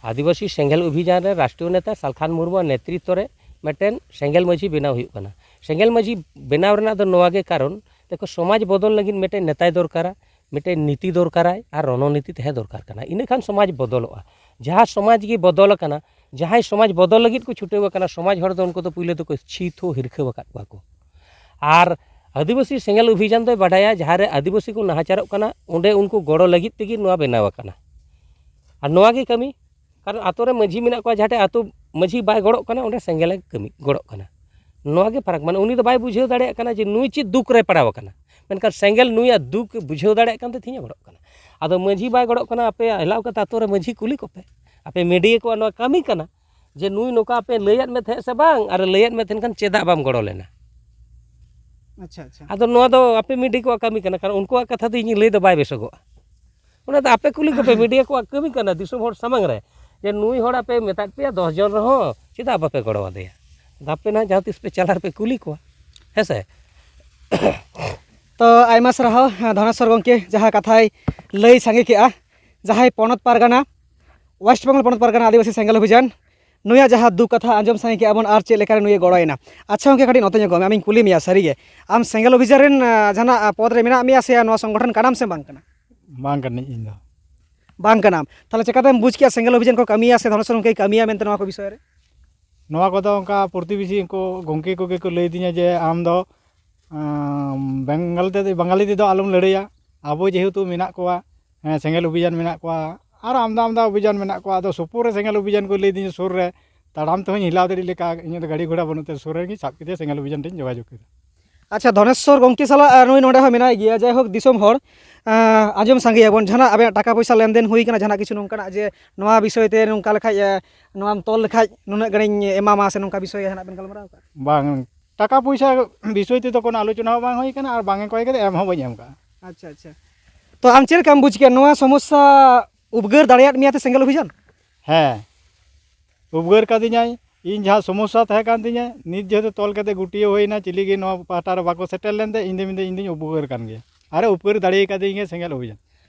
ᱟᱹᱫᱤᱵᱟᱹᱥᱤ ᱥᱮᱸᱜᱮᱞ ᱚᱵᱷᱤᱡᱟᱱ ᱨᱮ ᱨᱟᱥᱴᱨᱤᱭᱚ ᱱᱮᱛᱟ ᱥᱟᱞᱠᱷᱟᱱ ᱢᱩᱨᱢᱩᱣᱟᱜ ᱱᱮᱛᱨᱤᱛᱛᱚ ᱨᱮ ᱢᱤᱫᱴᱮᱱ ᱥᱮᱸᱜᱮᱞ ᱢᱟᱹᱡᱷᱤ ᱵᱮᱱᱟᱣ ᱦᱩᱭᱩᱜ ᱠᱟᱱᱟ᱾ ᱥᱮᱸᱜᱮᱞ ᱢᱟᱹᱡᱷᱤ ᱵᱮᱱᱟᱣ ᱨᱮᱱᱟᱜ ᱫᱚ ᱱᱚᱣᱟ ᱜᱮ ᱠᱟᱨᱚᱱ, ᱫᱮᱠᱷᱚ, ᱥᱚᱢᱟᱡᱽ ᱵᱚᱫᱚᱞ ᱞᱟᱹᱜᱤᱫ ᱢᱤᱫᱴᱮᱱ ᱱᱮᱛᱟᱭ ᱫᱚᱨᱠᱟᱨᱟ, ᱢᱤᱫᱴᱮᱱ ᱱᱤᱛᱤ ᱫᱚᱨᱠᱟᱨᱟᱭ ᱟᱨ ᱨᱚᱱᱚᱱᱤᱛᱤ ᱛᱟᱦᱮᱸ ᱫᱚᱨᱠᱟᱨ ᱠᱟᱱᱟ, ᱤᱱᱟᱹᱠᱷᱟᱱ ᱥᱚᱢᱟᱡᱽ ᱵᱚᱫᱚᱞᱚᱜᱼᱟ᱾ ᱡᱟᱦᱟᱸ ᱥᱚᱢᱟᱡᱽ ᱜᱮ ᱵᱚᱫᱚᱞ ᱟᱠᱟᱱᱟ, ᱡᱟᱦᱟᱸᱭ ᱥᱚᱢᱟᱡᱽ ᱵᱚᱫᱚᱞ ᱞᱟᱹᱜᱤᱫ ᱠᱚ ᱪᱷᱩᱴᱟᱹᱣ ᱟᱠᱟᱱᱟ, ᱥᱚᱢᱟᱡᱽ ᱦᱚᱲ ᱫᱚ ᱩᱱᱠᱩ ᱫᱚ ᱯᱩᱭᱞᱩ ᱫᱚᱠᱚ ᱪᱷᱤ ᱛᱷᱩ ᱦᱤᱨᱠᱷᱟᱹᱣ ᱟᱠᱟᱫ ᱠᱚᱣᱟ ᱠᱚ᱾ ᱟᱨ ᱟᱹᱫᱤᱵᱟᱹᱥᱤ ᱥᱮᱸᱜᱮᱞ ᱚᱵᱷᱤᱡᱟᱱ ᱫᱚᱭ ᱵᱟᱰᱟᱭᱟ, ᱡᱟᱦᱟᱸ ᱨᱮ ᱟᱹᱫᱤᱵᱟᱹᱥᱤ ᱠᱚ ᱱᱟᱦᱟᱪᱟᱨᱚᱜ ᱠᱟᱱᱟ, ᱚᱸᱰᱮ ᱩᱱᱠᱩ ᱜᱚᱲᱚ ᱞᱟᱹᱜᱤᱫ ᱛᱮᱜᱮ ᱱᱚᱣᱟ ᱵᱮᱱᱟᱣ ᱟᱠᱟᱱᱟ᱾ ᱟᱨ ᱱᱚᱣᱟ ᱜᱮ ᱠᱟᱹᱢᱤ, ᱠᱟᱨᱚᱱ ᱟᱛᱳ ᱨᱮ ᱢᱟᱹᱡᱷᱤ ᱢᱮᱱᱟᱜ ᱠᱚᱣᱟ, ᱡᱟᱦᱟᱸ ᱴᱷᱮᱡ ᱟᱛᱳ ᱢᱟᱹᱡᱷᱤ ᱵᱟᱭ ᱜᱚᱲᱚᱜ ᱠᱟᱱᱟ, ᱚᱸᱰᱮ ᱥᱮᱸᱜᱮᱞᱮ ᱠᱟᱹᱢᱤ ᱜᱚᱲᱚᱜ ᱠᱟᱱᱟ᱾ ᱱᱚᱣᱟ ᱜᱮ ᱯᱷᱟᱨᱟᱠ, ᱢᱟᱱᱮ ᱩᱱᱤ ᱫᱚ ᱵᱟᱭ ᱵᱩᱡᱷᱟᱹᱣ ᱫᱟᱲᱮᱭᱟᱜ ᱠᱟᱱᱟ ᱡᱮ ᱱᱩᱭ ᱪᱮᱫ ᱫᱩᱠ ᱨᱮ ᱯᱟᱲᱟᱣ ᱟᱠᱟᱱᱟ, ᱢᱮᱱᱠᱷᱟᱱ ᱥᱮᱸᱜᱮᱞ ᱱᱩᱭᱟᱜ ᱫᱩᱠ ᱵᱩᱡᱷᱟᱹᱣ ᱫᱟᱲᱮᱭᱟᱜ ᱠᱟᱱ ᱛᱮ ᱛᱮᱦᱮᱧ ᱮ ᱜᱚᱲᱚᱜ ᱠᱟᱱᱟ᱾ ᱟᱫᱚ ᱢᱟᱹᱡᱷᱤ ᱵᱟᱭ ᱜᱚᱲᱚᱜ ᱠᱟᱱᱟ, ᱟᱯᱮ ᱮᱞᱟᱣ ᱠᱟᱛᱮ ᱟᱛᱳ ᱨᱮ ᱢᱟᱹᱡᱷᱤ ᱠᱩᱞᱤ ᱠᱚᱯᱮ, ᱟᱯᱮ ᱢᱤᱰᱤᱭᱟ ᱠᱚᱣᱟᱜ ᱱᱚᱣᱟ ᱠᱟᱹᱢᱤ ᱠᱟᱱᱟ ᱡᱮ ᱱᱩᱭ ᱱᱚᱝᱠᱟ ᱟᱯᱮ ᱞᱟᱹᱭᱟᱫ ᱢᱮ ᱛᱟᱦᱮᱸᱫ ᱥᱮ ᱵᱟᱝ, ᱟᱨ ᱞᱟᱹᱭᱟᱫ ᱢᱮ ᱛᱟᱦᱮᱸᱱ ᱠᱷᱟᱱ ᱪᱮᱫᱟᱜ ᱵᱟᱢ ᱜᱚᱲᱚ ᱞᱮᱱᱟ? ᱟᱪᱪᱷᱟ, ᱟᱪᱪᱷᱟ᱾ ᱟᱫᱚ ᱱᱚᱣᱟ ᱫᱚ ᱟᱯᱮ ᱢᱤᱰᱤᱭᱟ ᱠᱚᱣᱟᱜ ᱠᱟᱹᱢᱤ ᱠᱟᱱᱟ, ᱠᱟᱨᱚᱱ ᱩᱱᱠᱩᱣᱟᱜ ᱠᱟᱛᱷᱟ ᱫᱚ ᱤᱧ ᱞᱟᱹᱭ ᱫᱚ ᱵᱟᱭ ᱵᱮᱥᱚᱜᱚᱜᱼᱟ᱾ ᱚᱱᱟ ᱫᱚ ᱟᱯᱮ ᱠᱩᱞᱤ ᱠᱚᱯᱮ, ᱢᱤᱰᱤᱭᱟ ᱠᱚᱣᱟᱜ ᱠᱟᱹᱢᱤ ᱠᱟᱱᱟ ᱫᱤᱥᱚᱢ ᱦᱚᱲ ᱥᱟᱢᱟᱝ ᱨᱮ, ᱡᱮ ᱱᱩᱭ ᱦᱚᱲ ᱟᱯᱮ ᱢᱮᱛᱟᱫ ᱯᱮᱭᱟ ᱫᱚᱥ ᱡᱚᱱ ᱨᱮᱦᱚᱸ ᱪᱮᱫᱟᱜ ᱵᱟᱯᱮ ᱜᱚᱲᱚ ᱟᱫᱮᱭᱟ? ᱟᱯᱮ ᱱᱟᱦᱟᱜ ᱡᱟᱦᱟᱸ ᱛᱤᱥ ᱯᱮ ᱪᱟᱞᱟᱜ ᱨᱮᱯᱮ ᱠᱩᱞᱤ ᱠᱚᱣᱟ, ᱦᱮᱸ ᱥᱮ? ᱛᱚ ᱟᱭᱢᱟ ᱥᱟᱨᱦᱟᱣ, ᱦᱮᱸ, ᱫᱷᱚᱱᱮᱥᱣᱚᱨ ᱜᱚᱢᱠᱮ ᱡᱟᱦᱟᱸ ᱠᱟᱛᱷᱟᱭ ᱞᱟᱹᱭ ᱥᱟᱸᱜᱮ ᱠᱮᱜᱼᱟ, ᱡᱟᱦᱟᱸᱭ ᱯᱚᱱᱚᱛ ᱯᱟᱨᱜᱟᱱᱟ, ᱳᱭᱮᱥᱴ ᱵᱮᱝᱜᱚᱞ ᱯᱚᱱᱚᱛ ᱯᱟᱨᱜᱟᱱᱟ ᱟᱹᱫᱤᱵᱟᱹᱥᱤ ᱥᱮᱸᱜᱮᱞ ᱚᱵᱷᱤᱡᱟᱱ, ᱱᱩᱭᱟᱜ ᱡᱟᱦᱟᱸ ᱫᱩᱠ ᱠᱟᱛᱷᱟ ᱟᱸᱡᱚᱢ ᱥᱟᱸᱜᱮ ᱠᱮᱜᱼᱟ ᱵᱚᱱ, ᱟᱨ ᱪᱮᱫ ᱞᱮᱠᱟᱨᱮ ᱱᱩᱭᱮ ᱜᱚᱲᱚᱭᱮᱱᱟ᱾ ᱟᱪᱪᱷᱟ ᱜᱚᱢᱠᱮ, ᱠᱟᱹᱴᱤᱡ ᱱᱚᱛᱮ ᱧᱚᱜᱚᱜ ᱢᱮ, ᱟᱢᱤᱧ ᱠᱩᱞᱤ ᱢᱮᱭᱟ ᱥᱟᱹᱨᱤᱜᱮ, ᱟᱢ ᱥᱮᱸᱜᱮᱞ ᱚᱵᱷᱤᱡᱟᱱ ᱨᱮᱱ, ᱟᱸ, ᱡᱟᱦᱟᱱᱟᱜ, ᱟᱸ, ᱯᱚᱫᱽ ᱨᱮ ᱢᱮᱱᱟᱜ ᱢᱮᱭᱟ ᱥᱮ ᱱᱚᱣᱟ ᱥᱚᱝᱜᱚᱴᱷᱚᱱ ᱠᱟᱱᱟᱢ ᱥᱮ ᱵᱟᱝ ᱠᱟᱱᱟ? ᱵᱟᱝ ᱠᱟᱹᱱᱟᱹᱧ ᱤᱧ ᱫᱚ᱾ ᱵᱟᱝ ᱠᱟᱱᱟᱢ, ᱛᱟᱦᱚᱞᱮ ᱪᱮᱠᱟᱛᱮᱢ ᱵᱩᱡᱽ ᱠᱮᱜᱼᱟ ᱥᱮᱸᱜᱮᱞ ᱚᱵᱷᱤᱡᱟᱱ ᱠᱚ ᱠᱟᱹᱢᱤᱭᱟ ᱥᱮ ᱫᱷᱚᱱᱮᱥᱣᱚᱨ ᱜᱚᱢᱠᱮᱭ ᱠᱟᱹᱢᱤᱭᱟ ᱢᱮᱱᱛᱮ ᱱᱚᱣᱟ ᱠᱚ ᱵᱤᱥᱚᱭ ᱨᱮ? ᱱᱚᱣᱟ ᱠᱚᱫᱚ ᱚᱱᱠᱟ ᱯᱨᱚᱛᱤᱵᱮᱥᱤ ᱩᱱᱠᱩ ᱜᱚᱢᱠᱮ ᱠᱚᱜᱮ ᱠᱚ ᱞᱟᱹᱭ ᱫᱤᱧᱟ ᱡᱮ ᱟᱢ ᱫᱚ, ᱟᱸ, ᱵᱮᱝᱜᱟᱞ ᱛᱮ, ᱵᱟᱝᱜᱟᱞᱤ ᱛᱮᱫᱚ ᱟᱞᱚᱢ ᱞᱟᱹᱲᱟᱹᱭᱟ, ᱟᱵᱚ ᱡᱮᱦᱮᱛᱩ ᱢᱮᱱᱟᱜ ᱠᱚᱣᱟ, ᱦᱮᱸ, ᱥᱮᱸᱜᱮᱞ ᱚᱵᱷᱤᱡᱟᱱ ᱢᱮᱱᱟᱜ ᱠᱚᱣᱟ, ᱟᱨ ᱟᱢᱫᱟ ᱟᱢᱫᱟ ᱚᱵᱷᱤᱡᱟᱱ ᱢᱮᱱᱟᱜ ᱠᱚᱣᱟ᱾ ᱟᱫᱚ ᱥᱩᱯᱩᱨ ᱨᱮ ᱥᱮᱸᱜᱮᱞ ᱚᱵᱷᱤᱡᱟᱱ ᱠᱚ ᱞᱟᱹᱭ ᱫᱤᱧᱟ, ᱥᱩᱨ ᱨᱮ ᱛᱟᱲᱟᱢ ᱛᱮᱦᱚᱧ ᱦᱮᱞᱟᱣ ᱫᱟᱲᱮᱭᱟᱜ ᱞᱮᱠᱟ, ᱤᱧᱟᱹᱜ ᱫᱚ ᱜᱟᱹᱰᱤ ᱜᱷᱚᱲᱟ ᱵᱟᱹᱱᱩᱜ ᱛᱮ ᱥᱩᱨ ᱨᱮᱜᱮ ᱥᱟᱵ ᱠᱮᱫᱮᱭᱟ, ᱥᱮᱸᱜᱮᱞ ᱚᱵᱷᱤᱡᱟᱱ ᱴᱷᱮᱱ ᱡᱳᱜᱟᱡᱳᱜᱽ ᱠᱮᱫᱟ᱾ ᱟᱪᱪᱷᱟ, ᱫᱷᱚᱱᱮᱥᱣᱚᱨ ᱜᱚᱢᱠᱮ ᱥᱟᱞᱟᱜ, ᱟᱨ ᱱᱩᱭ ᱱᱚᱰᱮ ᱦᱚᱸ ᱢᱮᱱᱟᱭ ᱜᱮᱭᱟ᱾ ᱡᱟᱭᱦᱳᱠ, ᱫᱤᱥᱚᱢ ᱦᱚᱲ, ᱟᱸ, ᱟᱸᱡᱚᱢ ᱥᱟᱸᱜᱮᱭᱟᱵᱚᱱ, ᱡᱟᱦᱟᱱᱟᱜ ᱟᱵᱮᱱᱟᱜ ᱴᱟᱠᱟ ᱯᱚᱭᱥᱟ ᱞᱮᱱᱫᱮᱱ ᱦᱩᱭ ᱠᱟᱱᱟ, ᱡᱟᱦᱟᱱᱟᱜ ᱠᱤᱪᱷᱩ ᱱᱚᱝᱠᱟᱱᱟᱜ ᱡᱮ ᱱᱚᱣᱟ ᱵᱤᱥᱚᱭ ᱛᱮ ᱱᱚᱝᱠᱟ ᱞᱮᱠᱷᱟᱡ, ᱮ, ᱱᱚᱣᱟᱢ ᱛᱚᱞ ᱞᱮᱠᱷᱟᱡ ᱱᱩᱱᱟᱹᱜ ᱜᱟᱱᱤᱧ ᱮᱢᱟᱢᱟ, ᱥᱮ ᱱᱚᱝᱠᱟ ᱵᱤᱥᱚᱭ ᱡᱟᱦᱟᱱᱟᱜ ᱵᱮᱱ ᱜᱟᱞᱢᱟᱨᱟᱣ ᱠᱟᱜᱼᱟ? ᱵᱟᱝ, ᱴᱟᱠᱟ ᱯᱚᱭᱥᱟ ᱵᱤᱥᱚᱭ ᱛᱮᱫᱚ ᱠᱳᱱᱳ ᱟᱞᱳᱪᱚᱱᱟ ᱦᱚᱸ ᱵᱟᱝ ᱦᱩᱭ ᱠᱟᱱᱟ, ᱟᱨ ᱵᱟᱝ ᱮ ᱠᱚᱭ ᱠᱟᱫᱟ, ᱮᱢ ᱦᱚᱸ ᱵᱟᱹᱧ ᱮᱢ ᱠᱟᱜᱼᱟ᱾ ᱟᱪᱪᱷᱟ, ᱟᱪᱪᱷᱟ᱾ ᱛᱚ ᱟᱢ ᱪᱮᱫ ᱞᱮᱠᱟᱢ ᱵᱩᱡᱽ ᱠᱮᱜᱼᱟ ᱱᱚᱣᱟ ᱥᱚᱢᱚᱥᱥᱟ ᱩᱵᱽᱜᱟᱹᱨ ᱫᱟᱲᱮᱭᱟᱫ ᱢᱮᱭᱟ ᱛᱮ ᱥᱮᱸᱜᱮᱞ ᱚᱵᱷᱤᱡᱟᱱ? ᱦᱮᱸ, ᱩᱵᱽᱜᱟᱹᱨ ᱠᱟᱫᱤᱧᱟᱭ᱾ ᱤᱧ ᱡᱟᱦᱟᱸ ᱥᱚᱢᱚᱥᱥᱟ ᱛᱟᱦᱮᱸ ᱠᱟᱱ ᱛᱤᱧᱟᱹ, ᱱᱤᱛ ᱡᱮᱦᱮᱛᱩ ᱛᱚᱞ ᱠᱟᱛᱮ ᱜᱩᱴᱭᱟᱹᱣ ᱦᱩᱭᱱᱟ, ᱪᱤᱞᱤ ᱜᱮ ᱱᱚᱣᱟ ᱯᱟᱦᱴᱟ ᱨᱮ ᱵᱟᱠᱚ ᱥᱮᱴᱮᱨ ᱞᱮᱱᱛᱮ, ᱤᱧ ᱫᱚ ᱢᱮᱱᱫᱟᱹᱧ, ᱤᱧ ᱫᱩᱧ ᱩᱯᱚᱠᱟᱨ ᱠᱟᱱ ᱜᱮᱭᱟ᱾ ᱟᱨᱮ ᱩᱯᱠᱟᱹᱨ ᱫᱟᱲᱮ ᱠᱟᱫᱤᱧ ᱜᱮᱭᱟ ᱥᱮᱸᱜᱮᱞ ᱚᱵᱷᱤᱡᱟᱱ᱾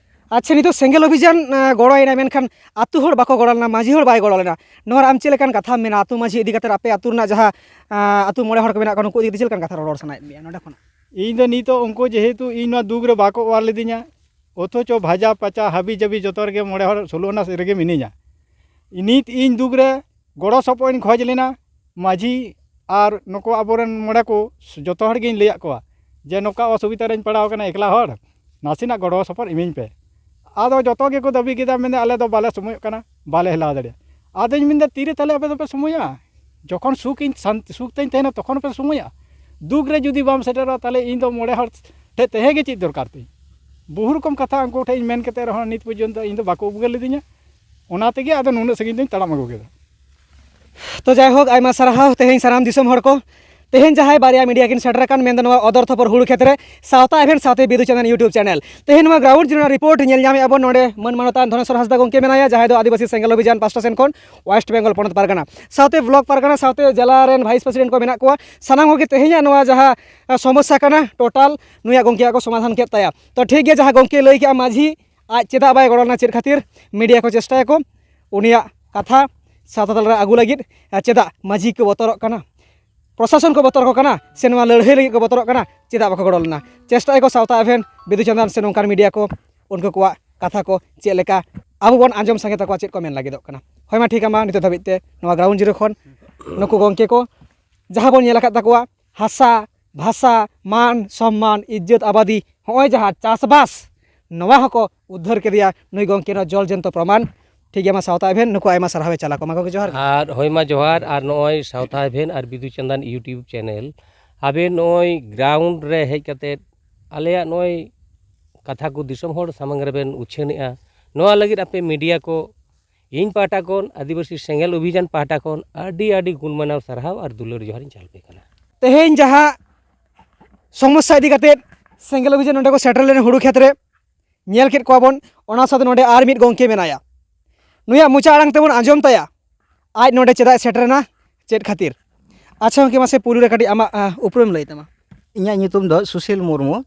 ᱟᱪᱪᱷᱟ, ᱱᱤᱛᱚᱜ ᱥᱮᱸᱜᱮᱞ ᱚᱵᱷᱤᱡᱟᱱ, ᱮᱸ, ᱜᱚᱲᱚᱭᱮᱱᱟ, ᱢᱮᱱᱠᱷᱟᱱ ᱟᱹᱛᱩ ᱦᱚᱲ ᱵᱟᱠᱚ ᱜᱚᱲᱚ ᱞᱮᱱᱟ, ᱢᱟᱹᱡᱷᱤ ᱦᱚᱲ ᱵᱟᱭ ᱜᱚᱲᱚ ᱞᱮᱱᱟ᱾ ᱱᱚᱣᱟ ᱨᱮ ᱟᱢ ᱪᱮᱫ ᱞᱮᱠᱟᱱ ᱠᱟᱛᱷᱟᱢ ᱢᱮᱱᱟ? ᱟᱹᱛᱩ ᱢᱟᱹᱡᱷᱤ ᱤᱫᱤ ᱠᱟᱛᱮ ᱟᱯᱮ ᱟᱹᱛᱩ ᱨᱮᱱᱟᱜ ᱡᱟᱦᱟᱸ, ᱮᱸ, ᱟᱹᱛᱩ ᱢᱚᱬᱮ ᱦᱚᱲ ᱠᱚ ᱢᱮᱱᱟᱜ ᱠᱚᱣᱟ, ᱱᱩᱠᱩ ᱤᱫᱤ ᱠᱟᱛᱮ ᱪᱮᱫ ᱞᱮᱠᱟᱱ ᱠᱟᱛᱷᱟ ᱨᱚᱲ ᱥᱟᱱᱟᱭᱮᱫ ᱢᱮᱭᱟ ᱱᱚᱰᱮ ᱠᱷᱚᱱᱟᱜ? ᱤᱧ ᱫᱚ ᱱᱤᱛᱚᱜ ᱩᱱᱠᱩ ᱡᱮᱦᱮᱛᱩ ᱤᱧ ᱱᱚᱣᱟ ᱫᱩᱠ ᱨᱮ ᱵᱟᱠᱚ ᱚᱣᱟᱨ ᱞᱤᱫᱤᱧᱟ, ᱚᱛᱷᱚᱪᱚ ᱵᱷᱟᱡᱟ ᱯᱟᱪᱟ ᱦᱟᱹᱵᱤ ᱡᱟᱹᱵᱤ ᱡᱚᱛᱚ ᱨᱮᱜᱮ ᱢᱚᱬᱮ ᱦᱚᱲ ᱥᱳᱞᱳ ᱟᱱᱟ ᱨᱮᱜᱮ ᱢᱤᱱᱟᱹᱧᱟ᱾ ᱱᱤᱛ ᱤᱧ ᱫᱩᱠ ᱨᱮ ᱜᱚᱲᱚ ᱥᱚᱯᱚᱦᱚᱫ ᱤᱧ ᱠᱷᱚᱡᱽ ᱞᱮᱱᱟ᱾ ᱢᱟᱹᱡᱷᱤ ᱟᱨ ᱱᱩᱠᱩ ᱟᱵᱚᱨᱮᱱ ᱢᱚᱬᱮ ᱠᱚ ᱡᱚᱛᱚ ᱦᱚᱲ ᱜᱤᱧ ᱞᱟᱹᱭᱟᱫ ᱠᱚᱣᱟ, ᱡᱮ ᱱᱚᱝᱠᱟ ᱚᱥᱩᱵᱤᱫᱷᱟ ᱨᱮᱧ ᱯᱟᱲᱟᱣ ᱟᱠᱟᱱᱟ ᱮᱠᱞᱟ ᱦᱚᱲ, ᱱᱟᱥᱮᱱᱟᱜ ᱜᱚᱲᱚ ᱥᱚᱯᱚᱦᱚᱫ ᱤᱢᱟᱹᱧ ᱯᱮ᱾ ᱟᱫᱚ ᱡᱚᱛᱚ ᱜᱮᱠᱚ ᱫᱟᱹᱵᱤ ᱠᱮᱫᱟ, ᱢᱮᱱᱫᱟ ᱟᱞᱮ ᱫᱚ ᱵᱟᱞᱮ ᱥᱚᱢᱚᱭᱚᱜ ᱠᱟᱱᱟ, ᱵᱟᱞᱮ ᱦᱮᱞᱟᱣ ᱫᱟᱲᱮᱭᱟᱜᱼᱟ᱾ ᱟᱫᱚᱧ ᱢᱮᱱᱫᱟ ᱛᱤᱨᱮ ᱛᱟᱦᱞᱮ ᱟᱯᱮ ᱫᱚᱯᱮ ᱥᱚᱢᱚᱭᱚᱜᱼᱟ? ᱡᱚᱠᱷᱚᱱ ᱥᱩᱠ ᱤᱧ ᱥᱟᱱ- ᱥᱩᱠ ᱛᱮᱧ ᱛᱟᱦᱮᱱᱟ ᱛᱚᱠᱷᱚᱱ ᱯᱮ ᱥᱚᱢᱚᱭᱚᱜᱼᱟ? ᱫᱩᱠ ᱨᱮ ᱡᱩᱫᱤ ᱵᱟᱢ ᱥᱮᱴᱮᱨᱚᱜᱼᱟ ᱛᱟᱦᱞᱮ ᱤᱧ ᱫᱚ ᱢᱚᱬᱮ ᱦᱚᱲ ᱴᱷᱮᱱ ᱛᱟᱦᱮᱸ ᱜᱮ ᱪᱮᱫ ᱫᱚᱨᱠᱟᱨ ᱛᱤᱧ? ᱵᱚᱦᱩ ᱨᱚᱠᱚᱢ ᱠᱟᱛᱷᱟ ᱩᱱᱠᱩ ᱴᱷᱮᱱ ᱤᱧ ᱢᱮᱱ ᱠᱟᱛᱮ ᱨᱮᱦᱚᱸ ᱱᱤᱛ ᱯᱚᱨᱡᱚᱱᱛᱚ ᱤᱧ ᱫᱚ ᱵᱟᱠᱚ ᱩᱯᱠᱟᱹᱨ ᱞᱤᱫᱤᱧᱟ᱾ ᱚᱱᱟ ᱛᱮᱜᱮ ᱟᱫᱚ ᱱᱩᱱᱟᱹᱜ ᱥᱟᱺᱜᱤᱧ ᱫᱚᱧ ᱛᱟᱲᱟᱢ ᱟᱹᱜᱩ ᱠᱮᱫᱟ᱾ ᱛᱚ ᱡᱟᱭᱦᱳᱠ, ᱟᱭᱢᱟ ᱥᱟᱨᱦᱟᱣ ᱛᱮᱦᱮᱧ ᱥᱟᱱᱟᱢ ᱫᱤᱥᱚᱢ ᱦᱚᱲ ᱠᱚ᱾ ᱛᱮᱦᱮᱧ ᱡᱟᱦᱟᱸᱭ ᱵᱟᱨᱭᱟ ᱢᱤᱰᱤᱭᱟ ᱠᱤᱱ ᱥᱮᱴᱮᱨ ᱟᱠᱟᱱ, ᱢᱮᱱᱫᱚ ᱱᱚᱣᱟ ᱚᱫᱚᱨ ᱛᱷᱚᱯᱚᱨ ᱦᱩᱲᱩ ᱠᱷᱮᱛ ᱨᱮ ᱥᱟᱶᱛᱟ ᱮᱵᱷᱮᱱ ᱥᱟᱶᱛᱮ ᱵᱤᱫᱩ ᱪᱟᱸᱫᱟᱱ YouTube ᱪᱮᱱᱮᱞ᱾ ᱛᱮᱦᱮᱧ ᱱᱚᱣᱟ ᱜᱨᱟᱣᱩᱱᱰ ᱡᱤᱨᱳ ᱨᱮᱱᱟᱜ ᱨᱤᱯᱳᱨᱴ ᱧᱮᱞ ᱧᱟᱢᱮᱫᱼᱟ ᱵᱚᱱ ᱱᱚᱰᱮ ᱢᱟᱹᱱ ᱢᱟᱱᱚᱛᱟᱱ ᱫᱷᱚᱱᱮᱥᱣᱚᱨ ᱦᱟᱸᱥᱫᱟ ᱜᱚᱢᱠᱮ ᱢᱮᱱᱟᱭᱟ, ᱡᱟᱦᱟᱸᱭ ᱫᱚ ᱟᱹᱫᱤᱵᱟᱹᱥᱤ ᱥᱮᱸᱜᱮᱞ ᱚᱵᱷᱤᱡᱟᱱ ᱯᱟᱥᱴᱟ ᱥᱮᱱ ᱠᱷᱚᱱ ᱳᱭᱮᱥᱴ ᱵᱮᱝᱜᱚᱞ ᱯᱚᱱᱚᱛ ᱯᱟᱨᱜᱟᱱᱟ ᱥᱟᱶᱛᱮ ᱵᱞᱚᱠ ᱯᱟᱨᱜᱟᱱᱟ ᱥᱟᱶᱛᱮ ᱡᱮᱞᱟ ᱨᱮᱱ ᱵᱷᱟᱭᱤᱥ ᱯᱨᱮᱥᱤᱰᱮᱱᱴ ᱠᱚ ᱢᱮᱱᱟᱜ ᱠᱚᱣᱟ᱾ ᱥᱟᱱᱟᱢ ᱠᱚᱜᱮ ᱛᱮᱦᱮᱧᱟᱜ ᱱᱚᱣᱟ ᱡᱟᱦᱟᱸ, ᱟ, ᱥᱚᱢᱚᱥᱥᱟ ᱠᱟᱱᱟ, ᱴᱳᱴᱟᱞ ᱱᱩᱭᱟᱜ ᱜᱚᱢᱠᱮᱭᱟᱜ ᱠᱚ ᱥᱚᱢᱟᱫᱷᱟᱱ ᱠᱮᱫ ᱛᱟᱭᱟ᱾ ᱛᱚ ᱴᱷᱤᱠ ᱜᱮᱭᱟ, ᱡᱟᱦᱟᱸ ᱜᱚᱢᱠᱮ ᱞᱟᱹᱭ ᱠᱮᱜᱼᱟ ᱢᱟᱹᱡᱷᱤ ᱟᱡ ᱪᱮᱫᱟᱜ ᱵᱟᱭ ᱜᱚᱲᱚ ᱞᱮᱱᱟ, ᱪᱮᱫ ᱠᱷᱟᱹᱛᱤᱨ ᱢᱤᱰᱤᱭᱟ ᱠᱚ ᱪᱮᱥᱴᱟᱭᱟᱠᱚ ᱩᱱᱤᱭᱟᱜ ᱠᱟᱛᱷᱟ ᱥᱟᱶᱛᱟ ᱛᱟᱞᱟᱨᱮ ᱟᱹᱜᱩ ᱞᱟᱹᱜᱤᱫ, ᱟᱨ ᱪᱮᱫᱟᱜ ᱢᱟᱹᱡᱷᱤ ᱠᱚ ᱵᱚᱛᱚᱨᱚᱜ ᱠᱟᱱᱟ, ᱯᱨᱚᱥᱟᱥᱚᱱ ᱠᱚ ᱵᱚᱛᱚᱨ ᱟᱠᱚ ᱠᱟᱱᱟ, ᱥᱮ ᱱᱚᱣᱟ ᱞᱟᱹᱲᱦᱟᱹᱭ ᱞᱟᱹᱜᱤᱫ ᱠᱚ ᱵᱚᱛᱚᱨᱚᱜ ᱠᱟᱱᱟ, ᱪᱮᱫᱟᱜ ᱵᱟᱠᱚ ᱜᱚᱲᱚ ᱞᱮᱱᱟ? ᱪᱮᱥᱴᱟᱭᱟᱠᱚ ᱥᱟᱶᱛᱟ ᱮᱵᱷᱮᱱ, ᱵᱤᱫᱩ ᱪᱟᱸᱫᱟᱱ ᱥᱮ ᱱᱚᱝᱠᱟᱱ ᱢᱤᱰᱤᱭᱟ ᱠᱚ ᱩᱱᱠᱩ ᱠᱚᱣᱟᱜ ᱠᱟᱛᱷᱟ ᱠᱚ ᱪᱮᱫ ᱞᱮᱠᱟ ᱟᱵᱚ ᱵᱚᱱ ᱟᱸᱡᱚᱢ ᱥᱟᱸᱜᱮ ᱛᱟᱠᱚᱣᱟ, ᱪᱮᱫ ᱠᱚ ᱢᱮᱱ ᱞᱟᱹᱜᱤᱫᱚᱜ ᱠᱟᱱᱟ᱾ ᱦᱳᱭ ᱢᱟ ᱴᱷᱤᱠ ᱢᱟ, ᱱᱤᱛᱚᱜ ᱫᱷᱟᱹᱵᱤᱡ ᱛᱮ ᱱᱚᱣᱟ ᱜᱨᱟᱣᱩᱱᱰ ᱡᱤᱨᱳ ᱠᱷᱚᱱ ᱱᱩᱠᱩ ᱜᱚᱢᱠᱮ ᱠᱚ ᱡᱟᱦᱟᱸ ᱵᱚᱱ ᱧᱮᱞ ᱟᱠᱟᱫ ᱛᱟᱠᱚᱣᱟ, ᱦᱟᱥᱟ, ᱵᱷᱟᱥᱟ, ᱢᱟᱱ, ᱥᱚᱢᱢᱟᱱ, ᱤᱡᱽᱡᱚᱛ, ᱟᱵᱟᱫᱤ, ᱦᱚᱸᱜᱼᱚᱭ ᱡᱟᱦᱟᱸ ᱪᱟᱥᱵᱟᱥ, ᱱᱚᱣᱟ ᱦᱚᱸᱠᱚ ᱩᱫᱽᱫᱷᱟᱹᱨ ᱠᱮᱫᱮᱭᱟ ᱱᱩᱭ ᱜᱚᱢᱠᱮ, ᱱᱚᱣᱟ ᱡᱚᱞ ᱡᱚᱱᱛᱚ ᱯᱨᱚᱢᱟᱱ᱾ ᱴᱷᱤᱠ ᱜᱮᱭᱟ, ᱢᱟ ᱥᱟᱶᱛᱟ ᱮᱵᱷᱮᱱ ᱱᱩᱠᱩ ᱟᱭᱢᱟ ᱥᱟᱨᱦᱟᱣ ᱮ ᱪᱟᱞ ᱟᱠᱚ ᱢᱟ᱾ ᱜᱚᱢᱠᱮ ᱡᱚᱦᱟᱨ ᱜᱮ᱾ ᱟᱨ ᱦᱳᱭ ᱢᱟ ᱡᱚᱦᱟᱨ, ᱟᱨ ᱱᱚᱜᱼᱚᱭ ᱥᱟᱶᱛᱟ ᱮᱵᱷᱮᱱ ᱟᱨ ᱵᱤᱫᱩ ᱪᱟᱸᱫᱟᱱ YouTube ᱪᱮᱱᱮᱞ, ᱟᱵᱮᱱ ᱱᱚᱜᱼᱚᱭ ᱜᱨᱟᱣᱩᱱᱰ ᱨᱮ ᱦᱮᱡ ᱠᱟᱛᱮᱫ ᱟᱞᱮᱭᱟᱜ ᱱᱚᱜᱼᱚᱭ ᱠᱟᱛᱷᱟ ᱠᱚ ᱫᱤᱥᱚᱢ ᱦᱚᱲ ᱥᱟᱢᱟᱝ ᱨᱮᱵᱮᱱ ᱩᱪᱷᱟᱹᱱᱮᱜᱼᱟ, ᱱᱚᱣᱟ ᱞᱟᱹᱜᱤᱫ ᱟᱯᱮ ᱢᱤᱰᱤᱭᱟ ᱠᱚ ᱤᱧ ᱯᱟᱦᱴᱟ ᱠᱷᱚᱱ, ᱟᱹᱫᱤᱵᱟᱹᱥᱤ ᱥᱮᱸᱜᱮᱞ ᱚᱵᱷᱤᱡᱟᱱ ᱯᱟᱦᱴᱟ ᱠᱷᱚᱱ ᱟᱹᱰᱤ ᱟᱹᱰᱤ ᱜᱩᱱ ᱢᱟᱱᱟᱣ ᱥᱟᱨᱦᱟᱣ ᱟᱨ ᱫᱩᱞᱟᱹᱲ ᱡᱚᱦᱟᱨ ᱤᱧ ᱪᱟᱞ ᱟᱯᱮ ᱠᱟᱱᱟ᱾ ᱛᱮᱦᱮᱧ ᱡᱟᱦᱟᱸ ᱥᱚᱢᱚᱥᱥᱟ ᱤᱫᱤ ᱠᱟᱛᱮᱫ ᱥᱮᱸᱜᱮᱞ ᱚᱵᱷᱤᱡᱟᱱ ᱱᱚᱰᱮ ᱠᱚ ᱥᱮᱴᱮᱨ ᱞᱮᱱᱟ ᱦᱩᱲᱩ ᱠᱷᱮᱛ ᱨᱮ, ᱧᱮᱞ ᱠᱮᱫ ᱠᱚᱣᱟ ᱵᱚᱱ, ᱚᱱᱟ ᱥᱟᱶᱛᱮ ᱱᱚᱰᱮ ᱟᱨ ᱢᱤᱫ ᱜᱚᱢᱠᱮ ᱢᱮᱱᱟᱭᱟ, ᱱᱩᱭᱟᱜ ᱢᱚᱪᱟ ᱟᱲᱟᱝ ᱛᱮᱵᱚᱱ ᱟᱸᱡᱚᱢ ᱛᱟᱭᱟ, ᱟᱡ ᱱᱚᱰᱮ ᱪᱮᱫᱟᱜ ᱮ ᱥᱮᱴᱮᱨᱮᱱᱟ, ᱪᱮᱫ ᱠᱷᱟᱹᱛᱤᱨ᱾ ᱟᱪᱪᱷᱟ ᱜᱚᱢᱠᱮ, ᱢᱟᱥᱮ ᱯᱩᱭᱞᱩ ᱨᱮ ᱠᱟᱹᱴᱤᱡ ᱟᱢᱟᱜ, ᱟᱸ, ᱩᱯᱨᱩᱢ ᱞᱟᱹᱭ ᱛᱟᱢᱟ᱾ ᱤᱧᱟᱹᱜ ᱧᱩᱛᱩᱢ ᱫᱚ ᱥᱩᱥᱤᱞ ᱢᱩᱨᱢᱩ᱾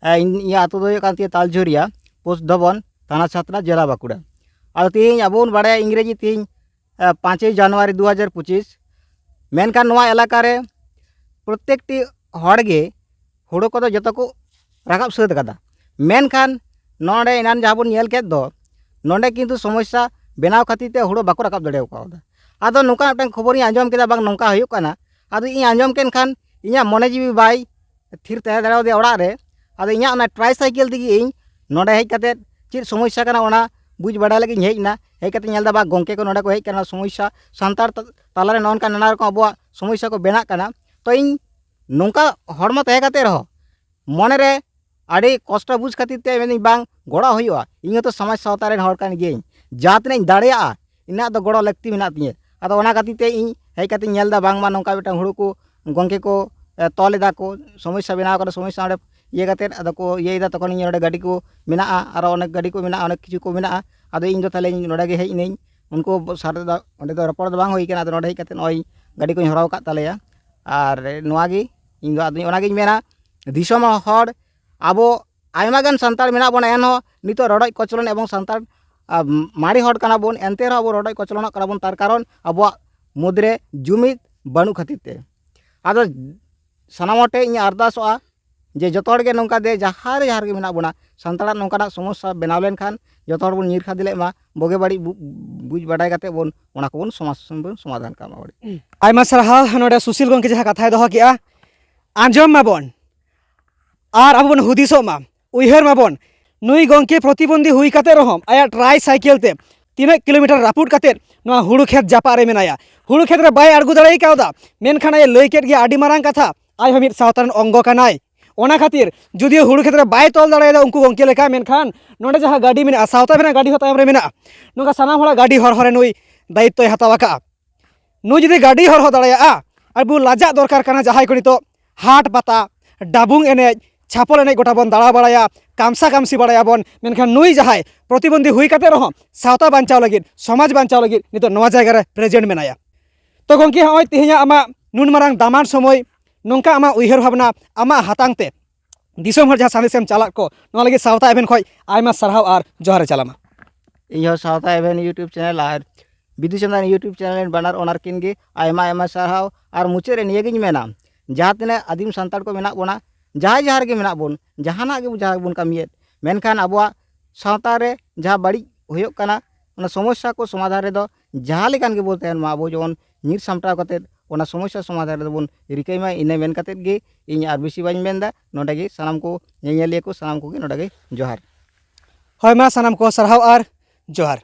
ᱮ, ᱤᱧ, ᱤᱧᱟᱹᱜ ᱟᱹᱛᱩ ᱫᱚ ᱦᱩᱭᱩᱜ ᱠᱟᱱ ᱛᱤᱧᱟᱹ ᱛᱟᱞᱡᱷᱳᱨᱤᱭᱟ, ᱯᱳᱥᱴ ᱫᱷᱚᱵᱚᱱ, ᱛᱷᱟᱱᱟ ᱪᱷᱟᱛᱱᱟ, ᱡᱮᱞᱟ ᱵᱟᱸᱠᱩᱲᱟ᱾ ᱟᱫᱚ ᱛᱮᱦᱮᱧ ᱟᱵᱚ ᱵᱚᱱ ᱵᱟᱲᱟᱭᱟ ᱤᱝᱨᱮᱡᱤ ᱛᱮᱦᱮᱧ, ᱮ, ᱯᱟᱸᱪᱮᱭ ᱡᱟᱱᱩᱣᱟᱨᱤ ᱫᱩ ᱦᱟᱡᱟᱨ ᱯᱚᱸᱪᱤᱥ, ᱢᱮᱱᱠᱷᱟᱱ ᱱᱚᱣᱟ ᱮᱞᱟᱠᱟ ᱨᱮ ᱯᱨᱚᱛᱮᱠᱴᱤ ᱦᱚᱲ ᱜᱮ ᱦᱳᱲᱳ ᱠᱚᱫᱚ ᱡᱚᱛᱚ ᱠᱚ ᱨᱟᱠᱟᱵ ᱥᱟᱹᱛ ᱟᱠᱟᱫᱟ᱾ ᱢᱮᱱᱠᱷᱟᱱ ᱱᱚᱰᱮ ᱮᱱᱟᱱ ᱡᱟᱦᱟᱸ ᱵᱚᱱ ᱧᱮᱞ ᱠᱮᱫ ᱫᱚ, ᱱᱚᱰᱮ ᱠᱤᱱᱛᱩ ᱥᱚᱢᱚᱥᱥᱟ ᱵᱮᱱᱟᱣ ᱠᱷᱟᱹᱛᱤᱨ ᱛᱮ ᱦᱳᱲᱳ ᱵᱟᱠᱚ ᱨᱟᱠᱟᱵ ᱫᱟᱲᱮ ᱠᱟᱣᱫᱟ᱾ ᱟᱫᱚ ᱱᱚᱝᱠᱟ ᱢᱤᱫᱴᱟᱝ ᱠᱷᱚᱵᱚᱨᱤᱧ ᱟᱸᱡᱚᱢ ᱠᱮᱫᱟ, ᱵᱟᱝ ᱱᱚᱝᱠᱟ ᱦᱩᱭᱩᱜ ᱠᱟᱱᱟ᱾ ᱟᱫᱚ ᱤᱧ ᱟᱸᱡᱚᱢ ᱠᱮᱫ ᱠᱷᱟᱱ ᱤᱧᱟᱹᱜ ᱢᱚᱱᱮ ᱡᱤᱣᱤ ᱵᱟᱭ ᱛᱷᱤᱨ ᱛᱟᱦᱮᱸ ᱫᱟᱲᱮᱭᱟᱫᱮᱭᱟ ᱚᱲᱟᱜ ᱨᱮ᱾ ᱟᱫᱚ ᱤᱧᱟᱹᱜ ᱚᱱᱟ ᱴᱨᱟᱭᱥᱟᱭᱠᱮᱞ ᱛᱮᱜᱮ ᱤᱧ ᱱᱚᱰᱮ ᱦᱮᱡ ᱠᱟᱛᱮᱫ ᱪᱮᱫ ᱥᱚᱢᱚᱥᱥᱟ ᱠᱟᱱᱟ, ᱚᱱᱟ ᱵᱩᱡᱽ ᱵᱟᱰᱟᱭ ᱞᱟᱹᱜᱤᱫ ᱤᱧ ᱦᱮᱡ ᱮᱱᱟ᱾ ᱦᱮᱡ ᱠᱟᱛᱮ ᱧᱮᱞ ᱮᱫᱟ, ᱵᱟ, ᱜᱚᱢᱠᱮ ᱠᱚ ᱱᱚᱰᱮ ᱠᱚ ᱦᱮᱡ ᱠᱟᱱᱟ, ᱥᱚᱢᱚᱥᱥᱟ ᱥᱟᱱᱛᱟᱲ ᱛᱟ-, ᱛᱟᱞᱟᱨᱮ ᱱᱚᱜᱼᱚ ᱱᱚᱝᱠᱟ ᱱᱟᱱᱟ ᱨᱚᱠᱚᱢ ᱟᱵᱚᱣᱟᱜ ᱥᱚᱢᱚᱥᱥᱟ ᱠᱚ ᱵᱮᱱᱟᱜ ᱠᱟᱱᱟ᱾ ᱛᱚ ᱤᱧ ᱱᱚᱝᱠᱟ ᱦᱚᱲᱢᱚ ᱛᱟᱦᱮᱸ ᱠᱟᱛᱮ ᱨᱮᱦᱚᱸ ᱢᱚᱱᱮᱨᱮ ᱟᱹᱰᱤ ᱠᱚᱥᱴᱚ ᱵᱩᱡᱽ ᱠᱷᱟᱹᱛᱤᱨ ᱛᱮ ᱢᱮᱱᱫᱟᱹᱧ, ᱵᱟᱝ, ᱜᱚᱲᱚ ᱦᱩᱭᱩᱜᱼᱟ, ᱤᱧ ᱦᱚᱸᱛᱚ ᱥᱚᱢᱟᱡᱽ ᱥᱟᱶᱛᱟ ᱨᱮᱱ ᱦᱚᱲ ᱠᱟᱱ ᱜᱤᱭᱟᱹᱧ, ᱡᱟᱦᱟᱸ ᱛᱤᱱᱟᱹᱜ ᱤᱧ ᱫᱟᱲᱮᱭᱟᱜᱼᱟ ᱤᱱᱟᱹᱜ ᱫᱚ ᱜᱚᱲᱚ ᱞᱟᱹᱠᱛᱤ ᱢᱮᱱᱟᱜ ᱛᱤᱧᱟᱹ᱾ ᱟᱫᱚ ᱚᱱᱟ ᱠᱷᱟᱹᱛᱤᱨ ᱛᱮ ᱤᱧ ᱦᱮᱡ ᱠᱟᱛᱮᱧ ᱧᱮᱞ ᱮᱫᱟ, ᱵᱟᱝᱢᱟ ᱱᱚᱝᱠᱟ ᱢᱤᱫᱴᱟᱝ ᱦᱩᱲᱩ ᱠᱚ ᱜᱚᱢᱠᱮ ᱠᱚ, ᱮ, ᱛᱚᱞ ᱮᱫᱟ ᱠᱚ, ᱥᱚᱢᱚᱥᱥᱟ ᱵᱮᱱᱟᱣ ᱠᱟᱱᱟ, ᱥᱚᱢᱚᱥᱥᱟ ᱚᱸᱰᱮ ᱤᱭᱟᱹ ᱠᱟᱛᱮᱫ ᱟᱫᱚ ᱠᱚ ᱤᱭᱟᱹᱭᱮᱫᱟ᱾ ᱛᱚᱠᱷᱚᱱ ᱤᱧ ᱱᱚᱰᱮ ᱜᱟᱹᱰᱤ ᱠᱚ ᱢᱮᱱᱟᱜᱼᱟ, ᱟᱨᱚ ᱚᱱᱮᱠ ᱜᱟᱹᱰᱤ ᱠᱚ ᱢᱮᱱᱟᱜᱼᱟ, ᱚᱱᱮᱠ ᱠᱤᱪᱷᱩ ᱠᱚ ᱢᱮᱱᱟᱜᱼᱟ᱾ ᱟᱫᱚ ᱤᱧ ᱫᱚ ᱛᱟᱦᱞᱮ ᱤᱧ ᱱᱚᱰᱮ ᱜᱮ ᱦᱮᱡ ᱮᱱᱟᱹᱧ, ᱩᱱᱠᱩ ᱥᱟᱨ ᱫᱚ ᱚᱸᱰᱮ ᱫᱚ ᱨᱚᱯᱚᱲ ᱫᱚ ᱵᱟᱝ ᱦᱩᱭ ᱠᱟᱱᱟ᱾ ᱟᱫᱚ ᱱᱚᱰᱮ ᱦᱮᱡ ᱠᱟᱛᱮᱫ ᱱᱚᱜᱼᱚᱭ ᱜᱟᱹᱰᱤ ᱠᱚᱧ ᱦᱚᱨᱦᱚ ᱟᱠᱟᱫ ᱛᱟᱞᱮᱭᱟ᱾ ᱟᱨ ᱱᱚᱣᱟ ᱜᱮ ᱤᱧ ᱫᱚ, ᱟᱫᱚ ᱚᱱᱟᱜᱤᱧ ᱢᱮᱱᱟ, ᱫᱤᱥᱚᱢ ᱦᱚᱲ, ᱟᱵᱚ ᱟᱭᱢᱟ ᱜᱟᱱ ᱥᱟᱱᱛᱟᱲ ᱢᱮᱱᱟᱜ ᱵᱚᱱᱟ, ᱮᱱᱦᱚᱸ ᱱᱤᱛᱚᱜ ᱨᱚᱰᱚᱡ ᱠᱚᱪᱞᱚᱱ ᱮᱵᱚᱝ ᱥᱟᱱᱛᱟᱲ, ᱟ, ᱢᱟᱨᱮ ᱦᱚᱲ ᱠᱟᱱᱟ ᱵᱚᱱ, ᱮᱱᱛᱮ ᱨᱮᱦᱚᱸ ᱟᱵᱚ ᱨᱚᱰᱚᱡ ᱠᱚᱪᱞᱚᱱᱚᱜ ᱠᱟᱱᱟ ᱵᱚᱱ, ᱛᱟᱨ ᱠᱟᱨᱚᱱ ᱟᱵᱚᱣᱟᱜ ᱢᱩᱫᱽᱨᱮ ᱡᱩᱢᱤᱫ ᱵᱟᱹᱱᱩᱜ ᱠᱷᱟᱹᱛᱤᱨ ᱛᱮ᱾ ᱟᱫᱚ ᱥᱟᱱᱟᱢ ᱦᱚᱲ ᱴᱷᱮᱱ ᱤᱧ ᱟᱨᱫᱟᱥᱚᱜᱼᱟ ᱡᱮ ᱡᱚᱛᱚ ᱦᱚᱲ ᱜᱮ ᱱᱚᱝᱠᱟ ᱫᱮ ᱡᱟᱦᱟᱸ ᱨᱮ ᱡᱟᱦᱟᱸ ᱨᱮᱜᱮ ᱢᱮᱱᱟᱜ ᱵᱚᱱᱟ, ᱥᱟᱱᱛᱟᱲᱟᱜ ᱱᱚᱝᱠᱟᱱᱟᱜ ᱥᱚᱢᱚᱥᱥᱟ ᱵᱮᱱᱟᱣ ᱞᱮᱱᱠᱷᱟᱱ ᱡᱚᱛᱚ ᱦᱚᱲ ᱵᱚᱱ ᱧᱤᱨ ᱠᱷᱟᱫᱤ ᱞᱮᱜ ᱢᱟ, ᱵᱩᱜᱤ ᱵᱟᱹᱲᱤᱡ ᱵᱩ-, ᱵᱩᱡᱽ ᱵᱟᱰᱟᱭ ᱠᱟᱛᱮ ᱵᱚᱱ ᱚᱱᱟ ᱠᱚᱵᱚᱱ ᱥᱚᱢᱟᱥ-, ᱵᱚᱱ ᱥᱚᱢᱟᱫᱷᱟᱱ ᱠᱟᱜ ᱢᱟ᱾ ᱵᱟᱹᱲᱤᱡ ᱟᱭᱢᱟ ᱥᱟᱨᱦᱟᱣ ᱱᱚᱰᱮ ᱥᱩᱥᱤᱞ ᱜᱚᱢᱠᱮ ᱡᱟᱦᱟᱸ ᱠᱟᱛᱷᱟᱭ ᱫᱚᱦᱚ ᱠᱮᱜᱼᱟ, ᱟᱸᱡᱚᱢ ᱢᱟᱵᱚᱱ ᱟᱨ ᱟᱵᱚ ᱵᱚᱱ ᱦᱩᱫᱤᱥᱚᱜ ᱢᱟ, ᱩᱭᱦᱟᱹᱨ ᱢᱟᱵᱚᱱ᱾ ᱱᱩᱭ ᱜᱚᱢᱠᱮ ᱯᱨᱚᱛᱤᱵᱚᱱᱫᱷᱤ ᱦᱩᱭ ᱠᱟᱛᱮ ᱨᱮᱦᱚᱸ ᱟᱭᱟᱜ ᱴᱨᱟᱭ ᱥᱟᱭᱠᱮᱞ ᱛᱮ ᱛᱤᱱᱟᱹᱜ ᱠᱤᱞᱳᱢᱤᱴᱟᱨ ᱨᱟᱹᱯᱩᱫ ᱠᱟᱛᱮ ᱱᱚᱣᱟ ᱦᱩᱲᱩ ᱠᱷᱮᱛ ᱡᱟᱯᱟᱜ ᱨᱮ ᱢᱮᱱᱟᱭᱟ᱾ ᱦᱩᱲᱩ ᱠᱷᱮᱛ ᱨᱮ ᱵᱟᱭ ᱟᱬᱜᱚ ᱫᱟᱲᱮ ᱠᱟᱣᱫᱟ, ᱢᱮᱱᱠᱷᱟᱱ ᱟᱡ ᱮ ᱞᱟᱹᱭ ᱠᱮᱫ ᱜᱮᱭᱟ ᱟᱹᱰᱤ ᱢᱟᱨᱟᱝ ᱠᱟᱛᱷᱟ, ᱟᱡ ᱦᱚᱸ ᱢᱤᱫ ᱥᱟᱶᱛᱟ ᱨᱮᱱ ᱚᱝᱜᱚ ᱠᱟᱱᱟᱭ᱾ ᱚᱱᱟ ᱠᱷᱟᱹᱛᱤᱨ ᱡᱩᱫᱤ ᱦᱩᱲᱩ ᱠᱷᱮᱛ ᱨᱮ ᱵᱟᱭ ᱛᱚᱞ ᱫᱟᱲᱮᱭᱟᱫᱟ ᱩᱱᱠᱩ ᱜᱚᱢᱠᱮ ᱞᱮᱠᱟ, ᱢᱮᱱᱠᱷᱟᱱ ᱱᱚᱰᱮ ᱡᱟᱦᱟᱸ ᱜᱟᱹᱰᱤ ᱢᱮᱱᱟᱜᱼᱟ, ᱥᱟᱶᱛᱟ ᱨᱮᱱᱟᱜ ᱜᱟᱹᱰᱤ ᱦᱚᱸ ᱛᱟᱭᱚᱢ ᱨᱮ ᱢᱮᱱᱟᱜᱼᱟ, ᱱᱚᱝᱠᱟ ᱥᱟᱱᱟᱢ ᱦᱚᱲᱟᱜ ᱜᱟᱹᱰᱤ ᱦᱚᱨᱦᱚ ᱨᱮ ᱱᱩᱭ ᱫᱟᱭᱤᱛᱛᱚᱭ ᱦᱟᱛᱟᱣ ᱟᱠᱟᱫᱼᱟ᱾ ᱱᱩᱭ ᱡᱩᱫᱤ ᱜᱟᱹᱰᱤ ᱦᱚᱨᱦᱚ ᱫᱟᱲᱮᱭᱟᱜᱼᱟ, ᱟᱵᱚ ᱞᱟᱡᱟᱜ ᱫᱚᱨᱠᱟᱨ ᱠᱟᱱᱟ᱾ ᱡᱟᱦᱟᱸᱭ ᱠᱚ ᱱᱤᱛᱚᱜ ᱦᱟᱴ ᱯᱟᱛᱟ, ᱰᱟᱵᱩᱝ ᱮᱱᱮᱡ, ᱪᱷᱟᱯᱚᱞ ᱮᱱᱮᱡ ᱜᱚᱴᱟ ᱵᱚᱱ ᱫᱟᱬᱟ ᱵᱟᱲᱟᱭᱟ, ᱠᱟᱢᱥᱟ ᱠᱟᱢᱥᱤ ᱵᱟᱲᱟᱭᱟᱵᱚᱱ, ᱢᱮᱱᱠᱷᱟᱱ ᱱᱩᱭ ᱡᱟᱦᱟᱸᱭ ᱯᱨᱚᱛᱤᱵᱚᱱᱫᱷᱤ ᱦᱩᱭ ᱠᱟᱛᱮ ᱨᱮᱦᱚᱸ ᱥᱟᱶᱛᱟ ᱵᱟᱧᱪᱟᱣ ᱞᱟᱹᱜᱤᱫ, ᱥᱚᱢᱟᱡᱽ ᱵᱟᱧᱪᱟᱣ ᱞᱟᱹᱜᱤᱫ ᱱᱤᱛᱚᱜ ᱱᱚᱣᱟ ᱡᱟᱭᱜᱟ ᱨᱮ ᱯᱨᱮᱡᱮᱱᱴ ᱢᱮᱱᱟᱭᱟ᱾ ᱛᱚ ᱜᱚᱢᱠᱮ, ᱦᱚᱸᱜᱼᱚᱭ ᱛᱮᱦᱮᱧᱟᱜ ᱟᱢᱟᱜ ᱱᱩᱱ ᱢᱟᱨᱟᱝ ᱫᱟᱢᱟᱱ ᱥᱚᱢᱚᱭ, ᱱᱚᱝᱠᱟ ᱟᱢᱟᱜ ᱩᱭᱦᱟᱹᱨ ᱵᱷᱟᱵᱽᱱᱟ, ᱟᱢᱟᱜ ᱦᱟᱛᱟᱝ ᱛᱮ ᱫᱤᱥᱚᱢ ᱦᱚᱲ ᱡᱟᱦᱟᱸ ᱥᱟᱸᱫᱮᱥ ᱮᱢ ᱪᱟᱞᱟᱜ ᱠᱚ, ᱱᱚᱣᱟ ᱞᱟᱹᱜᱤᱫ ᱥᱟᱶᱛᱟ ᱮᱵᱷᱮᱱ ᱠᱷᱚᱱ ᱟᱭᱢᱟ ᱥᱟᱨᱦᱟᱣ ᱟᱨ ᱡᱚᱦᱟᱨ ᱮ ᱪᱟᱞᱟᱢᱟ᱾ ᱤᱧ ᱦᱚᱸ ᱥᱟᱶᱛᱟ ᱮᱵᱷᱮᱱ YouTube ᱪᱮᱱᱮᱞ ᱟᱨ ᱵᱤᱫᱩ ᱪᱟᱸᱫᱟᱱ YouTube ᱪᱮᱱᱮᱞ ᱨᱮᱱ ᱵᱟᱱᱟᱨ ᱚᱱᱟᱨ ᱠᱤᱱ ᱜᱮ ᱟᱭᱢᱟ ᱟᱭᱢᱟ ᱥᱟᱨᱦᱟᱣ᱾ ᱟᱨ ᱢᱩᱪᱟᱹᱫ ᱨᱮ ᱱᱤᱭᱟᱹᱜᱤᱧ ᱢᱮᱱᱟ, ᱡᱟᱦᱟᱸ ᱛᱤᱱᱟᱹᱜ ᱟᱹᱫᱤᱢ ᱥᱟᱱᱛᱟᱲ ᱠᱚ ᱢᱮᱱᱟᱜ ᱵᱚᱱᱟ, ᱡᱟᱦᱟᱸᱭ ᱡᱟᱦᱟᱸ ᱨᱮᱜᱮ ᱢᱮᱱᱟᱜ ᱵᱚᱱ, ᱡᱟᱦᱟᱱᱟᱜ ᱜᱮ ᱡᱟᱦᱟᱸ ᱜᱮᱵᱚᱱ ᱠᱟᱹᱢᱤᱭᱮᱫ, ᱢᱮᱱᱠᱷᱟᱱ ᱟᱵᱚᱣᱟᱜ ᱥᱟᱶᱛᱟ ᱨᱮ ᱡᱟᱦᱟᱸ ᱵᱟᱹᱲᱤᱡ ᱦᱩᱭᱩᱜ ᱠᱟᱱᱟ, ᱚᱱᱟ ᱥᱚᱢᱚᱥᱥᱟ ᱠᱚ ᱥᱚᱢᱟᱫᱷᱟᱱ ᱨᱮᱫᱚ ᱡᱟᱦᱟᱸ ᱞᱮᱠᱟᱱ ᱜᱮᱵᱚᱱ ᱛᱟᱦᱮᱱ ᱢᱟ, ᱟᱵᱚ ᱡᱮᱢᱚᱱ ᱧᱤᱨ ᱥᱟᱢᱴᱟᱣ ᱠᱟᱛᱮᱫ ᱚᱱᱟ ᱥᱚᱢᱚᱥᱥᱟ ᱥᱚᱢᱟᱫᱷᱟᱱ ᱨᱮᱫᱚ ᱵᱚᱱ ᱨᱤᱠᱟᱹᱭ ᱢᱟ᱾ ᱤᱱᱟᱹ ᱢᱮᱱ ᱠᱟᱛᱮᱫ ᱜᱮ ᱤᱧ ᱟᱨ ᱵᱮᱥᱤ ᱵᱟᱹᱧ ᱢᱮᱱᱫᱟ᱾ ᱱᱚᱰᱮ ᱜᱮ ᱥᱟᱱᱟᱢ ᱠᱚ ᱧᱮᱧᱮᱞᱤᱭᱟᱹ ᱠᱚ ᱥᱟᱱᱟᱢ ᱠᱚᱜᱮ ᱱᱚᱰᱮ ᱜᱮ ᱡᱚᱦᱟᱨ᱾ ᱦᱳᱭ, ᱢᱟ ᱥᱟᱱᱟᱢ ᱠᱚ ᱥᱟᱨᱦᱟᱣ ᱟᱨ ᱡᱚᱦᱟᱨ᱾